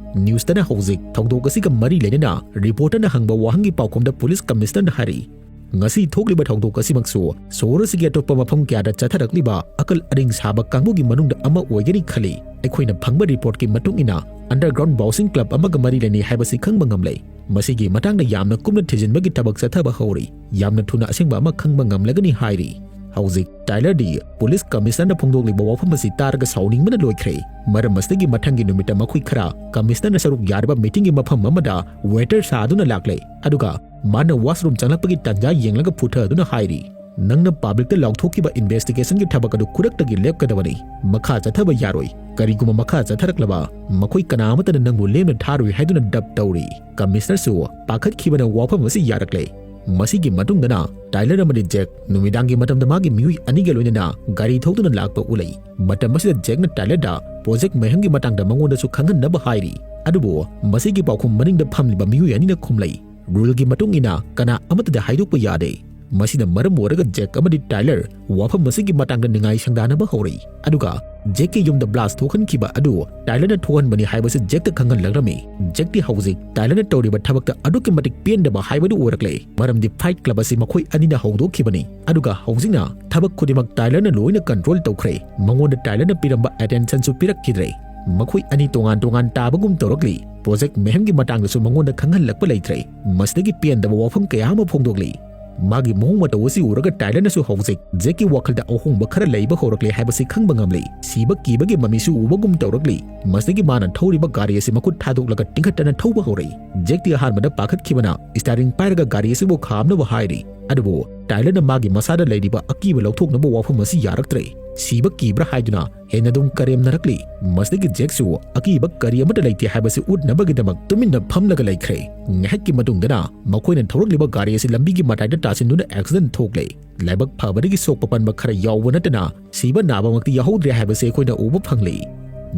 ꯅ꯭ꯌꯨꯁꯇꯅ ꯍꯧꯖꯤꯛ ꯊꯧꯗꯣꯛ ꯑꯁꯤꯒ ꯃꯔꯤ ꯂꯩꯅꯅ ꯔꯤꯄꯣꯔꯇꯔꯅ ꯍꯪꯕ ꯋꯥꯍꯪꯒꯤ ꯄꯥꯎꯈꯨꯝꯗ ꯄꯨꯂꯤꯁ ꯀꯃꯤꯁꯅꯔꯅ ꯍꯥꯏꯔꯤ, ꯉꯁꯤ ꯊꯣꯛꯂꯤꯕ ꯊꯧꯗꯣꯛ ꯑꯁꯤꯃꯛꯁꯨ ꯁꯣꯍꯣꯔ ꯑꯁꯤꯒꯤ ꯑꯇꯣꯞꯄ ꯃꯐꯝ ꯀꯌꯥꯗ ꯆꯠꯊꯔꯛꯂꯤꯕ ꯑꯀꯜ ꯑꯔꯤꯡ ꯁꯥꯕ ꯀꯥꯡꯕꯨꯒꯤ ꯃꯅꯨꯡꯗ ꯑꯃ ꯑꯣꯏꯒꯅꯤ ꯈꯜꯂꯤ꯫ ꯑꯩꯈꯣꯏꯅ ꯐꯪꯕ ꯔꯤꯄꯣꯔꯠꯀꯤ ꯃꯇꯨꯡ ꯏꯟꯅ underground boxing club ꯑꯃꯒ ꯃꯔꯤ ꯂꯩꯅꯩ ꯍꯥꯏꯕꯁꯤ ꯈꯪꯕ ꯉꯝꯂꯦ꯫ ꯃꯁꯤꯒꯤ ꯃꯇꯥꯡꯗ ꯌꯥꯝꯅ ꯀꯨꯞꯅ ꯊꯤꯖꯤꯟꯕꯒꯤ ꯊꯕꯛ ꯆꯠꯊꯕ ꯍꯧꯔꯤ꯫ ꯌꯥꯝꯅ ꯊꯨꯅ ꯑꯁꯦꯡꯕ ꯑꯃ ꯈꯪꯕ ꯉꯝꯂꯒꯅꯤ ꯍꯥꯏꯔꯤ꯫ ꯍꯧꯖꯤꯛ ꯇꯥꯏꯂꯔꯗꯤ ꯄꯨꯂꯤꯁ ꯀꯃꯤꯁꯅꯔꯅ ꯐꯣꯡꯗꯣꯛꯂꯤꯕ ꯋꯥꯐꯝ ꯑꯁꯤ ꯇꯥꯔꯒ ꯁꯥꯎꯅꯤꯡꯕꯅ ꯂꯣꯏꯈ꯭ꯔꯦ꯫ ꯃꯔꯝ ꯑꯁꯤꯗꯒꯤ ꯃꯊꯪꯒꯤ ꯅꯨꯃꯤꯠꯇ ꯃꯈꯣꯏ ꯈꯔ ꯀꯃꯤꯁꯅꯔꯅ ꯁꯔꯨꯛ ꯌꯥꯔꯤꯕ ꯃꯤꯇꯤꯡꯒꯤ ꯃꯐꯝ ꯑꯃꯗ ꯋꯦꯇꯔ ꯁꯥꯗꯨꯅ ꯂꯥꯛꯂꯦ꯫ ꯑꯗꯨꯒ ꯃꯥꯅ ꯋꯥꯁꯔꯨꯝ ꯆꯪꯂꯛꯄꯒꯤ ꯇꯥꯟꯖꯥ ꯌꯦꯡꯂꯒ ꯐꯨꯊꯗꯨꯅ ꯍꯥꯏꯔꯤ, "ꯅꯪꯅ ꯄꯕ꯭ꯂꯤꯛꯇ ꯂꯥꯎꯊꯣꯛꯈꯤꯕ ꯏꯟꯚꯦꯁꯇꯤꯒꯦꯁꯟꯒꯤ ꯊꯕꯛ ꯑꯗꯨ ꯈꯨꯗꯛꯇꯒꯤ ꯂꯦꯞꯀꯗꯕꯅꯤ꯫ ꯃꯈꯥ ꯆꯠꯊꯕ ꯌꯥꯔꯣꯏ꯫ ꯀꯔꯤꯒꯨꯝꯕ ꯃꯈꯥ ꯆꯠꯊꯔꯛꯂꯕ, ꯃꯈꯣꯏ ꯀꯅꯥ ꯑꯃꯠꯇꯅ ꯅꯪꯕꯨ ꯂꯦꯝꯅ ꯊꯥꯔꯣꯏ" ꯍꯥꯏꯗꯨꯅ ꯗꯞ ꯇꯧꯔꯤ꯫ ꯀꯃꯤꯁꯅꯔꯁꯨ ꯄꯥꯈꯠꯈꯤꯕꯅ ꯋꯥꯐꯝ ꯑꯁꯤ ꯌꯥꯔꯛꯂꯦ꯫ ꯃꯁꯤꯒꯤ ꯃꯇꯨꯡꯗꯅ ꯇꯥꯏꯂꯔ ꯑꯃꯗꯤ ꯖꯦꯛ ꯅꯨꯃꯤꯗꯥꯡꯒꯤ ꯃꯇꯝꯗ ꯃꯥꯒꯤ ꯃꯤꯑꯣꯏ ꯑꯅꯤꯒ ꯂꯣꯏꯅꯅ ꯒꯥꯔꯤ ꯊꯧꯗꯨꯅ ꯂꯥꯛꯄ ꯎꯠꯂꯤ꯫ ꯃꯇꯝ ꯑꯁꯤꯗ ꯖꯦꯛꯅ ꯇꯥꯏꯂꯔꯗ ꯄ꯭ꯔꯣꯖꯦꯛ ꯃꯦꯍꯦꯝꯒꯤ ꯃꯇꯥꯡꯗ ꯃꯉꯣꯟꯗꯁꯨ ꯈꯪꯍꯟꯅꯕ ꯍꯥꯏꯔꯤ꯫ ꯑꯗꯨꯕꯨ ꯃꯁꯤꯒꯤ ꯄꯥꯎꯈꯨꯝ ꯃꯅꯤꯡꯗ ꯐꯝꯂꯤꯕ ꯃꯤꯑꯣꯏ ꯑꯅꯤꯅ ꯈꯨꯝꯂꯩ, "ꯔꯨꯜꯒꯤ ꯃꯇꯨꯡ ꯏꯟꯅ ꯀꯅꯥ ꯑꯃꯠꯇꯗ ꯍꯥꯏꯗꯣꯛꯄ ꯌꯥꯗꯦ"꯫ ꯃꯁꯤꯅ ꯃꯔꯝ ꯑꯣꯏꯔꯒ ꯖꯦꯛ ꯑꯃꯗꯤ ꯇꯥꯏꯂꯔ ꯋꯥꯐꯝ ꯑꯁꯤꯒꯤ ꯃꯇꯥꯡꯗ ꯅꯤꯡꯉꯥꯏ ꯁꯪꯗꯥꯅꯕ ꯍꯧꯔꯛꯏ꯫ ꯑꯗꯨꯒ ꯖꯦꯛꯀꯤ ꯌꯨꯝꯗ ꯕ꯭ꯂꯥꯁ ꯊꯣꯛꯍꯟꯈꯤꯕ ꯑꯗꯨ ꯇꯥꯏꯂꯔꯅ ꯊꯣꯛꯍꯟꯕꯅꯤ ꯍꯥꯏꯕꯁꯤ ꯖꯦꯛꯇ ꯈꯪꯍꯜꯂꯛꯂꯝꯃꯤ꯫ ꯖꯦꯛꯇꯤ ꯍꯧꯖꯤꯛ ꯇꯥꯏꯂꯔꯅ ꯇꯧꯔꯤꯕ ꯊꯕꯛꯇ ꯑꯗꯨꯛꯀꯤ ꯃꯇꯤꯛ ꯄꯦꯟꯗꯕ ꯍꯥꯏꯕꯗꯨ ꯑꯣꯏꯔꯛꯂꯦ, ꯃꯔꯝꯗꯤ ꯐꯥꯏꯠ ꯀ꯭ꯂꯕ ꯑꯁꯤ ꯃꯈꯣꯏ ꯑꯅꯤꯅ ꯍꯧꯗꯣꯛꯈꯤꯕꯅꯤ꯫ ꯑꯗꯨꯒ ꯍꯧꯖꯤꯛꯅ ꯊꯕꯛ ꯈꯨꯗꯤꯡꯃꯛ ꯇꯥꯏꯂꯔꯅ ꯂꯣꯏꯅ ꯀꯟꯇ꯭ꯔꯣꯜ ꯇꯧꯈ꯭ꯔꯦ꯫ ꯃꯉꯣꯟꯗ ꯇꯥꯏꯂꯔꯅ ꯄꯤꯔꯝꯕ ꯑꯦꯇꯦꯟꯁꯟꯁꯨ ꯄꯤꯔꯛꯈꯤꯗ꯭ꯔꯦ꯫ ꯃꯈꯣꯏ ꯑꯅꯤ ꯇꯣꯉꯥꯟ ꯇꯣꯉꯥꯟ ꯇꯥꯕꯒꯨꯝ ꯇꯧꯔꯛꯂꯤ꯫ ꯄ꯭ꯔꯣꯖꯦꯛ ꯃꯦꯍꯦꯝꯒꯤ ꯃꯇꯥꯡꯗꯁꯨ ꯃꯉꯣꯟꯗ ꯈꯪꯍꯜꯂꯛꯄ ꯂꯩꯇ꯭ꯔꯦ꯫ ꯃꯁꯤꯗꯒꯤ ꯄꯦꯟꯗꯕ ꯋꯥꯐꯝ ꯀꯌꯥ ꯑꯃ ꯐꯣꯡꯗꯣꯛꯂꯤ꯫ ꯃꯥꯒꯤ ꯃꯑꯣꯡ ꯃꯇꯧ ꯑꯁꯤ ꯎꯔꯒ ꯇꯥꯏꯂꯔꯅꯁꯨ ꯍꯧꯖꯤꯛ ꯖꯦꯛꯀꯤ ꯋꯥꯈꯜꯗ ꯑꯍꯣꯡꯕ ꯈꯔ ꯂꯩꯕ ꯍꯧꯔꯛꯂꯦ ꯍꯥꯏꯕꯁꯤ ꯈꯪꯕ ꯉꯝꯂꯤ꯫ ꯁꯤꯕ ꯀꯤꯕꯒꯤ ꯃꯃꯤꯁꯨ ꯎꯕꯒꯨꯝ ꯇꯧꯔꯛꯂꯤ꯫ ꯃꯁꯤꯗꯒꯤ ꯃꯥꯅ ꯊꯧꯔꯤꯕ ꯒꯥꯔꯤ ꯑꯁꯤ ꯃꯈꯨꯠ ꯊꯥꯗꯣꯛꯂꯒ ꯇꯤꯡꯈꯠꯇꯅ ꯊꯧꯕ ꯍꯧꯔꯛꯏ꯫ ꯖꯦꯛꯇꯤ ꯑꯍꯥꯟꯕꯗ ꯄꯥꯈꯠꯈꯤꯕꯅ ꯁ꯭ꯇꯤꯌꯔꯤꯡ ꯄꯥꯏꯔꯒ ꯒꯥꯔꯤ ꯑꯁꯤꯕꯨ ꯈꯥꯝꯅꯕ ꯍꯥꯏꯔꯤ꯫ ꯑꯗꯨꯕꯨ ꯇꯥꯏꯂꯔꯅ ꯃꯥꯒꯤ ꯃꯁꯥꯗ ꯂꯩꯔꯤꯕ ꯑꯀꯤꯕ ꯂꯧꯊꯣꯛꯅꯕ ꯋꯥꯐꯝ ꯑꯁꯤ ꯌꯥꯔꯛꯇ꯭ꯔꯦ꯫ "ꯁꯤꯕ ꯀꯤꯕ꯭ꯔꯥ?" ꯍꯥꯏꯗꯨꯅ ꯍꯦꯟꯅ ꯑꯗꯨꯝ ꯀꯔꯦꯝꯅꯔꯛꯂꯤ꯫ ꯃꯁꯤꯗꯒꯤ ꯖꯦꯛꯁꯨ ꯑꯀꯤꯕ ꯀꯔꯤ ꯑꯃꯠꯇ ꯂꯩꯇꯦ ꯍꯥꯏꯕꯁꯤ ꯎꯠꯅꯕꯒꯤꯗꯃꯛ ꯇꯨꯃꯤꯟꯅ ꯐꯝꯂꯒ ꯂꯩꯈ꯭ꯔꯦ꯫ ꯉꯥꯏꯍꯥꯛꯀꯤ ꯃꯇꯨꯡꯗꯅ ꯃꯈꯣꯏꯅ ꯊꯧꯔꯛꯂꯤꯕ ꯒꯥꯔꯤ ꯑꯁꯤ ꯂꯝꯕꯤꯒꯤ ꯃꯇꯥꯏꯗ ꯇꯥꯁꯤꯟꯗꯨꯅ ꯑꯦꯛꯁꯤꯗꯦꯟ ꯊꯣꯛꯂꯦ꯫ ꯂꯥꯏꯕꯛ ꯐꯕꯗꯒꯤ ꯁꯣꯛꯄ ꯄꯟꯕ ꯈꯔ ꯌꯥꯎꯕ ꯅꯠꯇꯅ ꯁꯤꯕ ꯅꯥꯕꯃꯛꯇꯤ ꯌꯥꯎꯍꯧꯗ꯭ꯔꯦ ꯍꯥꯏꯕꯁꯤ ꯑꯩꯈꯣꯏꯅ ꯎꯕ ꯐꯪꯂꯤ꯫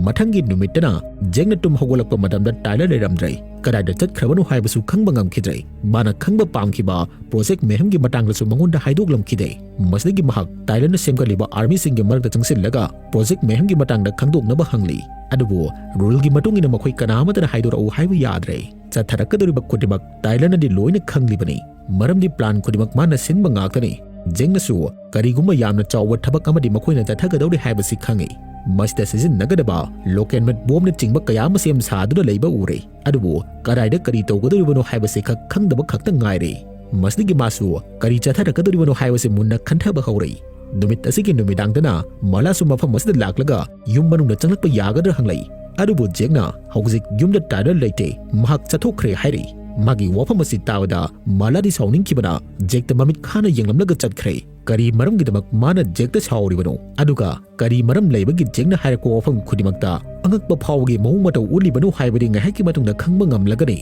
ꯃꯊꯪꯒꯤ ꯅꯨꯃꯤꯠꯇꯅ ꯖꯦꯛꯅ ꯇꯨꯝ ꯍꯧꯒꯠꯂꯛꯄ ꯃꯇꯝꯗ ꯇꯥꯏꯂꯔ ꯂꯩꯔꯝꯗ꯭ꯔꯦ꯫ ꯀꯗꯥꯏꯗ ꯆꯠꯈ꯭ꯔꯕꯅꯣ ꯍꯥꯏꯕꯁꯨ ꯈꯪꯕ ꯉꯝꯈꯤꯗ꯭ꯔꯦ꯫ ꯃꯥꯅ ꯈꯪꯕ ꯄꯥꯝꯈꯤꯕ ꯄ꯭ꯔꯣꯖꯦꯛ ꯃꯦꯍꯝꯒꯤ ꯃꯇꯥꯡꯗꯁꯨ ꯃꯉꯣꯟꯗ ꯍꯥꯏꯗꯣꯛꯂꯝꯈꯤꯗꯦ꯫ ꯃꯁꯤꯗꯒꯤ ꯃꯍꯥꯛ ꯇꯥꯏꯂꯔꯅ ꯁꯦꯝꯒꯠꯂꯤꯕ ꯑꯥꯔꯃꯤꯁꯤꯡꯒꯤ ꯃꯔꯛꯇ ꯆꯪꯁꯤꯜꯂꯒ ꯄ꯭ꯔꯣꯖꯦꯛ ꯃꯦꯍꯝꯒꯤ ꯃꯇꯥꯡꯗ ꯈꯪꯗꯣꯛꯅꯕ ꯍꯪꯂꯤ꯫ ꯑꯗꯨꯕꯨ ꯔꯨꯜꯒꯤ ꯃꯇꯨꯡ ꯏꯟꯅ ꯃꯈꯣꯏ ꯀꯅꯥ ꯑꯃꯠꯇꯅ ꯍꯥꯏꯗꯣꯔꯛꯎ ꯍꯥꯏꯕ ꯌꯥꯗ꯭ꯔꯦ꯫ ꯆꯠꯊꯔꯛꯀꯗꯧꯔꯤꯕ ꯈꯨꯗꯤꯡꯃꯛ ꯇꯥꯏꯂꯔꯅꯗꯤ ꯂꯣꯏꯅ ꯈꯪꯂꯤꯕꯅꯤ꯫ ꯃꯔꯝꯗꯤ ꯄ꯭ꯂꯥꯟ ꯈꯨꯗꯤꯡꯃꯛ ꯃꯥꯅ ꯁꯤꯟꯕ ꯉꯥꯛꯇꯅꯤ꯫ ꯖꯦꯡꯅꯁꯨ ꯀꯔꯤꯒꯨꯝꯕ ꯌꯥꯝꯅ ꯆꯥꯎꯕ ꯊꯕꯛ ꯑꯃꯗꯤ ꯃꯈꯣꯏꯅ ꯆꯠꯊꯒꯗꯧꯔꯤ ꯍꯥꯏꯕꯁꯤ ꯈꯪꯏ꯫ ꯃꯁꯤꯗ ꯁꯤꯖꯤꯟꯅꯒꯗꯕ ꯂꯣꯀꯦꯟꯃꯦꯠ ꯕꯣꯝꯅꯆꯤꯡꯕ ꯀꯌꯥ ꯑꯃ ꯁꯦꯝ ꯁꯥꯗꯨꯅ ꯂꯩꯕ ꯎꯔꯦ꯫ ꯑꯗꯨꯕꯨ ꯀꯗꯥꯏꯗ ꯀꯔꯤ ꯇꯧꯒꯗꯧꯔꯤꯕꯅꯣ ꯍꯥꯏꯕꯁꯤ ꯈꯛ ꯈꯪꯗꯕ ꯈꯛꯇ ꯉꯥꯏꯔꯦ꯫ ꯃꯁꯤꯗꯒꯤ ꯃꯥꯁꯨ ꯀꯔꯤ ꯆꯠꯊꯔꯛꯀꯗꯧꯔꯤꯕꯅꯣ ꯍꯥꯏꯕꯁꯤ ꯃꯨꯟꯅ ꯈꯟꯊꯕ ꯍꯧꯔꯦ꯫ ꯅꯨꯃꯤꯠ ꯑꯁꯤꯒꯤ ꯅꯨꯃꯤꯗꯥꯡꯗꯅ ꯃꯥꯂꯥꯁꯨ ꯃꯐꯝ ꯑꯁꯤꯗ ꯂꯥꯛꯂꯒ ꯌꯨꯝ ꯃꯅꯨꯡꯗ ꯆꯪꯂꯛꯄ ꯌꯥꯒꯗ꯭ꯔꯥ ꯍꯪꯂꯛꯏ꯫ ꯑꯗꯨꯕꯨ ꯖꯦꯛꯅ ꯍꯧꯖꯤꯛ ꯌꯨꯝꯗ ꯇꯥꯏꯂꯔ ꯂꯩꯇꯦ, ꯃꯍꯥꯛ ꯆꯠꯊꯣꯛꯈ꯭ꯔꯦ ꯍꯥꯏꯔꯤ꯫ ꯃꯥꯒꯤ ꯋꯥꯐꯝ ꯑꯁꯤ ꯇꯥꯕꯗ ꯃꯥꯂꯥꯗꯤ ꯁꯥꯎꯅꯤꯡꯈꯤꯕꯅ ꯖꯦꯛꯇ ꯃꯃꯤꯠ ꯈꯥꯅ ꯌꯦꯡꯂꯝꯂꯒ ꯆꯠꯈ꯭ꯔꯦ꯫ ꯀꯔꯤ ꯃꯔꯝꯒꯤꯗꯃꯛ ꯃꯥꯅ ꯖꯦꯛꯇ ꯁꯥꯎꯔꯤꯕꯅꯣ? ꯑꯗꯨꯒ ꯀꯔꯤ ꯃꯔꯝ ꯂꯩꯕꯒꯤ ꯖꯦꯛꯅ ꯍꯥꯏꯔꯛꯄ ꯋꯥꯐꯝ ꯈꯨꯗꯤꯡꯃꯛꯇ ꯑꯉꯛꯄ ꯐꯥꯎꯕꯒꯤ ꯃꯑꯣꯡ ꯃꯇꯧ ꯎꯠꯂꯤꯕꯅꯣ ꯍꯥꯏꯕꯗꯤ ꯉꯥꯏꯍꯥꯛꯀꯤ ꯃꯇꯨꯡꯗ ꯈꯪꯕ ꯉꯝꯂꯒꯅꯤ꯫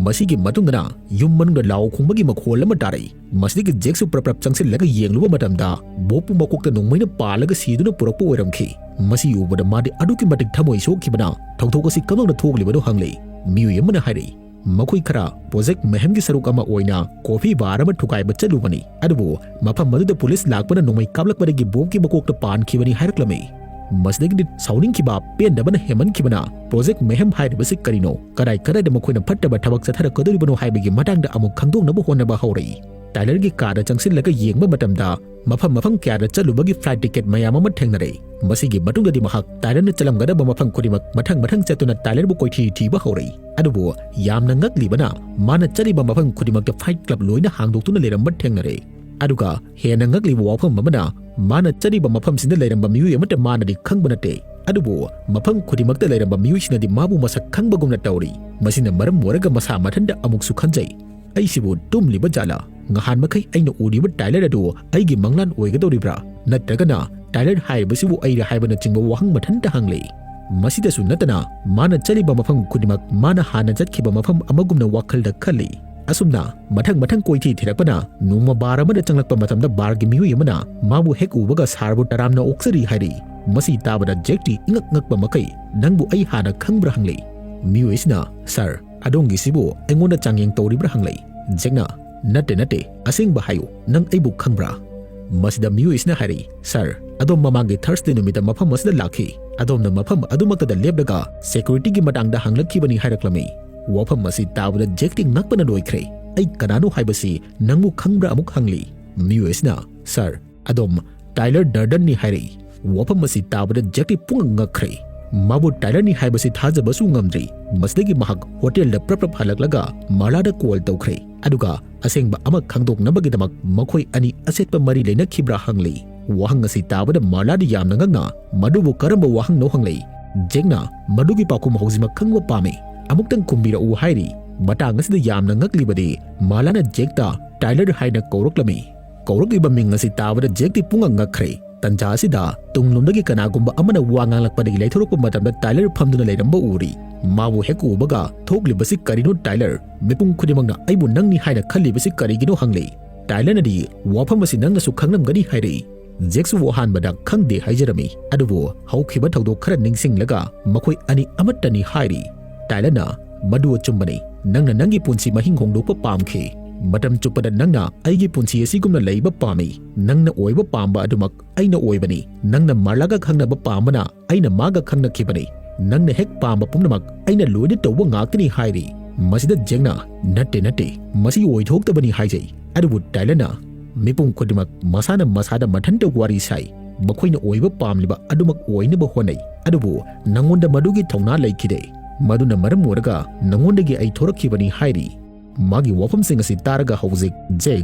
ꯃꯁꯤꯒꯤ ꯃꯇꯨꯡꯗꯅ ꯌꯨꯝ ꯃꯅꯨꯡꯗ ꯂꯥꯎ ꯈꯣꯡꯕꯒꯤ ꯃꯈꯣꯜ ꯑꯃ ꯇꯥꯔꯛꯏ꯫ ꯃꯁꯤꯗꯒꯤ ꯖꯦꯛꯁꯨ ꯄ꯭ꯔꯞ ꯄ꯭ꯔꯞ ꯆꯪꯁꯤꯜꯂꯒ ꯌꯦꯡꯂꯨꯕ ꯃꯇꯝꯗ ꯕꯣꯕꯄꯨ ꯃꯀꯣꯛꯇ ꯅꯣꯡꯃꯩꯅ ꯄꯥꯜꯂꯒ ꯁꯤꯗꯨꯅ ꯄꯨꯔꯛꯄ ꯑꯣꯏꯔꯝꯈꯤ꯫ ꯃꯁꯤ ꯎꯕꯗ ꯃꯥꯗꯤ ꯑꯗꯨꯛꯀꯤ ꯃꯇꯤꯛ ꯊꯃꯣꯏ ꯁꯣꯛꯈꯤꯕꯅ ꯊꯧꯗꯣꯛ ꯑꯁꯤ ꯀꯝꯗꯧꯅ ꯊꯣꯛꯂꯤꯕꯅꯣ ꯍꯪꯂꯛꯏ꯫ ꯃꯤꯑꯣꯏ ꯑꯃꯅ ꯍꯥꯏꯔꯛꯏ, ꯃꯈꯣꯏ ꯈꯔ ꯄ꯭ꯔꯣꯖꯦꯛ ꯃꯦꯍꯝꯒꯤ ꯁꯔꯨꯛ ꯑꯃ ꯑꯣꯏꯅ ꯀꯣꯐꯤ ꯕꯥꯔ ꯑꯃ ꯊꯨꯒꯥꯏꯕ ꯆꯠꯂꯨꯕꯅꯤ, ꯑꯗꯨꯕꯨ ꯃꯐꯝ ꯑꯗꯨꯗ ꯄꯨꯂꯤꯁ ꯂꯥꯛꯄꯅ ꯅꯣꯡꯃꯩ ꯀꯥꯞꯂꯛꯄꯗꯒꯤ ꯕꯣꯕꯀꯤ ꯃꯀꯣꯛꯇ ꯄꯥꯟꯈꯤꯕꯅꯤ ꯍꯥꯏꯔꯛꯂꯝꯃꯤ꯫ ꯃꯁꯤꯗꯒꯤꯗꯤ ꯁꯥꯎꯅꯤꯡꯈꯤꯕ ꯄꯦꯟꯗꯕꯅ ꯍꯦꯟꯃꯟꯈꯤꯕꯅ ꯄ꯭ꯔꯣꯖꯦꯛ ꯃꯦꯍꯝ ꯍꯥꯏꯔꯤꯕꯁꯤ ꯀꯔꯤꯅꯣ, ꯀꯗꯥꯏ ꯀꯗꯥꯏꯗ ꯃꯈꯣꯏꯅ ꯐꯠꯇꯕ ꯊꯕꯛ ꯆꯠꯊꯔꯛꯀꯗꯧꯔꯤꯕꯅꯣ ꯍꯥꯏꯕꯒꯤ ꯃꯇꯥꯡꯗ ꯑꯃꯨꯛ ꯈꯪꯗꯣꯛꯅꯕ ꯍꯣꯠꯅꯕ ꯍꯧꯔꯛꯏ꯫ ꯇꯥꯏꯂꯔꯒꯤ ꯀꯥꯗ ꯆꯪꯁꯤꯜꯂꯒ ꯌꯦꯡꯕ ꯃꯇꯝꯗ ꯃꯐꯝ ꯃꯐꯝ ꯀꯌꯥꯗ ꯆꯠꯂꯨꯕꯒꯤ ꯐ꯭ꯂꯥꯏꯠ ꯇꯤꯀꯦꯠ ꯃꯌꯥꯝ ꯑꯃ ꯊꯦꯡꯅꯔꯦ꯫ ꯃꯁꯤꯒꯤ ꯃꯇꯨꯡꯗꯗꯤ ꯃꯍꯥꯛ ꯇꯥꯏꯂꯔꯅ ꯆꯠꯂꯝꯒꯗꯕ ꯃꯐꯝ ꯈꯨꯗꯤꯡꯃꯛ ꯃꯊꯪ ꯃꯊꯪ ꯆꯠꯇꯨꯅ ꯇꯥꯏꯂꯔꯕꯨ ꯀꯣꯏꯊꯤ ꯊꯤꯕ ꯍꯧꯔꯛꯏ꯫ ꯑꯗꯨꯕꯨ ꯌꯥꯝꯅ ꯉꯛꯂꯤꯕꯅ ꯃꯥꯅ ꯆꯠꯂꯤꯕ ꯃꯐꯝ ꯈꯨꯗꯤꯡꯃꯛꯇ ꯐꯥꯏꯠ ꯀ꯭ꯂꯕ ꯂꯣꯏꯅ ꯍꯥꯡꯗꯣꯛꯇꯨꯅ ꯂꯩꯔꯝꯕ ꯊꯦꯡꯅꯔꯦ꯫ ꯑꯗꯨꯒ ꯍꯦꯟꯅ ꯉꯛꯂꯤꯕ ꯋꯥꯐꯝ ꯑꯃꯅ ꯃꯥꯅ ꯆꯠꯂꯤꯕ ꯃꯐꯝꯁꯤꯡꯗ ꯂꯩꯔꯝꯕ ꯃꯤꯑꯣꯏ ꯑꯃꯠꯇ ꯃꯥꯅꯗꯤ ꯈꯪꯕ ꯅꯠꯇꯦ꯫ ꯑꯗꯨꯕꯨ ꯃꯐꯝ ꯈꯨꯗꯤꯡꯃꯛꯇ ꯂꯩꯔꯝꯕ ꯃꯤꯑꯣꯏꯁꯤꯡꯅꯗꯤ ꯃꯥꯕꯨ ꯃꯁꯛ ꯈꯪꯕꯒꯨꯝꯅ ꯇꯧꯔꯤ꯫ ꯃꯁꯤꯅ ꯃꯔꯝ ꯑꯣꯏꯔꯒ ꯃꯁꯥ ꯃꯊꯟꯇ ꯑꯃꯨꯛꯁꯨ ꯈꯟꯖꯩ, "ꯑꯩꯁꯤꯕꯨ ꯇꯨꯝꯂꯤꯕ ꯖꯥꯠꯂꯥ?" ꯉꯍꯥꯟ ꯃꯈꯩ ꯑꯩꯅ ꯎꯔꯤꯕ ꯇꯥꯏꯂꯔ ꯑꯗꯨ ꯑꯩꯒꯤ ꯃꯪꯂꯥꯟ ꯑꯣꯏꯒꯗꯧꯔꯤꯕ꯭ꯔꯥ? ꯅꯠꯇ꯭ꯔꯒꯅ ꯇꯥꯏꯂꯔ ꯍꯥꯏꯔꯤꯕꯁꯤꯕꯨ ꯑꯩꯔꯥ?" ꯍꯥꯏꯕꯅꯆꯤꯡꯕ ꯋꯥꯍꯪ ꯃꯊꯟꯇ ꯍꯪꯂꯤ꯫ ꯃꯁꯤꯗꯁꯨ ꯅꯠꯇꯅ ꯃꯥꯅ ꯆꯠꯂꯤꯕ ꯃꯐꯝ ꯈꯨꯗꯤꯡꯃꯛ ꯃꯥꯅ ꯍꯥꯟꯅ ꯆꯠꯈꯤꯕ ꯃꯐꯝ ꯑꯃꯒꯨꯝꯅ ꯋꯥꯈꯜꯗ ꯈꯜꯂꯤ꯫ ꯑꯁꯨꯝꯅ ꯃꯊꯪ ꯃꯊꯪ ꯀꯣꯏꯊꯤ ꯊꯤꯔꯛꯄꯅ ꯅꯣꯡꯃ ꯕꯥꯔ ꯑꯃꯗ ꯆꯪꯂꯛꯄ ꯃꯇꯝꯗ ꯕꯥꯔꯒꯤ ꯃꯤꯑꯣꯏ ꯑꯃꯅ ꯃꯥꯕꯨ ꯍꯦꯛ ꯎꯕꯒ "ꯁꯥꯔꯕꯨ ꯇꯔꯥꯝꯅ ꯑꯣꯛꯆꯔꯤ" ꯍꯥꯏꯔꯤ꯫ ꯃꯁꯤ ꯇꯥꯕꯗ ꯖꯦꯛꯇꯤ ꯏꯉꯛ ꯉꯛꯄ ꯃꯈꯩ "ꯅꯪꯕꯨ ꯑꯩ ꯍꯥꯟꯅ ꯈꯪꯕ꯭ꯔꯥ?" ꯍꯪꯂꯤ꯫ ꯃꯤꯑꯣꯏ ꯑꯁꯤꯅ "ꯁꯥꯔ, ꯑꯗꯣꯝꯒꯤꯁꯤꯕꯨ ꯑꯩꯉꯣꯟꯗ ꯆꯥꯡꯌꯦꯡ ꯇꯧꯔꯤꯕ꯭ꯔꯥ?" ꯍꯪꯂꯛꯏ꯫ ꯖꯦꯛꯅ "ꯅꯠꯇꯦ, ꯅꯠꯇꯦ, ꯑꯁꯦꯡꯕ ꯍꯥꯏꯌꯨ, ꯅꯪ ꯑꯩꯕꯨ ꯈꯪꯕ꯭ꯔꯥ?" ꯃꯁꯤꯗ ꯃꯤꯑꯣꯏ ꯑꯁꯤꯅ ꯍꯥꯏꯔꯛꯏ, "ꯁꯥꯔ, ꯑꯗꯣꯝ ꯃꯃꯥꯡꯒꯤ ꯊꯔꯁꯗꯦ ꯅꯨꯃꯤꯠꯇ ꯃꯐꯝ ꯑꯁꯤꯗ ꯂꯥꯛꯈꯤ꯫ ꯑꯗꯣꯝꯅ ꯃꯐꯝ ꯑꯗꯨꯃꯛꯇꯗ ꯂꯦꯞꯂꯒ ꯁꯦꯀ꯭ꯌꯨꯔꯤꯇꯤꯒꯤ ꯃꯇꯥꯡꯗ ꯍꯪꯂꯛꯈꯤꯕꯅꯤ" ꯍꯥꯏꯔꯛꯂꯝꯃꯤ꯫ ꯋꯥꯐꯝ ꯑꯁꯤ ꯇꯥꯕꯗ ꯖꯦꯛꯇꯤ ꯉꯛꯄꯅ ꯂꯣꯏꯈ꯭ꯔꯦ꯫ "ꯑꯩ ꯀꯅꯥꯅꯣ ꯍꯥꯏꯕꯁꯤ ꯅꯪꯕꯨ ꯈꯪꯕ꯭ꯔꯥ?" ꯑꯃꯨꯛ ꯍꯪꯂꯤ꯫ ꯃꯤꯑꯣꯏ ꯑꯁꯤꯅ, "ꯁꯥꯔ, ꯑꯗꯣꯝ ꯇꯥꯏꯂꯔ ꯗꯔꯗꯟꯅꯤ" ꯍꯥꯏꯔꯛꯏ꯫ ꯋꯥꯐꯝ ꯑꯁꯤ ꯇꯥꯕꯗ ꯖꯦꯛꯇꯤ ꯄꯨꯡꯉꯛ ꯉꯛꯈ꯭ꯔꯦ꯫ ꯃꯥꯕꯨ ꯇꯥꯏꯂꯔꯅꯤ ꯍꯥꯏꯕꯁꯤ ꯊꯥꯖꯕꯁꯨ ꯉꯝꯗ꯭ꯔꯤ꯫ ꯃꯁꯤꯗꯒꯤ ꯃꯍꯥꯛ ꯍꯣꯇꯦꯜꯗ ꯄ꯭ꯔꯞ ꯄ꯭ꯔꯞ ꯍꯜꯂꯛꯂꯒ ꯃꯥꯔꯂꯥꯗ ꯀꯣꯜ ꯇꯧꯈ꯭ꯔꯦ꯫ ꯑꯗꯨꯒ ꯑꯁꯦꯡꯕ ꯑꯃ ꯈꯪꯗꯣꯛꯅꯕꯒꯤꯗꯃꯛ ꯃꯈꯣꯏ ꯑꯅꯤ ꯑꯆꯦꯠꯄ ꯃꯔꯤ ꯂꯩꯅꯈꯤꯕ꯭ꯔꯥ ꯍꯪꯂꯤ꯫ ꯋꯥꯍꯪ ꯑꯁꯤ ꯇꯥꯕꯗ ꯃꯥꯔꯂꯥꯗꯤ ꯌꯥꯝꯅ ꯉꯛꯅ ꯃꯗꯨꯕꯨ ꯀꯔꯝꯕ ꯋꯥꯍꯪꯅꯣ ꯍꯪꯂꯛꯏ꯫ ꯖꯦꯛꯅ ꯃꯗꯨꯒꯤ ꯄꯥꯎꯈꯨꯝ ꯍꯧꯖꯤꯛꯃꯛ ꯈꯪꯕ ꯄꯥꯝꯃꯤ꯫ ꯑꯃꯨꯛꯇꯪ ꯈꯨꯝꯕꯤꯔꯛꯎ ꯍꯥꯏꯔꯤ꯫ ꯃꯇꯥꯡ ꯑꯁꯤꯗ ꯌꯥꯝꯅ ꯉꯛꯂꯤꯕꯗꯤ ꯃꯥꯔꯂꯥꯅ ꯖꯦꯛꯇ ꯇꯥꯏꯂꯔ ꯍꯥꯏꯅ ꯀꯧꯔꯛꯂꯝꯃꯤ꯫ ꯀꯧꯔꯛꯂꯤꯕ ꯃꯤꯡ ꯑꯁꯤ ꯇꯥꯕꯗ ꯖꯦꯛꯇꯤ ꯄꯨꯡꯉꯛ ꯉꯛꯈ꯭ꯔꯦ꯫ ꯇꯟꯖꯥ ꯑꯁꯤꯗ ꯇꯨꯡꯂꯣꯝꯗꯒꯤ ꯀꯅꯥꯒꯨꯝꯕ ꯑꯃꯅ ꯋꯥ ꯉꯥꯡꯂꯛꯄꯗꯒꯤ ꯂꯩꯊꯣꯔꯛꯄ ꯃꯇꯝꯗ ꯇꯥꯏꯂꯔ ꯐꯝꯗꯨꯅ ꯂꯩꯔꯝꯕ ꯎꯔꯤ꯫ ꯃꯥꯕꯨ ꯍꯦꯛ ꯎꯕꯒ, "ꯊꯣꯛꯂꯤꯕꯁꯤ ꯀꯔꯤꯅꯣ ꯇꯥꯏꯂꯔ? ꯃꯤꯄꯨꯝ ꯈꯨꯗꯤꯡꯃꯛꯅ ꯑꯩꯕꯨ ꯅꯪꯅꯤ ꯍꯥꯏꯅ ꯈꯜꯂꯤꯕꯁꯤ ꯀꯔꯤꯒꯤꯅꯣ?" ꯍꯪꯂꯤ꯫ ꯇꯥꯏꯂꯔꯅꯗꯤ, "ꯋꯥꯐꯝ ꯑꯁꯤ ꯅꯪꯅꯁꯨ ꯈꯪꯂꯝꯒꯅꯤ" ꯍꯥꯏꯔꯛꯏ꯫ ꯖꯦꯛꯁꯨ ꯑꯍꯥꯟꯕꯗ ꯈꯪꯗꯦ ꯍꯥꯏꯖꯔꯝꯃꯤ, ꯑꯗꯨꯕꯨ ꯍꯧꯈꯤꯕ ꯊꯧꯗꯣꯛ ꯈꯔ ꯅꯤꯡꯁꯤꯡꯂꯒ ꯃꯈꯣꯏ ꯑꯅꯤ ꯑꯃꯠꯇꯅꯤ ꯍꯥꯏꯔꯤ꯫ ꯇꯥꯏꯂꯔꯅ, "ꯃꯗꯨ ꯑꯆꯨꯝꯕꯅꯤ꯫ ꯅꯪꯅ ꯅꯪꯒꯤ ꯄꯨꯟꯁꯤ ꯃꯍꯤꯡ ꯍꯣꯡꯗꯣꯛꯄ ꯄꯥꯝꯈꯤ꯫ ꯃꯇꯝ ꯆꯨꯞꯄꯗ ꯅꯪꯅ ꯑꯩꯒꯤ ꯄꯨꯟꯁꯤ ꯑꯁꯤꯒꯨꯝꯅ ꯂꯩꯕ ꯄꯥꯝꯃꯤ꯫ ꯅꯪꯅ ꯑꯣꯏꯕ ꯄꯥꯝꯕ ꯑꯗꯨꯃꯛ ꯑꯩꯅ ꯑꯣꯏꯕꯅꯤ꯫ ꯅꯪꯅ ꯃꯥꯔꯂꯥꯒ ꯈꯪꯅꯕ ꯄꯥꯝꯕꯅ ꯑꯩꯅ ꯃꯥꯒ ꯈꯪꯅꯈꯤꯕꯅꯤ꯫ ꯅꯪꯅ ꯍꯦꯛ ꯄꯥꯝꯕ ꯄꯨꯝꯅꯃꯛ ꯑꯩꯅ ꯂꯣꯏꯅ ꯇꯧꯕ ꯉꯥꯛꯇꯅꯤ" ꯍꯥꯏꯔꯤ꯫ ꯃꯁꯤꯗ ꯖꯦꯛꯅ, "ꯅꯠꯇꯦ, ꯅꯠꯇꯦ, ꯃꯁꯤ ꯑꯣꯏꯊꯣꯛꯇꯕꯅꯤ ꯍꯥꯏꯖꯩ"꯫ ꯑꯗꯨꯕꯨ ꯇꯥꯏꯂꯔꯅ, "ꯃꯤꯄꯨꯝ ꯈꯨꯗꯤꯡꯃꯛ ꯃꯁꯥꯅ ꯃꯁꯥꯗ ꯃꯊꯟꯇ ꯋꯥꯔꯤ ꯁꯥꯏ꯫ ꯃꯈꯣꯏꯅ ꯑꯣꯏꯕ ꯄꯥꯝꯂꯤꯕ ꯑꯗꯨꯃꯛ ꯑꯣꯏꯅꯕ ꯍꯣꯠꯅꯩ꯫ ꯑꯗꯨꯕꯨ ꯅꯪꯉꯣꯟꯗ ꯃꯗꯨꯒꯤ ꯊꯧꯅꯥ ꯂꯩꯈꯤꯗꯦ꯫ ꯃꯗꯨꯅ ꯃꯔꯝ ꯑꯣꯏꯔꯒ ꯅꯪꯉꯣꯟꯗꯒꯤ ꯑꯩ ꯊꯣꯔꯛꯈꯤꯕꯅꯤ" ꯍꯥꯏꯔꯤ꯫ ꯃꯥꯒꯤ ꯋꯥꯐꯝꯁꯤꯡ ꯑꯁꯤ ꯇꯥꯔꯒ ꯍꯧꯖꯤꯛ ꯖꯦꯛ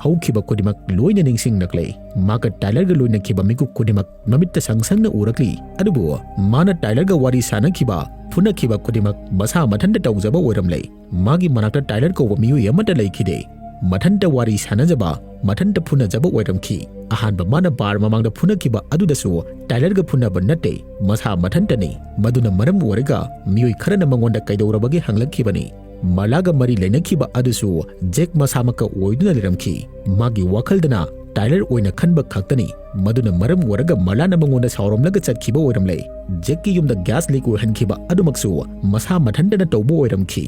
ꯍꯧꯈꯤꯕ ꯈꯨꯗꯤꯡꯃꯛ ꯂꯣꯏꯅ ꯅꯤꯡꯁꯤꯡꯂꯛꯂꯦ꯫ ꯃꯥꯒ ꯇꯥꯏꯂꯔꯒ ꯂꯣꯏꯅꯈꯤꯕ ꯃꯤꯀꯨꯞ ꯈꯨꯗꯤꯡꯃꯛ ꯃꯃꯤꯠꯇ ꯁꯪ ꯁꯪꯅ ꯎꯔꯛꯂꯤ꯫ ꯑꯗꯨꯕꯨ ꯃꯥꯅ ꯇꯥꯏꯂꯔꯒ ꯋꯥꯔꯤ ꯁꯥꯅꯈꯤꯕ, ꯐꯨꯅꯈꯤꯕ ꯈꯨꯗꯤꯡꯃꯛ ꯃꯁꯥ ꯃꯊꯟꯇ ꯇꯧꯖꯕ ꯑꯣꯏꯔꯝꯂꯦ꯫ ꯃꯥꯒꯤ ꯃꯅꯥꯛꯇ ꯇꯥꯏꯂꯔ ꯀꯧꯕ ꯃꯤꯑꯣꯏ ꯑꯃꯠꯇ ꯂꯩꯈꯤꯗꯦ꯫ ꯃꯊꯟꯇ ꯋꯥꯔꯤ ꯁꯥꯟꯅꯖꯕ, ꯃꯊꯟꯇ ꯐꯨꯅꯖꯕ ꯑꯣꯏꯔꯝꯈꯤ꯫ ꯑꯍꯥꯟꯕ ꯃꯥꯅ ꯕꯥꯔ ꯃꯃꯥꯡꯗ ꯐꯨꯅꯈꯤꯕ ꯑꯗꯨꯗꯁꯨ ꯇꯥꯏꯂꯔꯒ ꯐꯨꯅꯕ ꯅꯠꯇꯦ, ꯃꯁꯥ ꯃꯊꯟꯇꯅꯤ꯫ ꯃꯗꯨꯅ ꯃꯔꯝ ꯑꯣꯏꯔꯒ ꯃꯤꯑꯣꯏ ꯈꯔꯅ ꯃꯉꯣꯟꯗ ꯀꯩꯗꯧꯔꯕꯒꯦ ꯍꯪꯂꯛꯈꯤꯕꯅꯤ꯫ ꯃꯔꯂꯥꯒ ꯃꯔꯤ ꯂꯩꯅꯈꯤꯕ ꯑꯗꯨꯁꯨ ꯖꯦꯛ ꯃꯁꯥꯃꯛꯀ ꯑꯣꯏꯗꯨꯅ ꯂꯩꯔꯝꯈꯤ꯫ ꯃꯥꯒꯤ ꯋꯥꯈꯜꯗꯅ ꯇꯥꯏꯂꯔ ꯑꯣꯏꯅ ꯈꯟꯕ ꯈꯛꯇꯅꯤ꯫ ꯃꯗꯨꯅ ꯃꯔꯝ ꯑꯣꯏꯔꯒ ꯃꯔꯂꯥꯅ ꯃꯉꯣꯟꯗ ꯁꯥꯎꯔꯝꯂꯒ ꯆꯠꯈꯤꯕ ꯑꯣꯏꯔꯝꯂꯦ꯫ ꯖꯦꯛꯀꯤ ꯌꯨꯝꯗ ꯒ꯭ꯌꯥꯁ ꯂꯤꯛ ꯑꯣꯏꯍꯟꯈꯤꯕ ꯑꯗꯨꯃꯛꯁꯨ ꯃꯁꯥ ꯃꯊꯟꯇꯅ ꯇꯧꯕ ꯑꯣꯏꯔꯝꯈꯤ꯫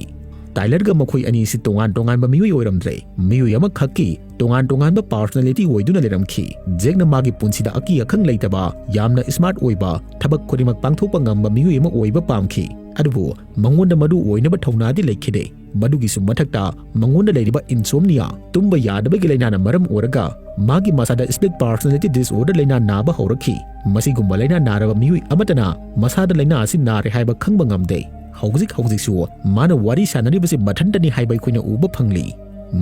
ꯇꯥꯏꯂꯔꯒ ꯃꯈꯣꯏ ꯑꯅꯤꯁꯤ ꯇꯣꯉꯥꯟ ꯇꯣꯉꯥꯟꯕ ꯃꯤꯑꯣꯏ ꯑꯣꯏꯔꯝꯗ꯭ꯔꯦ꯫ ꯃꯤꯑꯣꯏ ꯑꯃꯈꯛꯀꯤ ꯇꯣꯉꯥꯟ ꯇꯣꯉꯥꯟꯕ ꯄꯥꯔꯁꯣꯅꯦꯂꯤꯇꯤ ꯑꯣꯏꯗꯨꯅ ꯂꯩꯔꯝꯈꯤ꯫ ꯖꯦꯛꯅ ꯃꯥꯒꯤ ꯄꯨꯟꯁꯤꯗ ꯑꯀꯤ ꯑꯈꯪ ꯂꯩꯇꯕ, ꯌꯥꯝꯅ ꯁ꯭ꯃꯥꯔꯠ ꯑꯣꯏꯕ, ꯊꯕꯛ ꯈꯨꯗꯤꯡꯃꯛ ꯄꯥꯡꯊꯣꯛꯄ ꯉꯝꯕ ꯃꯤꯑꯣꯏ ꯑꯃ ꯑꯣꯏꯕ ꯄꯥꯝꯈꯤ꯫ ꯑꯗꯨꯕꯨ ꯃꯉꯣꯟꯗ ꯃꯗꯨ ꯑꯣꯏꯅꯕ ꯊꯧꯅꯥꯗꯤ ꯂꯩꯈꯤꯗꯦ꯫ ꯃꯗꯨꯒꯤꯁꯨ ꯃꯊꯛꯇ ꯃꯉꯣꯟꯗ ꯂꯩꯔꯤꯕ ꯏꯟꯁꯣꯝꯅꯤꯌꯥ, ꯇꯨꯝꯕ ꯌꯥꯗꯕꯒꯤ ꯂꯥꯏꯅꯥꯅ ꯃꯔꯝ ꯑꯣꯏꯔꯒ ꯃꯥꯒꯤ ꯃꯁꯥꯗ ꯁ꯭ꯄ꯭ꯂꯤꯠ ꯄꯥꯔꯁꯣꯅꯦꯂꯤꯇꯤ ꯗꯤꯁꯑꯣꯔꯗꯔ ꯂꯥꯏꯅꯥ ꯅꯥꯕ ꯍꯧꯔꯛꯈꯤ꯫ ꯃꯁꯤꯒꯨꯝꯕ ꯂꯥꯏꯅꯥ ꯅꯥꯔꯕ ꯃꯤꯑꯣꯏ ꯑꯃꯠꯇꯅ ꯃꯁꯥꯗ ꯂꯥꯏꯅꯥ ꯑꯁꯤ ꯅꯥꯔꯦ ꯍꯥꯏꯕ ꯈꯪꯕ ꯉꯝꯗꯦ꯫ ꯍꯧꯖꯤꯛ ꯍꯧꯖꯤꯛꯁꯨ ꯃꯥꯅ ꯋꯥꯔꯤ ꯁꯥꯟꯅꯔꯤꯕꯁꯤ ꯃꯊꯟꯇꯅꯤ ꯍꯥꯏꯕ ꯑꯩꯈꯣꯏꯅ ꯎꯕ ꯐꯪꯂꯤ꯫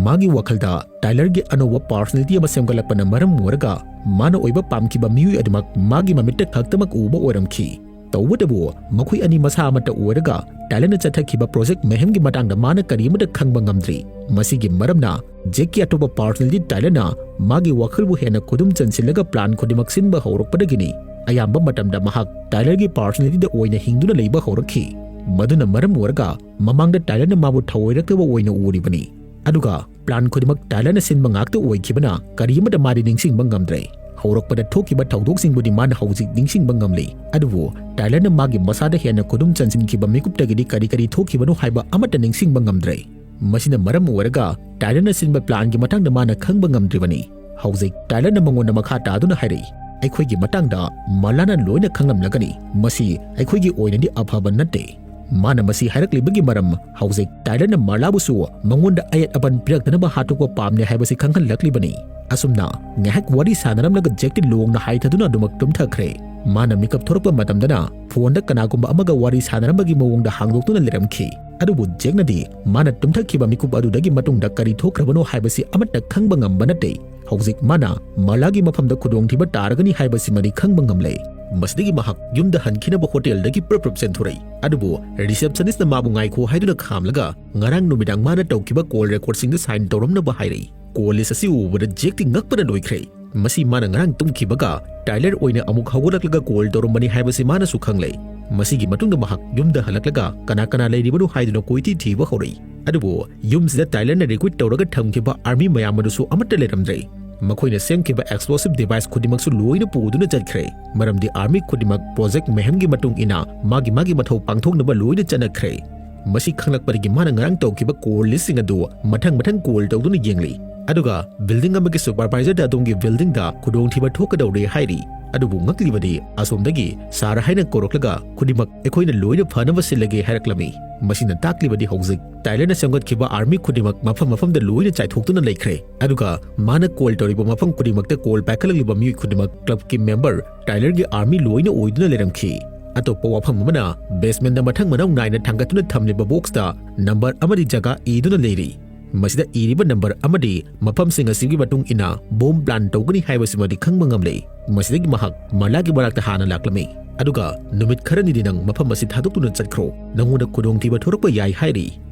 ꯃꯥꯒꯤ ꯋꯥꯈꯜꯗ ꯇꯥꯏꯂꯔꯒꯤ ꯑꯅꯧꯕ ꯄꯥꯔꯁꯣꯅꯦꯂꯤꯇꯤ ꯑꯃ ꯁꯦꯝꯒꯠꯂꯛꯄꯅ ꯃꯔꯝ ꯑꯣꯏꯔꯒ ꯃꯥꯅ ꯑꯣꯏꯕ ꯄꯥꯝꯈꯤꯕ ꯃꯤꯑꯣꯏ ꯑꯗꯨꯃꯛ ꯃꯥꯒꯤ ꯃꯃꯤꯠꯇ ꯈꯛꯇꯃꯛ ꯎꯕ ꯑꯣꯏꯔꯝꯈꯤ꯫ ꯇꯧꯕꯇꯕꯨ ꯃꯈꯣꯏ ꯑꯅꯤ ꯃꯁꯥ ꯑꯃꯠꯇ ꯑꯣꯏꯔꯒ ꯇꯥꯏꯂꯔꯅ ꯆꯠꯊꯈꯤꯕ ꯄ꯭ꯔꯣꯖꯦꯛ ꯃꯦꯍꯦꯝꯒꯤ ꯃꯇꯥꯡꯗ ꯃꯥꯅ ꯀꯔꯤꯃꯠꯇ ꯈꯪꯕ ꯉꯝꯗ꯭ꯔꯤ꯫ ꯃꯁꯤꯒꯤ ꯃꯔꯝꯅ ꯖꯦꯛꯀꯤ ꯑꯇꯣꯞꯄ ꯄꯥꯔꯁꯣꯅꯦꯂꯤꯇꯤ ꯇꯥꯏꯂꯔꯅ ꯃꯥꯒꯤ ꯋꯥꯈꯜꯕꯨ ꯍꯦꯟꯅ ꯈꯨꯗꯨꯝ ꯆꯟꯁꯤꯜꯂꯒ ꯄ꯭ꯂꯥꯟ ꯈꯨꯗꯤꯡꯃꯛ ꯁꯤꯟꯕ ꯍꯧꯔꯛꯄꯗꯒꯤꯅꯤ꯫ ꯑꯌꯥꯝꯕ ꯃꯇꯝꯗ ꯃꯍꯥꯛ ꯇꯥꯏꯂꯔꯒꯤ ꯄꯥꯔꯁꯣꯅꯦꯂꯤꯇꯤꯗ ꯑꯣꯏꯅ ꯍꯤꯡꯗꯨꯅ ꯂꯩꯕ ꯍꯧꯔꯛꯈꯤ꯫ ꯃꯗꯨꯅ ꯃꯔꯝ ꯑꯣꯏꯔꯒ ꯃꯃꯥꯡꯗ ꯇꯥꯏꯂꯔꯅ ꯃꯥꯕꯨ ꯊꯑꯣꯏꯔꯛꯇꯕ ꯑꯣꯏꯅ ꯎꯔꯤꯕꯅꯤ꯫ ꯑꯗꯨꯒ ꯄ꯭ꯂꯥꯟ ꯈꯨꯗꯤꯡꯃꯛ ꯇꯥꯏꯂꯔꯅ ꯁꯤꯟꯕ ꯉꯥꯛꯇ ꯑꯣꯏꯈꯤꯕꯅ ꯀꯔꯤꯃꯠꯇ ꯃꯥꯗꯤ ꯅꯤꯡꯁꯤꯡꯕ ꯉꯝꯗ꯭ꯔꯦ꯫ ꯍꯧꯔꯛꯄꯗ ꯊꯣꯛꯈꯤꯕ ꯊꯧꯗꯣꯛꯁꯤꯡꯕꯨꯗꯤ ꯃꯥꯅ ꯍꯧꯖꯤꯛ ꯅꯤꯡꯁꯤꯡꯕ ꯉꯝꯂꯤ, ꯑꯗꯨꯕꯨ ꯇꯥꯏꯂꯔꯅ ꯃꯥꯒꯤ ꯃꯁꯥꯗ ꯍꯦꯟꯅ ꯈꯨꯗꯨꯝ ꯆꯟꯁꯤꯟꯈꯤꯕ ꯃꯤꯀꯨꯞꯇꯒꯤꯗꯤ ꯀꯔꯤ ꯀꯔꯤ ꯊꯣꯛꯈꯤꯕꯅꯣ ꯍꯥꯏꯕ ꯑꯃꯠꯇ ꯅꯤꯡꯁꯤꯡꯕ ꯉꯝꯗ꯭ꯔꯦ꯫ ꯃꯁꯤꯅ ꯃꯔꯝ ꯑꯣꯏꯔꯒ ꯇꯥꯏꯂꯔꯅ ꯁꯤꯟꯕ ꯄ꯭ꯂꯥꯟꯒꯤ ꯃꯇꯥꯡꯗ ꯃꯥꯅ ꯈꯪꯕ ꯉꯝꯗ꯭ꯔꯤꯕꯅꯤ꯫ ꯍꯧꯖꯤꯛ ꯇꯥꯏꯂꯔꯅ ꯃꯉꯣꯟꯗ ꯃꯈꯥ ꯇꯥꯗꯨꯅ ꯍꯥꯏꯔꯛꯏ, "ꯑꯩꯈꯣꯏꯒꯤ ꯃꯇꯥꯡꯗ ꯃꯂꯥꯅ ꯂꯣꯏꯅ ꯈꯪꯂꯝꯂꯒꯅꯤ꯫ ꯃꯁꯤ ꯑꯩꯈꯣꯏꯒꯤ ꯑꯣꯏꯅꯗꯤ ꯑꯐꯕ ꯅꯠꯇꯦ꯫" ꯃꯥꯅ ꯃꯁꯤ ꯍꯥꯏꯔꯛꯂꯤꯕꯒꯤ ꯃꯔꯝ, ꯍꯧꯖꯤꯛ ꯇꯥꯏꯂꯔꯅ ꯃꯔꯂꯥꯕꯨꯁꯨ ꯃꯉꯣꯟꯗ ꯑꯌꯦꯠ ꯑꯄꯟ ꯄꯤꯔꯛꯇꯅꯕ ꯍꯥꯠꯇꯣꯛꯄ ꯄꯥꯝꯂꯦ ꯍꯥꯏꯕꯁꯤ ꯈꯪꯍꯜꯂꯛꯂꯤꯕꯅꯤ꯫ ꯑꯁꯨꯝꯅ ꯉꯥꯏꯍꯥꯛ ꯋꯥꯔꯤ ꯁꯥꯟꯅꯔꯝꯂꯒ ꯖꯦꯛꯇꯤ ꯂꯣꯡꯅ ꯍꯥꯏꯊꯗꯨꯅ ꯑꯗꯨꯃꯛ ꯇꯨꯝꯊꯈ꯭ꯔꯦ꯫ ꯃꯥꯅ ꯃꯤꯀꯞ ꯊꯣꯔꯛꯄ ꯃꯇꯝꯗꯅ ꯐꯣꯟꯗ ꯀꯅꯥꯒꯨꯝꯕ ꯑꯃꯒ ꯋꯥꯔꯤ ꯁꯥꯟꯅꯔꯝꯕꯒꯤ ꯃꯑꯣꯡꯗ ꯍꯥꯡꯗꯣꯛꯇꯨꯅ ꯂꯩꯔꯝꯈꯤ꯫ ꯑꯗꯨꯕꯨ ꯖꯦꯛꯅꯗꯤ ꯃꯥꯅ ꯇꯨꯝꯊꯈꯤꯕ ꯃꯤꯀꯨꯞ ꯑꯗꯨꯗꯒꯤ ꯃꯇꯨꯡꯗ ꯀꯔꯤ ꯊꯣꯛꯈ꯭ꯔꯕꯅꯣ ꯍꯥꯏꯕꯁꯤ ꯑꯃꯠꯇ ꯈꯪꯕ ꯉꯝꯕ ꯅꯠꯇꯦ꯫ ꯍꯧꯖꯤꯛ ꯃꯥꯅ ꯃꯔꯂꯥꯒꯤ ꯃꯐꯝꯗ ꯈꯨꯗꯣꯡꯊꯤꯕ ꯇꯥꯔꯒꯅꯤ ꯍꯥꯏꯕꯁꯤꯃꯗꯤ ꯈꯪꯕ ꯉꯝꯂꯦ꯫ ꯃꯁꯤꯗꯒꯤ ꯃꯍꯥꯛ ꯌꯨꯝꯗ ꯍꯟꯈꯤꯅꯕ ꯍꯣꯇꯦꯜꯗꯒꯤ ꯄ꯭ꯔꯞ ꯄ꯭ꯔꯞ ꯆꯦꯟꯊꯣꯔꯛꯏ꯫ ꯑꯗꯨꯕꯨ receptionistꯅ ꯃꯥꯕꯨ ꯉꯥꯏꯈꯣ ꯍꯥꯏꯗꯨꯅ ꯈꯥꯝꯂꯒ ꯉꯔꯥꯡ ꯅꯨꯃꯤꯗꯥꯡ ꯃꯥꯅ ꯇꯧꯈꯤꯕ call recordꯁꯤꯡꯗ sign ꯇꯧꯔꯝꯅꯕ ꯍꯥꯏꯔꯛꯏ꯫ Call list ꯑꯁꯤ ꯎꯕꯗ ꯖꯦꯛꯇꯤ ꯉꯛꯄꯅ ꯂꯣꯏꯈ꯭ꯔꯦ꯫ ꯃꯁꯤ ꯃꯥꯅ ꯉꯔꯥꯡ ꯇꯨꯝꯈꯤꯕꯒ ꯇꯥꯏꯂꯔ ꯑꯣꯏꯅ ꯑꯃꯨꯛ ꯍꯧꯒꯠꯂꯛꯂꯒ call ꯇꯧꯔꯝꯕꯅꯤ ꯍꯥꯏꯕꯁꯤ ꯃꯥꯅꯁꯨ ꯈꯪꯂꯦ꯫ ꯃꯁꯤꯒꯤ ꯃꯇꯨꯡꯗ ꯃꯍꯥꯛ ꯌꯨꯝꯗ ꯍꯜꯂꯛꯂꯒ ꯀꯅꯥ ꯀꯅꯥ ꯂꯩꯔꯤꯕꯅꯣ ꯍꯥꯏꯗꯨꯅ ꯀꯣꯏꯊꯤ ꯊꯤꯕ ꯍꯧꯔꯛꯏ꯫ ꯑꯗꯨꯕꯨ ꯌꯨꯝꯁꯤꯗ ꯇꯥꯏꯂꯔꯅ recruit ꯇꯧꯔꯒ ꯊꯝꯈꯤꯕ army ꯃꯌꯥꯝ ꯑꯗꯨꯁꯨ ꯑꯃꯠꯇ ꯂꯩꯔꯝꯗ꯭ꯔꯦ꯫ ꯃꯈꯣꯏꯅ ꯁꯦꯝꯈꯤꯕ explosive device ꯈꯨꯗꯤꯡꯃꯛꯁꯨ ꯂꯣꯏꯅ ꯄꯨꯗꯨꯅ ꯆꯠꯈ꯭ꯔꯦ, ꯃꯔꯝꯗꯤ army ꯈꯨꯗꯤꯡꯃꯛ Project Mayhemꯒꯤ ꯃꯇꯨꯡ ꯏꯟꯅ ꯃꯥꯒꯤ ꯃꯥꯒꯤ ꯃꯊꯧ ꯄꯥꯡꯊꯣꯛꯅꯕ ꯂꯣꯏꯅ ꯆꯠꯅꯈ꯭ꯔꯦ꯫ ꯃꯁꯤ ꯈꯪꯂꯛꯄꯗꯒꯤ ꯃꯥꯅ ꯉꯔꯥꯡ ꯇꯧꯈꯤꯕ call listꯁꯤꯡ ꯑꯗꯨ ꯃꯊꯪ ꯃꯊꯪ call ꯇꯧꯗꯨꯅ ꯌꯦꯡꯂꯤ꯫ ꯑꯗꯨꯒ building ꯑꯃꯒꯤ supervisorꯗ ꯑꯗꯣꯝꯒꯤ buildingꯗ ꯈꯨꯗꯣꯡꯊꯤꯕ ꯊꯣꯛꯀꯗꯧꯔꯦ ꯍꯥꯏꯔꯤ꯫ ꯑꯗꯨꯕꯨ ꯉꯛꯂꯤꯕꯗꯤ ꯑꯁꯣꯝꯗꯒꯤ sir ꯍꯥꯏꯅ ꯀꯧꯔꯛꯂꯒ ꯈꯨꯗꯤꯡꯃꯛ ꯑꯩꯈꯣꯏꯅ ꯂꯣꯏꯅ ꯐꯅꯕ ꯁꯤꯜꯂꯒꯦ ꯍꯥꯏꯔꯛꯂꯝꯃꯤ꯫ ꯃꯁꯤꯅ ꯇꯥꯛꯂꯤꯕꯗꯤ ꯍꯧꯖꯤꯛ ꯇꯥꯏꯂꯔꯅ ꯁꯦꯝꯒꯠꯈꯤꯕ army ꯈꯨꯗꯤꯡꯃꯛ ꯃꯐꯝ ꯃꯐꯝꯗ ꯂꯣꯏꯅ ꯆꯥꯏꯊꯣꯛꯇꯨꯅ ꯂꯩꯈ꯭ꯔꯦ꯫ ꯑꯗꯨꯒ ꯃꯥꯅ call ꯇꯧꯔꯤꯕ ꯃꯐꯝ ꯈꯨꯗꯤꯡꯃꯛꯇ call ꯄꯥꯏꯈꯠꯂꯛꯂꯤꯕ ꯃꯤꯑꯣꯏ ꯈꯨꯗꯤꯡꯃꯛ clubꯀꯤ member, ꯇꯥꯏꯂꯔꯒꯤ army ꯂꯣꯏꯅ ꯑꯣꯏꯗꯨꯅ ꯂꯩꯔꯝꯈꯤ꯫ ꯑꯇꯣꯞꯄ ꯋꯥꯐꯝ ꯑꯃꯅ basementꯗ ꯃꯊꯪ ꯃꯅꯥꯎ ꯅꯥꯏꯅ ꯊꯥꯡꯒꯠꯇꯨꯅ ꯊꯝꯂꯤꯕ boxꯇ number ꯑꯃꯗꯤ ꯖꯒꯥ ꯏꯗꯨꯅ ꯂꯩꯔꯤ꯫ ꯃꯁꯤꯗ ꯏꯔꯤꯕ number ꯑꯃꯗꯤ ꯃꯐꯝꯁꯤꯡ ꯑꯁꯤꯒꯤ ꯃꯇꯨꯡ ꯏꯟꯅ bomb plant ꯇꯧꯒꯅꯤ ꯍꯥꯏꯕꯁꯤꯃꯗꯤ ꯈꯪꯕ ꯉꯝꯂꯦ꯫ ꯃꯁꯤꯗꯒꯤ ꯃꯍꯥꯛ ꯃꯔꯂꯥꯒꯤ ꯃꯅꯥꯛꯇ ꯍꯥꯟꯅ ꯂꯥꯛꯂꯝꯃꯤ꯫ ꯑꯗꯨꯒ ꯅꯨꯃꯤꯠ ꯈꯔꯅꯤꯗꯤ ꯅꯪ ꯃꯐꯝ ꯑꯁꯤ ꯊꯥꯗꯣꯛꯇꯨꯅ ꯆꯠꯈ꯭ꯔꯣ꯫ ꯅꯉꯣꯟꯗ ꯈꯨꯗꯣꯡꯊꯤꯕ ꯊꯣꯔꯛꯄ ꯌꯥꯏ ꯍꯥꯏꯔꯤ꯫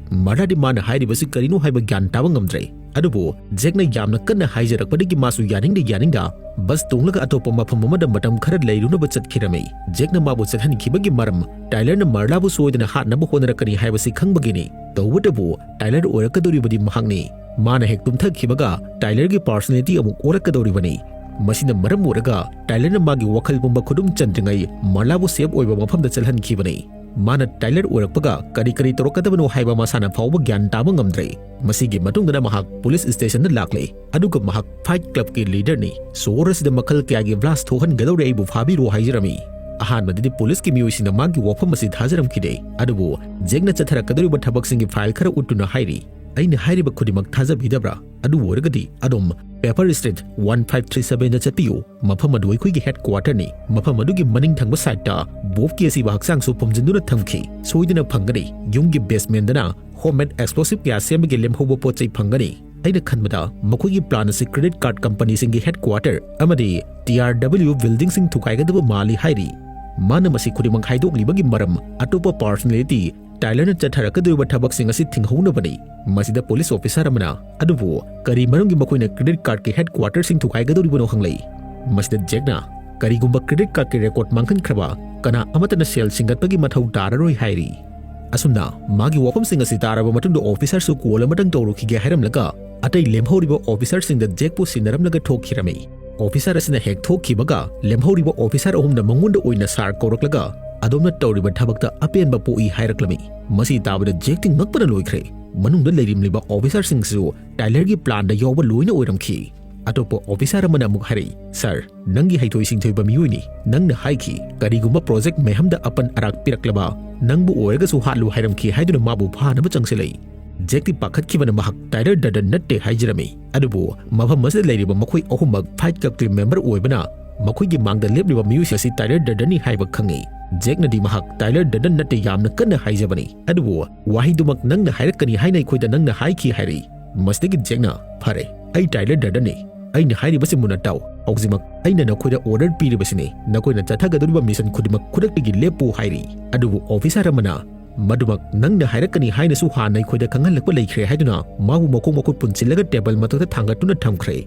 ꯃꯔꯂꯥꯗꯤ ꯃꯥꯅ ꯍꯥꯏꯔꯤꯕꯁꯤ ꯀꯔꯤꯅꯣ ꯍꯥꯏꯕ ꯒ꯭ꯌꯥꯟ ꯇꯥꯕ ꯉꯝꯗ꯭ꯔꯦ꯫ ꯑꯗꯨꯕꯨ ꯖꯦꯛꯅ ꯌꯥꯝꯅ ꯀꯟꯅ ꯍꯥꯏꯖꯔꯛꯄꯗꯒꯤ ꯃꯥꯁꯨ ꯌꯥꯅꯤꯡꯗ ꯌꯥꯅꯤꯡꯗ bus ꯇꯣꯡꯂꯒ ꯑꯇꯣꯞꯄ ꯃꯐꯝ ꯑꯃꯗ ꯃꯇꯝ ꯈꯔ ꯂꯩꯔꯨꯅꯕ ꯆꯠꯈꯤꯔꯝꯃꯤ꯫ ꯖꯦꯛꯅ ꯃꯥꯕꯨ ꯆꯠꯍꯟꯈꯤꯕꯒꯤ ꯃꯔꯝ ꯇꯥꯏꯂꯔꯅ ꯃꯔꯂꯥꯕꯨ ꯁꯣꯏꯗꯅ ꯍꯥꯠꯅꯕ ꯍꯣꯠꯅꯔꯛꯀꯅꯤ ꯍꯥꯏꯕꯁꯤ ꯈꯪꯕꯒꯤꯅꯤ꯫ ꯇꯧꯕꯇꯕꯨ ꯇꯥꯏꯂꯔ ꯑꯣꯏꯔꯛꯀꯗꯧꯔꯤꯕꯗꯤ ꯃꯍꯥꯛꯅꯤ꯫ ꯃꯥꯅ ꯍꯦꯛ ꯇꯨꯝꯊꯈꯤꯕꯒ ꯇꯥꯏꯂꯔꯒꯤ personality ꯑꯃꯨꯛ ꯑꯣꯜꯂꯛꯀꯗꯧꯔꯤꯕꯅꯤ꯫ ꯃꯁꯤꯅ ꯃꯔꯝ ꯑꯣꯏꯔꯒ ꯇꯥꯏꯂꯔꯅ ꯃꯥꯒꯤ ꯋꯥꯈꯜ ꯄꯨꯝꯕ ꯈꯨꯗꯨꯝ ꯆꯟꯗ꯭ꯔꯤꯉꯩ ꯃꯔꯂꯥꯕꯨ safe ꯑꯣꯏꯕ ꯃꯐꯝꯗ ꯆꯠꯍꯟꯈꯤꯕꯅꯤ꯫ ꯃꯥꯅ ꯇꯥꯏꯂꯔ ꯑꯣꯏꯔꯛꯄꯒ ꯀꯔꯤ ꯀꯔꯤ ꯇꯧꯔꯛꯀꯗꯕꯅꯣ ꯍꯥꯏꯕ ꯃꯁꯥꯅ ꯐꯥꯎꯕ ꯒ꯭ꯌꯥꯟ ꯇꯥꯕ ꯉꯝꯗ꯭ꯔꯦ꯫ ꯃꯁꯤꯒꯤ ꯃꯇꯨꯡꯗꯅ ꯃꯍꯥꯛ police stationꯗ ꯂꯥꯛꯂꯦ꯫ ꯑꯗꯨꯒ ꯃꯍꯥꯛ Fight Clubꯀꯤ leaderꯅꯤ꯫ ꯁꯣꯍꯣꯔ ꯑꯁꯤꯗ ꯃꯈꯜ ꯀꯌꯥꯒꯤ blast ꯊꯣꯛꯍꯟꯒꯗꯧꯔꯦ, ꯑꯩꯕꯨ ꯐꯥꯕꯤꯔꯣ ꯍꯥꯏꯖꯔꯝꯃꯤ꯫ ꯑꯍꯥꯟꯕꯗꯗꯤ policeꯀꯤ ꯃꯤꯑꯣꯏꯁꯤꯡꯅ ꯃꯥꯒꯤ ꯋꯥꯐꯝ ꯑꯁꯤ ꯊꯥꯖꯔꯝꯈꯤꯗꯦ꯫ ꯑꯗꯨꯕꯨ ꯖꯦꯛꯅ ꯆꯠꯊꯔꯛꯀꯗꯧꯔꯤꯕ ꯊꯕꯛꯁꯤꯡꯒꯤ file ꯈꯔ ꯎꯠꯇꯨꯅ ꯍꯥꯏꯔꯤ, "ꯑꯩꯅ ꯍꯥꯏꯔꯤꯕ ꯈꯨꯗꯤꯡꯃꯛ ꯊꯥꯖꯕꯤꯗꯕ꯭ꯔꯥ? ꯑꯗꯨ ꯑꯣꯏꯔꯒꯗꯤ ꯑꯗꯨꯝ Paper Street one five three sevenꯗ ꯆꯠꯄꯤꯌꯨ꯫ ꯃꯐꯝ ꯑꯗꯨ ꯑꯩꯈꯣꯏꯒꯤ headquarterꯅꯤ꯫ ꯃꯐꯝ ꯑꯗꯨꯒꯤ ꯃꯅꯤꯡ ꯊꯪꯕ sideꯇ ꯕꯣꯕꯀꯤ ꯑꯁꯤꯕ ꯍꯛꯆꯥꯡꯁꯨ ꯐꯨꯝꯖꯤꯟꯗꯨꯅ ꯊꯝꯈꯤ꯫ ꯁꯣꯏꯗꯅ ꯐꯪꯒꯅꯤ꯫ ꯌꯨꯝꯒꯤ basementꯗꯅ homemade explosive ꯀꯌꯥ ꯁꯦꯝꯕꯒꯤ ꯂꯦꯝꯍꯧꯕ ꯄꯣꯠ ꯆꯩ ꯐꯪꯒꯅꯤ꯫ ꯑꯩꯅ ꯈꯟꯕꯗ ꯃꯈꯣꯏꯒꯤ plan ꯑꯁꯤ credit card companyꯁꯤꯡꯒꯤ headquarter ꯑꯃꯗꯤ T R W buildingꯁꯤꯡ ꯊꯨꯒꯥꯏꯒꯗꯕ ꯃꯥꯜꯂꯤ ꯍꯥꯏꯔꯤ꯫ ꯃꯥꯅ ꯃꯁꯤ ꯈꯨꯗꯤꯡꯃꯛ ꯍꯥꯏꯗꯣꯛꯂꯤꯕꯒꯤ ꯃꯔꯝ ꯑꯇꯣꯞꯄ personality Tylerꯅ ꯆꯠꯊꯔꯛꯀꯗꯧꯔꯤꯕ ꯊꯕꯛꯁꯤꯡ ꯑꯁꯤ ꯊꯤꯡꯍꯧꯅꯕꯅꯤ꯫ ꯃꯁꯤꯗ police officer ꯑꯃꯅ, "ꯑꯗꯨꯕꯨ ꯀꯔꯤ ꯃꯔꯝꯒꯤ ꯃꯈꯣꯏꯅ credit cardꯀꯤ headquarterꯁꯤꯡ ꯊꯨꯒꯥꯏꯒꯗꯧꯔꯤꯕꯅꯣ?" ꯍꯪꯂꯛꯏ꯫ ꯃꯁꯤꯗ ꯖꯦꯛꯅ, "ꯀꯔꯤꯒꯨꯝꯕ credit cardꯀꯤ record ꯃꯥꯡꯍꯟꯈ꯭ꯔꯕ, ꯀꯅꯥ ꯑꯃꯠꯇꯅ ꯁꯦꯜ ꯁꯤꯡꯒꯠꯄꯒꯤ ꯃꯊꯧ ꯇꯥꯔꯔꯣꯏ" ꯍꯥꯏꯔꯤ꯫ ꯑꯁꯨꯝꯅ ꯃꯥꯒꯤ ꯋꯥꯐꯝꯁꯤꯡ ꯑꯁꯤ ꯇꯥꯔꯕ ꯃꯇꯨꯡꯗ officerꯁꯨ call ꯑꯃꯇꯪ ꯇꯧꯔꯨꯈꯤꯒꯦ ꯍꯥꯏꯔꯝꯂꯒ, ꯑꯇꯩ ꯂꯦꯝꯍꯧꯔꯤꯕ officerꯁꯤꯡꯗ ꯖꯦꯛꯄꯨ ꯁꯤꯟꯅꯔꯝꯂꯒ ꯊꯣꯛꯈꯤꯔꯝꯃꯤ꯫ Officer ꯑꯁꯤꯅ ꯍꯦꯛ ꯊꯣꯛꯈꯤꯕꯒ, ꯂꯦꯝꯍꯧꯔꯤꯕ officer ꯑꯍꯨꯝꯅ ꯃꯉꯣꯟꯗ ꯑꯣꯏꯅ "Sir" ꯀꯧꯔꯛꯂꯒ, "ꯑꯗꯣꯝꯅ ꯇꯧꯔꯤꯕ ꯊꯕꯛꯇ ꯑꯄꯦꯟꯕ ꯄꯣꯛꯏ" ꯍꯥꯏꯔꯛꯂꯝꯃꯤ꯫ ꯃꯁꯤ ꯇꯥꯕꯗ ꯖꯦꯛꯇꯤ ꯉꯛꯄꯅ ꯂꯣꯏꯈ꯭ꯔꯦ꯫ ꯃꯅꯨꯡꯗ ꯂꯩꯔꯝꯂꯤꯕ officerꯁꯤꯡꯁꯨ Tylerꯒꯤ planꯗ ꯌꯥꯎꯕ ꯂꯣꯏꯅ ꯑꯣꯏꯔꯝꯈꯤ꯫ ꯑꯇꯣꯞꯄ officer ꯑꯃꯅ ꯑꯃꯨꯛ ꯍꯥꯏꯔꯛꯏ, "Sir, ꯅꯪꯒꯤ ꯍꯩꯊꯣꯏ ꯁꯤꯡꯊꯣꯏꯕ ꯃꯤꯑꯣꯏꯅꯤ꯫ ꯅꯪꯅ ꯍꯥꯏꯈꯤ, ꯀꯔꯤꯒꯨꯝꯕ project mayhemꯗ ꯑꯄꯟ ꯑꯔꯥꯛ ꯄꯤꯔꯛꯂꯕ, ꯅꯪꯕꯨ ꯑꯣꯏꯔꯒꯁꯨ ꯍꯥꯠꯂꯨ ꯍꯥꯏꯔꯝꯈꯤ" ꯍꯥꯏꯗꯨꯅ ꯃꯥꯕꯨ ꯐꯥꯅꯕ ꯆꯪꯁꯤꯜꯂꯛꯏ꯫ ꯖꯦꯛꯇꯤ ꯄꯥꯈꯠꯈꯤꯕꯅ ꯃꯍꯥꯛ Tyler Durden ꯅꯠꯇꯦ ꯍꯥꯏꯖꯔꯝꯃꯤ꯫ ꯑꯗꯨꯕꯨ ꯃꯐꯝ ꯑꯁꯤꯗ ꯂꯩꯔꯤꯕ ꯃꯈꯣꯏ ꯑꯍꯨꯝꯃꯛ Fight Clubꯀꯤ member ꯑꯣꯏꯕꯅ, ꯃꯈꯣꯏꯒꯤ ꯃꯥꯡꯗ ꯂꯦꯞꯂꯤꯕ ꯃꯤꯑꯣꯏꯁꯤꯡ ꯑꯁꯤ Tyler Durdenꯅꯤ ꯍꯥꯏꯕ ꯈꯪꯉꯤ꯫ ꯖꯦꯛꯅꯗꯤ ꯃꯍꯥꯛ Tyler Durden ꯅꯠꯇꯦ ꯌꯥꯝꯅ ꯀꯟꯅ ꯍꯥꯏꯖꯕꯅꯤ, ꯑꯗꯨꯕꯨ ꯋꯥꯍꯩꯗꯨꯃꯛ "ꯅꯪꯅ ꯍꯥꯏꯔꯛꯀꯅꯤ ꯍꯥꯏꯅ ꯑꯩꯈꯣꯏꯗ ꯅꯪꯅ ꯍꯥꯏꯈꯤ" ꯍꯥꯏꯔꯤ꯫ ꯃꯁꯤꯗꯒꯤ ꯖꯦꯛꯅ, "ꯐꯔꯦ, ꯑꯩ Tyler Durdenꯅꯤ꯫ ꯑꯩꯅ ꯍꯥꯏꯔꯤꯕꯁꯤ ꯃꯨꯟꯅ ꯇꯥꯎ꯫ ꯍꯧꯖꯤꯛꯃꯛ ꯑꯩꯅ ꯅꯈꯣꯏꯗ order ꯄꯤꯔꯤꯕꯁꯤꯅꯤ꯫ ꯅꯈꯣꯏꯅ ꯆꯠꯊꯒꯗꯧꯔꯤꯕ mission ꯈꯨꯗꯤꯡꯃꯛ ꯈꯨꯗꯛꯇꯒꯤ ꯂꯦꯞꯄꯨ" ꯍꯥꯏꯔꯤ꯫ ꯑꯗꯨꯕꯨ officer ꯑꯃꯅ, "ꯃꯗꯨꯃꯛ ꯅꯪꯅ ꯍꯥꯏꯔꯛꯀꯅꯤ ꯍꯥꯏꯅꯁꯨ ꯍꯥꯟꯅ ꯑꯩꯈꯣꯏꯗ ꯈꯪꯍꯜꯂꯛꯄ ꯂꯩꯈ꯭ꯔꯦ" ꯍꯥꯏꯗꯨꯅ ꯃꯥꯕꯨ ꯃꯈꯣꯡ ꯃꯈꯨꯠ ꯄꯨꯟꯁꯤꯜꯂꯒ table ꯃꯊꯛꯇ ꯊꯥꯡꯒꯠꯇꯨꯅ ꯊꯝꯈ꯭ꯔꯦ꯫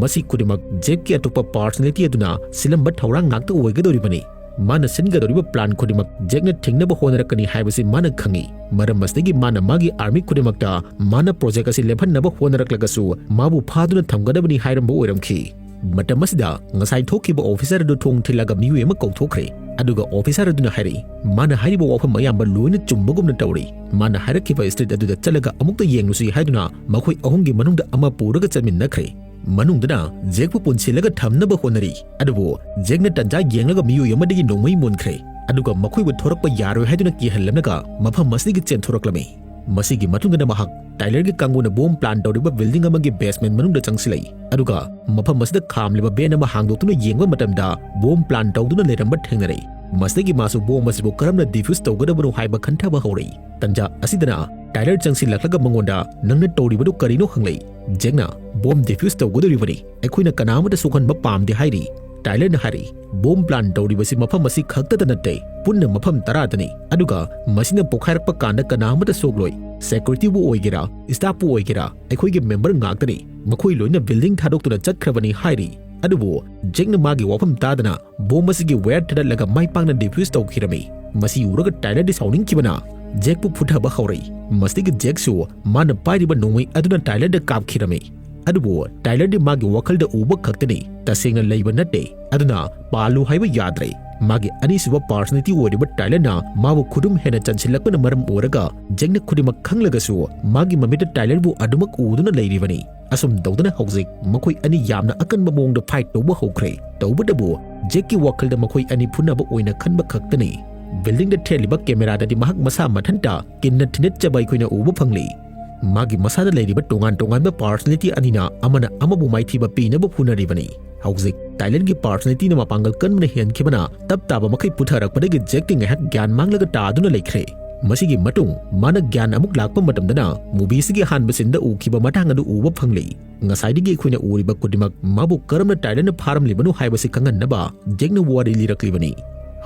ꯃꯁꯤ ꯈꯨꯗꯤꯡꯃꯛ ꯖꯦꯛꯀꯤ ꯑꯇꯣꯞꯄ personality ꯑꯗꯨꯅ ꯁꯤꯜꯂꯝꯕ ꯊꯧꯔꯥꯡ ꯉꯥꯛꯇ ꯑꯣꯏꯒꯗꯧꯔꯤꯕꯅꯤ꯫ ꯃꯥꯅ ꯁꯤꯟꯒꯗꯧꯔꯤꯕ plan ꯈꯨꯗꯤꯡꯃꯛ ꯖꯦꯛꯅ ꯊꯤꯡꯅꯕ ꯍꯣꯠꯅꯔꯛꯀꯅꯤ ꯍꯥꯏꯕꯁꯤ ꯃꯥꯅ ꯈꯪꯏ꯫ ꯃꯔꯝ ꯑꯁꯤꯗꯒꯤ ꯃꯥꯅ ꯃꯥꯒꯤ army ꯈꯨꯗꯤꯡꯃꯛꯇ ꯃꯥꯅ project ꯑꯁꯤ ꯂꯦꯞꯍꯟꯅꯕ ꯍꯣꯠꯅꯔꯛꯂꯒꯁꯨ ꯃꯥꯕꯨ ꯐꯥꯗꯨꯅ ꯊꯝꯒꯗꯕꯅꯤ ꯍꯥꯏꯔꯝꯕ ꯑꯣꯏꯔꯝꯈꯤ꯫ ꯃꯇꯝ ꯑꯁꯤꯗ ꯉꯁꯥꯏ ꯊꯣꯛꯈꯤꯕ officer ꯑꯗꯨ ꯊꯣꯡ ꯊꯤꯜꯂꯒ ꯃꯤꯑꯣꯏ ꯑꯃ ꯀꯧꯊꯣꯛꯈ꯭ꯔꯦ꯫ ꯑꯗꯨꯒ officer ꯑꯗꯨꯅ ꯍꯥꯏꯔꯛꯏ, "ꯃꯥꯅ ꯍꯥꯏꯔꯤꯕ ꯋꯥꯐꯝ ꯑꯌꯥꯝꯕ ꯂꯣꯏꯅ ꯆꯨꯝꯕꯒꯨꯝꯅ ꯇꯧꯔꯤ꯫ ꯃꯥꯅ ꯍꯥꯏꯔꯛꯈꯤꯕ street ꯑꯗꯨꯗ ꯆꯠꯂꯒ ꯑꯃꯨꯛꯇ ꯌꯦꯡꯂꯨꯁꯤ" ꯍꯥꯏꯗꯨꯅ ꯃꯈꯣꯏ ꯑꯍꯨꯝꯒꯤ ꯃꯅꯨꯡꯗ ꯑꯃ ꯄꯨꯔꯒ ꯆꯠꯃꯤꯟꯅꯈ꯭ꯔꯦ꯫ ꯃꯅꯨꯡꯗꯅ ꯖꯦꯛꯄꯨ ꯄꯨꯟꯁꯤꯜꯂꯒ ꯊꯝꯅꯕ ꯍꯣꯠꯅꯔꯤ꯫ ꯑꯗꯨꯕꯨ ꯖꯦꯛꯅ ꯇꯟꯖꯥ ꯌꯦꯡꯂꯒ ꯃꯤꯑꯣꯏ ꯑꯃꯗꯒꯤ ꯅꯣꯡꯃꯩ ꯃꯨꯟꯈ꯭ꯔꯦ꯫ ꯑꯗꯨꯒ ꯃꯈꯣꯏꯕꯨ ꯊꯣꯔꯛꯄ ꯌꯥꯔꯣꯏ ꯍꯥꯏꯗꯨꯅ ꯀꯤꯍꯜꯂꯝꯂꯒ ꯃꯐꯝ ꯑꯁꯤꯗꯒꯤ ꯆꯦꯟꯊꯣꯔꯛꯂꯝꯃꯤ꯫ ꯃꯁꯤꯒꯤ ꯃꯇꯨꯡꯗ ꯃꯍꯥꯛ Tylerꯒꯤ ꯀꯥꯡꯕꯨꯅ bomb plan ꯇꯧꯔꯤꯕ building ꯑꯃꯒꯤ basement ꯃꯅꯨꯡꯗ ꯆꯪꯁꯤꯜꯂꯛꯏ꯫ ꯑꯗꯨꯒ ꯃꯐꯝ ꯑꯁꯤꯗ ꯈꯥꯝꯂꯤꯕ van ꯑꯃ ꯍꯥꯡꯗꯣꯛꯇꯨꯅ ꯌꯦꯡꯕ ꯃꯇꯝꯗ bomb plan ꯇꯧꯗꯨꯅ ꯂꯩꯔꯝꯕ ꯊꯦꯡꯅꯔꯛꯏ꯫ ꯃꯁꯤꯗꯒꯤ ꯃꯥꯁꯨ ꯕꯣꯝ ꯑꯁꯤꯕꯨ ꯀꯔꯝꯅ ꯗꯤꯐ꯭ꯌꯨꯁ ꯇꯧꯒꯗꯕꯅꯣ ꯍꯥꯏꯕ ꯈꯟꯊꯕ ꯍꯧꯔꯛꯏ꯫ ꯇꯟꯖꯥ ꯑꯁꯤꯗꯅ ꯇꯥꯏꯂꯔ ꯆꯪꯁꯤꯜꯂꯛꯂꯒ ꯃꯉꯣꯟꯗ, "ꯅꯪꯅ ꯇꯧꯔꯤꯕꯗꯨ ꯀꯔꯤꯅꯣ?" ꯍꯪꯂꯛꯏ꯫ ꯖꯦꯛꯅ, "ꯕꯣꯝ ꯗꯤꯐ꯭ꯌꯨꯁ ꯇꯧꯒꯗꯧꯔꯤꯕꯅꯤ, ꯑꯩꯈꯣꯏꯅ ꯀꯅꯥ ꯑꯃꯠꯇ ꯁꯣꯛꯍꯟꯕ ꯄꯥꯝꯗꯦ" ꯍꯥꯏꯔꯤ꯫ ꯇꯥꯏꯂꯔꯅ ꯍꯥꯏꯔꯤ, "ꯕꯣꯝ ꯄ꯭ꯂꯥꯟ ꯇꯧꯔꯤꯕꯁꯤ ꯃꯐꯝ ꯑꯁꯤ ꯈꯛꯇꯗ ꯅꯠꯇꯦ, ꯄꯨꯟꯅ ꯃꯐꯝ ꯇꯔꯥꯗꯅꯤ, ꯑꯗꯨꯒ ꯃꯁꯤꯅ ꯄꯣꯈꯥꯏꯔꯛꯄ ꯀꯥꯟꯗ ꯀꯅꯥ ꯑꯃꯠꯇ ꯁꯣꯛꯂꯣꯏ꯫ ꯁꯦꯀ꯭ꯌꯨꯔꯤꯇꯤꯕꯨ ꯑꯣꯏꯒꯦꯔꯥ, ꯁ꯭ꯇꯥꯐꯄꯨ ꯑꯣꯏꯒꯦꯔꯥ, ꯑꯩꯈꯣꯏꯒꯤ ꯃꯦꯝꯕꯔ ꯉꯥꯛꯇꯅꯤ, ꯃꯈꯣꯏ ꯂꯣꯏꯅ ꯕꯤꯜꯗꯤꯡ ꯊꯥꯗꯣꯛꯇꯨꯅ ꯆꯠꯈ꯭ꯔꯕꯅꯤ" ꯍꯥꯏꯔꯤ꯫ ꯑꯗꯨꯕꯨ ꯖꯦꯛꯅ ꯃꯥꯒꯤ ꯋꯥꯐꯝ ꯇꯥꯗꯅ ꯕꯣꯝ ꯑꯁꯤꯒꯤ ꯋꯥꯌꯔ ꯊꯥꯗꯠꯂꯒ ꯃꯥꯏ ꯄꯥꯛꯅ ꯗꯤꯐ꯭ꯌꯨꯁ ꯇꯧꯈꯤꯔꯝꯃꯤ꯫ ꯃꯁꯤ ꯎꯔꯒ ꯇꯥꯏꯂꯔꯗꯤ ꯁꯥꯎꯅꯤꯡꯈꯤꯕꯅ ꯖꯦꯛꯄꯨ ꯐꯨꯊꯕ ꯍꯧꯔꯛꯏ꯫ ꯃꯁꯤꯗꯒꯤ ꯖꯦꯛꯁꯨ ꯃꯥꯅ ꯄꯥꯏꯔꯤꯕ ꯅꯣꯡꯃꯩ ꯑꯗꯨꯅ ꯇꯥꯏꯂꯔꯗ ꯀꯥꯞꯈꯤꯔꯝꯃꯤ꯫ ꯑꯗꯨꯕꯨ ꯇꯥꯏꯂꯔꯗꯤ ꯃꯥꯒꯤ ꯋꯥꯈꯜꯗ ꯎꯕ ꯈꯛꯇꯅꯤ, ꯇꯁꯦꯡꯅ ꯂꯩꯕ ꯅꯠꯇꯦ꯫ ꯑꯗꯨꯅ ꯄꯥꯜꯂꯨ ꯍꯥꯏꯕ ꯌꯥꯗ꯭ꯔꯦ꯫ ꯃꯥꯒꯤ ꯑꯅꯤꯁꯨꯕ ꯄꯥꯔꯁꯅꯦꯂꯤꯇꯤ ꯑꯣꯏꯔꯤꯕ ꯇꯥꯏꯂꯔꯅ ꯃꯥꯕꯨ ꯈꯨꯗꯨꯝ ꯍꯦꯟꯅ ꯆꯟꯁꯤꯜꯂꯛꯄꯅ ꯃꯔꯝ ꯑꯣꯏꯔꯒ ꯖꯦꯛꯅ ꯈꯨꯗꯤꯡꯃꯛ ꯈꯪꯂꯒꯁꯨ ꯃꯥꯒꯤ ꯃꯃꯤꯠꯇ ꯇꯥꯏꯂꯔꯕꯨ ꯑꯗꯨꯃꯛ ꯎꯗꯨꯅ ꯂꯩꯔꯤꯕꯅꯤ꯫ ꯑꯁꯨꯝ ꯇꯧꯗꯅ ꯍꯧꯖꯤꯛ ꯃꯈꯣꯏ ꯑꯅꯤ ꯌꯥꯝꯅ ꯑꯀꯟꯕ ꯃꯑꯣꯡꯗ ꯐꯥꯏꯠ ꯇꯧꯕ ꯍꯧꯈ꯭ꯔꯦ꯫ ꯇꯧꯕꯇꯕꯨ ꯖꯦꯛꯀꯤ ꯋꯥꯈꯜꯗ ꯃꯈꯣꯏ ꯑꯅꯤ ꯐꯨꯅꯕ ꯑꯣꯏꯅ ꯈꯟꯕ ꯈꯛꯇꯅꯤ꯫ ꯕꯤꯜꯗꯤꯡꯗ ꯊꯦꯠꯂꯤꯕ ꯀꯦꯃꯦꯔꯥꯗꯗꯤ ꯃꯍꯥꯛ ꯃꯁꯥ ꯃꯊꯟꯇ ꯀꯤꯟꯅ ꯊꯤꯅꯠꯆꯕ ꯑꯩꯈꯣꯏꯅ ꯎꯕ ꯐꯪꯂꯤ꯫ ꯃꯥꯒꯤ ꯃꯁꯥꯗ ꯂꯩꯔꯤꯕ ꯇꯣꯉꯥꯟ ꯇꯣꯉꯥꯟꯕ ꯄꯥꯔꯁꯅꯦꯂꯤꯇꯤ ꯑꯅꯤꯅ ꯑꯃꯅ ꯑꯃꯕꯨ ꯃꯥꯏꯊꯤꯕ ꯄꯤꯅꯕ ꯐꯨꯅꯔꯤꯕꯅꯤ꯫ ꯍꯧꯖꯤꯛ ꯇꯥꯏꯂꯔꯒꯤ ꯄꯥꯔꯁꯅꯦꯂꯤꯇꯤꯅ ꯃꯄꯥꯡꯒꯜ ꯀꯟꯕꯅ ꯍꯦꯟꯈꯤꯕꯅ ꯇꯞ ꯇꯥꯕ ꯃꯈꯩ ꯄꯨꯊꯔꯛꯄꯗꯒꯤ ꯖꯦꯛꯇꯤ ꯉꯥꯏꯍꯥꯛ ꯒ꯭ꯌꯥꯟ ꯃꯥꯡꯂꯒ ꯇꯥꯗꯨꯅ ꯂꯩꯈ꯭ꯔꯦ꯫ ꯃꯁꯤꯒꯤ ꯃꯇꯨꯡ ꯃꯥꯅ ꯒ꯭ꯌꯥꯟ ꯑꯃꯨꯛ ꯂꯥꯛꯄ ꯃꯇꯝꯗꯅ ꯃꯨꯚꯤꯁꯤꯒꯤ ꯑꯍꯥꯟꯕ ꯁꯤꯟꯗ ꯎꯈꯤꯕ ꯃꯇꯥꯡ ꯑꯗꯨ ꯎꯕ ꯐꯪꯂꯤ꯫ ꯉꯁꯥꯏꯗꯒꯤ ꯑꯩꯈꯣꯏꯅ ꯎꯔꯤꯕ ꯈꯨꯗꯤꯡꯃꯛ ꯃꯥꯕꯨ ꯀꯔꯝꯅ ꯇꯥꯏꯂꯔꯅ ꯐꯥꯔꯝꯂꯤꯕꯅꯣ ꯍꯥꯏꯕꯁꯤ ꯈꯪꯍꯟꯅꯕ ꯖꯦꯛꯅ ꯋꯥꯔꯤ ꯂꯤꯔꯛꯂꯤꯕꯅꯤ꯫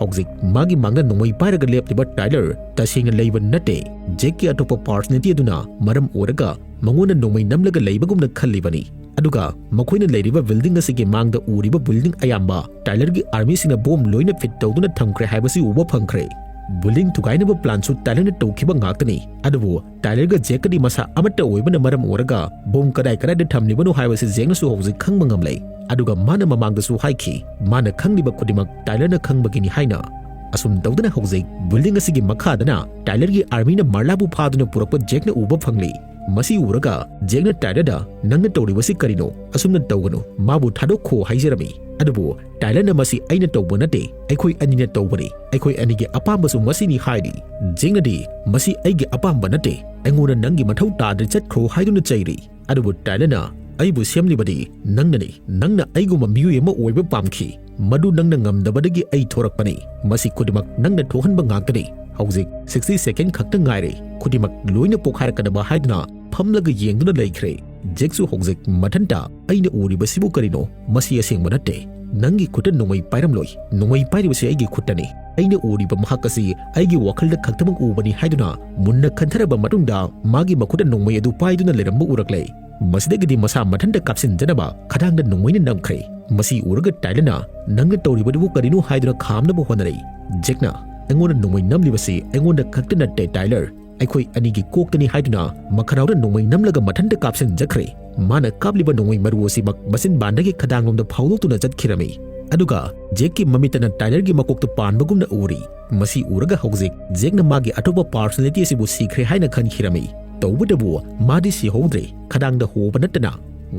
ꯍꯧꯖꯤꯛ ꯃꯥꯒꯤ ꯃꯥꯡꯗ ꯅꯣꯡꯃꯩ ꯄꯥꯏꯔꯒ ꯂꯦꯞꯂꯤꯕ ꯇꯥꯏꯂꯔ ꯇꯁꯦꯡꯅ ꯂꯩꯕ ꯅꯠꯇꯦ꯫ ꯖꯦꯛꯀꯤ ꯑꯇꯣꯞꯄ ꯄꯥꯔꯁꯅꯦꯂꯤꯇꯤ ꯑꯗꯨꯅ ꯃꯔꯝ ꯑꯣꯏꯔꯒ ꯃꯉꯣꯟꯗ ꯅꯣꯡꯃꯩ ꯅꯝꯂꯒ ꯂꯩꯕꯒꯨꯝꯅ ꯈꯜꯂꯤꯕꯅꯤ꯫ ꯑꯗꯨꯒ ꯃꯈꯣꯏꯅ ꯂꯩꯔꯤꯕ ꯕꯤꯜꯗꯤꯡ ꯑꯁꯤꯒꯤ ꯃꯥꯡꯗ ꯎꯔꯤꯕ ꯕꯤꯜꯗꯤꯡ ꯑꯌꯥꯝꯕ ꯇꯥꯏꯂꯔꯒꯤ ꯑꯥꯔꯃꯤꯁꯤꯡꯅ ꯕꯣꯝ ꯂꯣꯏꯅ ꯐꯤꯠ ꯇꯧꯗꯨꯅ ꯊꯝꯈ꯭ꯔꯦ ꯍꯥꯏꯕꯁꯤ ꯎꯕ ꯐꯪꯈ꯭ꯔꯦ꯫ ꯕꯤꯜꯗꯤꯡ ꯊꯨꯒꯥꯏꯅꯕ ꯄ꯭ꯂꯥꯟꯁꯨ ꯇꯥꯏꯂꯔꯅ ꯇꯧꯈꯤꯕ ꯉꯥꯛꯇꯅꯤ꯫ ꯑꯗꯨꯕꯨ ꯇꯥꯏꯂꯔꯒ ꯖꯦꯛꯀꯗꯤ ꯃꯁꯥ ꯑꯃꯠꯇ ꯑꯣꯏꯕꯅ ꯃꯔꯝ ꯑꯣꯏꯔꯒ ꯕꯣꯝ ꯀꯗꯥꯏ ꯀꯗꯥꯏꯗ ꯊꯝꯂꯤꯕꯅꯣ ꯍꯥꯏꯕꯁꯤ ꯖꯦꯛꯅꯁꯨ ꯍꯧꯖꯤꯛ ꯈꯪꯕ ꯉꯝꯂꯦ꯫ ꯑꯗꯨꯒ ꯃꯥꯅ ꯃꯃꯥꯡꯗꯁꯨ ꯍꯥꯏꯈꯤ, ꯃꯥꯅ ꯈꯪꯂꯤꯕ ꯈꯨꯗꯤꯡꯃꯛ ꯇꯥꯏꯂꯔꯅ ꯈꯪꯕꯒꯤꯅꯤ ꯍꯥꯏꯅ꯫ ꯑꯁꯨꯝ ꯇꯧꯗꯅ ꯍꯧꯖꯤꯛ ꯕꯤꯜꯗꯤꯡ ꯑꯁꯤꯒꯤ ꯃꯈꯥꯗꯅ ꯇꯥꯏꯂꯔꯒꯤ ꯑꯥꯔꯃꯤꯅ ꯃꯥꯔꯂꯥꯕꯨ ꯐꯥꯗꯨꯅ ꯄꯨꯔꯛꯄ ꯖꯦꯛꯅ ꯎꯕ ꯐꯪꯂꯤ꯫ ꯃꯁꯤ ꯎꯔꯒ ꯖꯦꯛꯅ ꯇꯥꯏꯂꯔꯗ, "ꯅꯪꯅ ꯇꯧꯔꯤꯕꯁꯤ ꯀꯔꯤꯅꯣ? ꯑꯁꯨꯝꯅ ꯇꯧꯒꯅꯨ, ꯃꯥꯕꯨ ꯊꯥꯗꯣꯛꯈꯣ" ꯍꯥꯏꯖꯔꯝꯃꯤ꯫ ꯑꯗꯨꯕꯨ ꯇꯥꯏꯂꯔꯅ, "ꯃꯁꯤ ꯑꯩꯅ ꯇꯧꯕ ꯅꯠꯇꯦ, ꯑꯩꯈꯣꯏ ꯑꯅꯤꯅ ꯇꯧꯕꯅꯤ, ꯑꯩꯈꯣꯏ ꯑꯅꯤꯒꯤ ꯑꯄꯥꯝꯕꯁꯨ ꯃꯁꯤꯅꯤ" ꯍꯥꯏꯔꯤ꯫ ꯖꯦꯛꯅꯗꯤ, "ꯃꯁꯤ ꯑꯩꯒꯤ ꯑꯄꯥꯝꯕ ꯅꯠꯇꯦ, ꯑꯩꯉꯣꯟꯗ ꯅꯪꯒꯤ ꯃꯊꯧ ꯇꯥꯗ꯭ꯔꯦ, ꯆꯠꯈ꯭ꯔꯣ" ꯍꯥꯏꯗꯨꯅ ꯆꯩꯔꯤ꯫ ꯑꯗꯨꯕꯨ ꯇꯥꯏꯂꯔꯅ, "ꯑꯩꯕꯨ ꯁꯦꯝꯂꯤꯕꯗꯤ ꯅꯪꯅꯅꯤ, ꯅꯪꯅ ꯑꯩꯒꯨꯝꯕ ꯃꯤꯑꯣꯏ ꯑꯃ ꯑꯣꯏꯕ ꯄꯥꯝꯈꯤ, "ꯃꯗꯨ ꯅꯪꯅ ꯉꯝꯗꯕꯗꯒꯤ ꯑꯩ ꯊꯣꯔꯛꯄꯅꯤ꯫ ꯃꯁꯤ ꯈꯨꯗꯤꯡꯃꯛ ꯅꯪꯅ ꯊꯣꯛꯍꯟꯕ ꯉꯥꯛꯇꯅꯤ꯫ ꯍꯧꯖꯤꯛ sixty second ꯈꯛꯇ ꯉꯥꯏꯔꯦ꯫ ꯈꯨꯗꯤꯡꯃꯛ ꯂꯣꯏꯅ ꯄꯣꯛꯈꯥꯏꯔꯛꯀꯗꯕ" ꯍꯥꯏꯗꯨꯅ ꯐꯝꯂꯒ ꯌꯦꯡꯗꯨꯅ ꯂꯩꯈ꯭ꯔꯦ꯫ ꯖꯦꯛꯁꯨ ꯍꯧꯖꯤꯛ ꯃꯊꯟꯇ, "ꯑꯩꯅ ꯎꯔꯤꯕꯁꯤꯕꯨ ꯀꯔꯤꯅꯣ? ꯃꯁꯤ ꯑꯁꯦꯡꯕ ꯅꯠꯇꯦ꯫ ꯅꯪꯒꯤ ꯈꯨꯠꯇ ꯅꯣꯡꯃꯩ ꯄꯥꯏꯔꯝꯂꯣꯏ꯫ ꯅꯣꯡꯃꯩ ꯄꯥꯏꯔꯤꯕꯁꯤ ꯑꯩꯒꯤ ꯈꯨꯠꯇꯅꯤ꯫ ꯑꯩꯅ ꯎꯔꯤꯕ ꯃꯍꯥꯛ ꯑꯁꯤ ꯑꯩꯒꯤ ꯋꯥꯈꯜꯗ ꯈꯛꯇꯃꯛ ꯎꯕꯅꯤ" ꯍꯥꯏꯗꯨꯅ ꯃꯨꯟꯅ ꯈꯟꯊꯔꯕ ꯃꯇꯨꯡꯗ ꯃꯥꯒꯤ ꯃꯈꯨꯠꯇ ꯅꯣꯡꯃꯩ ꯑꯗꯨ ꯄꯥꯏꯗꯨꯅ ꯂꯩꯔꯝꯕ ꯎꯔꯛꯂꯦ꯫ ꯃꯁꯤꯗꯒꯤꯗꯤ ꯃꯁꯥ ꯃꯊꯟꯇ ꯀꯥꯞꯁꯤꯟꯖꯅꯕ ꯈꯗꯥꯡꯗ ꯅꯣꯡꯃꯩꯅ ꯅꯝꯈ꯭ꯔꯦ꯫ ꯃꯁꯤ ꯎꯔꯒ ꯇꯥꯏꯂꯔꯅ, "ꯅꯪꯅ ꯇꯧꯔꯤꯕꯗꯨꯕꯨ ꯀꯔꯤꯅꯣ?" ꯍꯥꯏꯗꯨꯅ ꯈꯥꯝꯅꯕ ꯍꯣꯠꯅꯔꯛꯏ꯫ ꯖꯦꯛꯅ, "ꯑꯩꯉꯣꯟꯗ ꯅꯣꯡꯃꯩ ꯅꯝꯂꯤꯕꯁꯤ ꯑꯩꯉꯣꯟꯗ ꯈꯛꯇ ꯅꯠꯇꯦ, ꯇꯥꯏꯂꯔ꯫ ꯑꯩꯈꯣꯏ ꯑꯅꯤꯒꯤ ꯀꯣꯛꯇꯅꯤ" ꯍꯥꯏꯗꯨꯅ ꯃꯈꯅꯥꯎꯗ ꯅꯣꯡꯃꯩ ꯅꯝꯂꯒ ꯃꯊꯟꯇ ꯀꯥꯞꯁꯤꯟꯖꯈ꯭ꯔꯦ꯫ ꯃꯥꯅ ꯀꯥꯞꯂꯤꯕ ꯅꯣꯡꯃꯩ ꯃꯔꯨ ꯑꯁꯤꯃꯛ ꯃꯆꯤꯟꯕꯥꯟꯗꯒꯤ ꯈꯗꯥꯡꯂꯣꯝꯗ ꯐꯥꯎꯗꯣꯛꯇꯨꯅ ꯆꯠꯈꯤꯔꯝꯃꯤ꯫ ꯑꯗꯨꯒ ꯖꯦꯛꯀꯤ ꯃꯃꯤꯠꯇꯅ ꯇꯥꯏꯂꯔꯒꯤ ꯃꯀꯣꯛꯇ ꯄꯥꯟꯕꯒꯨꯝꯅ ꯎꯔꯤ꯫ ꯃꯁꯤ ꯎꯔꯒ ꯍꯧꯖꯤꯛ ꯖꯦꯛꯅ ꯃꯥꯒꯤ ꯑꯇꯣꯞꯄ personality ꯑꯁꯤꯕꯨ ꯁꯤꯈ꯭ꯔꯦ ꯍꯥꯏꯅ ꯈꯟꯈꯤꯔꯝꯃꯤ꯫ ꯇꯧꯕꯇꯕꯨ ꯃꯥꯗꯤ ꯁꯤꯍꯧꯗ꯭ꯔꯦ, ꯈꯗꯥꯡꯗ ꯍꯣꯕ ꯅꯠꯇꯅ꯫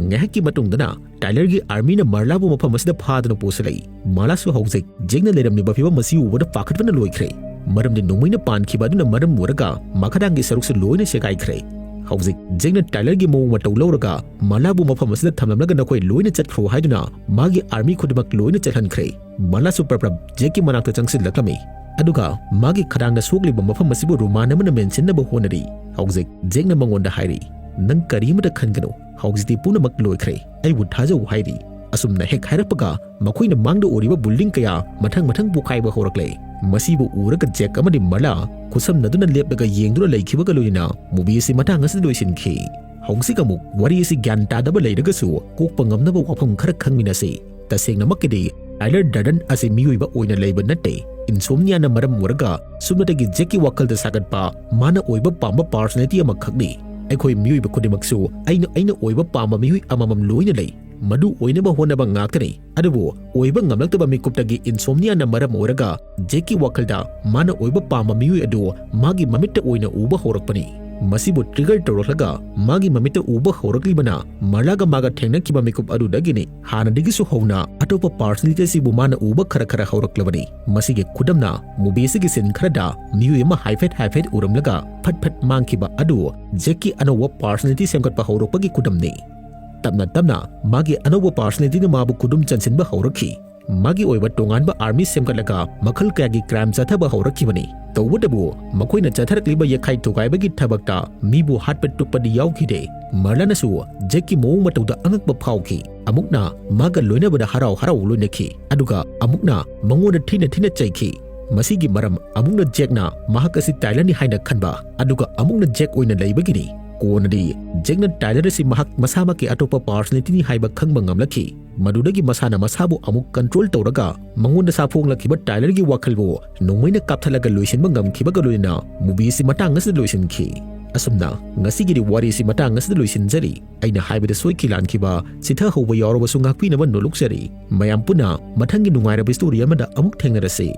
ꯉꯥꯏꯍꯥꯛꯀꯤ ꯃꯇꯨꯡꯗꯅ ꯇꯥꯏꯂꯔꯒꯤ armyꯅ ꯃꯥꯔꯂꯥꯕꯨ ꯃꯐꯝ ꯑꯁꯤꯗ ꯐꯥꯗꯨꯅ ꯄꯨꯁꯤꯜꯂꯛꯏ꯫ ꯃꯥꯔꯂꯥꯁꯨ ꯍꯧꯖꯤꯛ ꯖꯦꯛꯅ ꯂꯩꯔꯝꯂꯤꯕ ꯐꯤꯕꯝ ꯑꯁꯤ ꯎꯕꯗ ꯄꯥꯈꯠꯄꯅ ꯂꯣꯏꯈ꯭ꯔꯦ꯫ ꯃꯔꯝꯗꯤ ꯅꯣꯡꯃꯩꯅ ꯄꯥꯟꯈꯤꯕ ꯑꯗꯨꯅ ꯃꯔꯝ ꯑꯣꯏꯔꯒ ꯃꯈꯗꯥꯡꯒꯤ ꯁꯔꯨꯛꯁꯨ ꯂꯣꯏꯅ ꯁꯦꯒꯥꯏꯈ꯭ꯔꯦ꯫ ꯍꯧꯖꯤꯛ ꯖꯦꯛꯅ ꯇꯥꯏꯂꯔꯒꯤ ꯃꯑꯣꯡ ꯃꯇꯧ ꯂꯧꯔꯒ ꯃꯥꯔꯂꯥꯕꯨ ꯃꯐꯝ ꯑꯁꯤꯗ ꯊꯝꯂꯝꯂꯒ "ꯅꯈꯣꯏ ꯂꯣꯏꯅ ꯆꯠꯈ꯭ꯔꯣ" ꯍꯥꯏꯗꯨꯅ ꯃꯥꯒꯤ army ꯈꯨꯗꯤꯡꯃꯛ ꯂꯣꯏꯅ ꯆꯠꯍꯟꯈ꯭ꯔꯦ꯫ ꯃꯥꯔꯂꯥꯁꯨ ꯄ꯭ꯔꯞ ꯄ꯭ꯔꯞ ꯖꯦꯛꯀꯤ ꯃꯅꯥꯛꯇ ꯆꯪꯁꯤꯜꯂꯛꯂꯝꯃꯤ꯫ ꯑꯗꯨꯒ ꯃꯥꯒꯤ ꯈꯗꯥꯡꯗ ꯁꯣꯛꯂꯤꯕ ꯃꯐꯝ ꯑꯁꯤꯕꯨ ꯔꯨꯃꯥꯟ ꯑꯃꯅ ꯃꯦꯟꯁꯤꯟꯅꯕ ꯍꯣꯠꯅꯔꯤ꯫ ꯍꯧꯖꯤꯛ ꯖꯦꯛꯅ ꯃꯉꯣꯟꯗ ꯍꯥꯏꯔꯤ, "ꯅꯪ ꯀꯔꯤꯃꯇ ꯈꯟꯒꯅꯨ, ꯍꯧꯖꯤꯛꯇꯤ ꯄꯨꯝꯅꯃꯛ ꯂꯣꯏꯈ꯭ꯔꯦ, ꯑꯩꯕꯨ ꯊꯥꯖꯧ" ꯍꯥꯏꯔꯤ꯫ ꯑꯁꯨꯝꯅ ꯍꯦꯛ ꯍꯥꯏꯔꯛꯄꯒ ꯃꯈꯣꯏꯅ ꯃꯥꯡꯗ ꯎꯔꯤꯕ building ꯀꯌꯥ ꯃꯊꯪ ꯃꯊꯪ ꯄꯣꯈꯥꯏꯕ ꯍꯧꯔꯛꯂꯦ꯫ ꯃꯁꯤꯕꯨ ꯎꯔꯒ ꯖꯦꯛ ꯑꯃꯗꯤ ꯃꯥꯔꯂꯥ ꯈꯨꯠꯁꯝꯅꯗꯨꯅ ꯂꯦꯞꯂꯒ ꯌꯦꯡꯗꯨꯅ ꯂꯩꯈꯤꯕꯒ ꯂꯣꯏꯅꯅ movie ꯑꯁꯤ ꯃꯇꯥꯡ ꯑꯁꯤꯗ ꯂꯣꯏꯁꯤꯟꯈꯤ꯫ ꯍꯧꯖꯤꯛ ꯑꯃꯨꯛ ꯋꯥꯔꯤ ꯑꯁꯤ ꯒ꯭ꯌꯥꯟ ꯇꯥꯗꯕ ꯂꯩꯔꯒꯁꯨ ꯀꯣꯛꯄ ꯉꯝꯅꯕ ꯋꯥꯐꯝ ꯈꯔ ꯈꯪꯃꯤꯟꯅꯁꯤ꯫ ꯇꯁꯦꯡꯅꯃꯛꯀꯤꯗꯤ ꯇꯥꯏꯂꯔ ꯗꯔꯗꯟ ꯑꯁꯤ ꯃꯤꯑꯣꯏꯕ ꯑꯣꯏꯅ ꯂꯩꯕ ꯅꯠꯇꯦ꯫ Insomniaꯅ ꯃꯔꯝ ꯑꯣꯏꯔꯒ ꯁꯨꯞꯅꯇꯒꯤ ꯖꯦꯛꯀꯤ ꯋꯥꯈꯜꯗ ꯁꯥꯒꯠꯄ ꯃꯥꯅ ꯑꯣꯏꯕ ꯄꯥꯝꯕ personality ꯑꯃꯈꯛꯅꯤ꯫ ꯑꯩꯈꯣꯏ ꯃꯤꯑꯣꯏꯕ ꯈꯨꯗꯤꯡꯃꯛꯁꯨ ꯑꯩꯅ, ꯑꯩꯅ ꯑꯣꯏꯕ ꯄꯥꯝꯕ ꯃꯤꯑꯣꯏ ꯑꯃꯃꯝ ꯂꯣꯏꯅ ꯂꯩ꯫ ꯃꯗꯨ ꯑꯣꯏꯅꯕ ꯍꯣꯠꯅꯕ ꯉꯥꯛꯇꯅꯤ꯫ ꯑꯗꯨꯕꯨ ꯑꯣꯏꯕ ꯉꯝꯂꯛꯇꯕ ꯃꯤꯀꯨꯞꯇꯒꯤ Insomniaꯅ ꯃꯔꯝ ꯑꯣꯏꯔꯒ ꯖꯦꯛꯀꯤ ꯋꯥꯈꯜꯗ ꯃꯥꯅ ꯑꯣꯏꯕ ꯄꯥꯝꯕ ꯃꯤꯑꯣꯏ ꯑꯗꯨ ꯃꯥꯒꯤ ꯃꯃꯤꯠꯇ ꯑꯣꯏꯅ ꯎꯕ ꯍꯧꯔꯛꯄꯅꯤ꯫ ꯃꯁꯤꯕꯨ trigger ꯇꯧꯔꯛꯂꯒ ꯃꯥꯒꯤ ꯃꯃꯤꯠꯇ ꯎꯕ ꯍꯧꯔꯛꯂꯤꯕꯅ ꯃꯥꯔꯂꯥꯒ ꯃꯥꯒ ꯊꯦꯡꯅꯈꯤꯕ ꯃꯤꯀꯨꯞ ꯑꯗꯨꯗꯒꯤꯅꯤ꯫ ꯍꯥꯟꯅꯗꯒꯤꯁꯨ ꯍꯧꯅ ꯑꯇꯣꯞꯄ personality ꯑꯁꯤꯕꯨ ꯃꯥꯅ ꯎꯕ ꯈꯔ ꯈꯔ ꯍꯧꯔꯛꯂꯕꯅꯤ꯫ ꯃꯁꯤꯒꯤ ꯈꯨꯗꯝꯅ movie ꯑꯁꯤꯒꯤ scene ꯈꯔꯗ ꯃꯤꯑꯣꯏ ꯑꯃ ꯍꯥꯏꯐꯦꯠ ꯍꯥꯏꯐꯦꯠ ꯎꯔꯝꯂꯒ ꯐꯠ ꯐꯠ ꯃꯥꯡꯈꯤꯕ ꯑꯗꯨ ꯖꯦꯛꯀꯤ ꯑꯅꯧꯕ personality ꯁꯦꯝꯒꯠꯄ ꯍꯧꯔꯛꯄꯒꯤ ꯈꯨꯗꯝꯅꯤ꯫ ꯇꯞꯅ ꯇꯞꯅ ꯃꯥꯒꯤ ꯑꯅꯧꯕ personalityꯅ ꯃꯥꯕꯨ ꯈꯨꯗꯨꯝ ꯆꯟꯁꯤꯟꯕ ꯍꯧꯔꯛꯈꯤ꯫ ꯃꯥꯒꯤ ꯑꯣꯏꯕ ꯇꯣꯉꯥꯟꯕ ꯑꯥꯔꯃꯤ ꯁꯦꯝꯒꯠꯂꯒ ꯃꯈꯜ ꯀꯌꯥꯒꯤ ꯀ꯭ꯔꯥꯏꯝ ꯆꯠꯊꯕ ꯍꯧꯔꯛꯈꯤꯕꯅꯤ꯫ ꯇꯧꯕꯇꯕꯨ ꯃꯈꯣꯏꯅ ꯆꯠꯊꯔꯛꯂꯤꯕ ꯌꯦꯛꯈꯥꯏ ꯊꯨꯒꯥꯏꯕꯒꯤ ꯊꯕꯛꯇ ꯃꯤꯕꯨ ꯍꯥꯠꯄ ꯇꯨꯞꯄꯗꯤ ꯌꯥꯎꯈꯤꯗꯦ꯫ ꯃꯔꯂꯟꯅꯁꯨ ꯖꯦꯛꯀꯤ ꯃꯑꯣꯡ ꯃꯇꯧꯗ ꯑꯉꯛꯄ ꯐꯥꯎꯈꯤ꯫ ꯑꯃꯨꯛꯅ ꯃꯥꯒ ꯂꯣꯏꯅꯕꯗ ꯍꯔꯥꯎ ꯍꯔꯥꯎ ꯂꯣꯏꯅꯈꯤ, ꯑꯗꯨꯒ ꯑꯃꯨꯛꯅ ꯃꯉꯣꯟꯗ ꯊꯤꯅ ꯊꯤꯅ ꯆꯩꯈꯤ꯫ ꯃꯁꯤꯒꯤ ꯃꯔꯝ ꯑꯃꯨꯛꯅ ꯖꯦꯛꯅ ꯃꯍꯥꯛ ꯑꯁꯤ ꯇꯥꯏꯂꯔꯅꯤ ꯍꯥꯏꯅ ꯈꯟꯕ, ꯑꯗꯨꯒ ꯑꯃꯨꯛꯅ ꯖꯦꯛ ꯑꯣꯏꯅ ꯂꯩꯕꯒꯤꯅꯤ꯫ ꯀꯣꯟꯅꯗꯤ ꯖꯦꯛꯅ ꯇꯥꯏꯂꯔ ꯑꯁꯤ ꯃꯍꯥꯛ ꯃꯁꯥꯃꯛꯀꯤ ꯑꯇꯣꯞꯄ ꯄꯥꯔꯁꯅꯦꯂꯤꯇꯤꯅꯤ ꯍꯥꯏꯕ ꯈꯪꯕ ꯉꯝꯂꯛꯈꯤ꯫ ꯃꯗꯨꯗꯒꯤ ꯃꯁꯥꯅ ꯃꯁꯥꯕꯨ ꯑꯃꯨꯛ ꯀꯟꯇ꯭ꯔꯣꯜ ꯇꯧꯔꯒ ꯃꯉꯣꯟꯗ ꯁꯥꯐꯣꯡꯂꯛꯈꯤꯕ ꯇꯥꯏꯂꯔꯒꯤ ꯋꯥꯈꯜꯕꯨ ꯅꯣꯡꯃꯩꯅ ꯀꯥꯞꯊꯠꯂꯒ ꯂꯣꯏꯁꯤꯟꯕ ꯉꯝꯈꯤꯕꯒ ꯂꯣꯏꯅꯅ movieꯁꯤ ꯃꯇꯥꯡ ꯑꯁꯤꯗ ꯂꯣꯏꯁꯤꯟꯈꯤ꯫ ꯑꯁꯨꯝꯅ ꯉꯁꯤꯒꯤꯗꯤ ꯋꯥꯔꯤꯁꯤ ꯃꯇꯥꯡ ꯑꯁꯤꯗ ꯂꯣꯏꯁꯤꯟꯖꯔꯤ꯫ ꯑꯩꯅ ꯍꯥꯏꯕꯗ ꯁꯣꯏꯈꯤ ꯂꯥꯟꯈꯤꯕ, ꯆꯤꯊꯍꯧꯕ ꯌꯥꯎꯔꯕꯁꯨ ꯉꯥꯛꯄꯤꯅꯕ ꯅꯣꯂꯨꯛꯆꯔꯤ꯫ ꯃꯌꯥꯝ ꯄꯨꯟꯅ ꯃꯊꯪꯒꯤ ꯅꯨꯡꯉꯥꯏꯔꯕ story ꯑꯃꯗ ꯑꯃꯨꯛ ꯊꯦꯡꯅꯔꯁꯤ꯫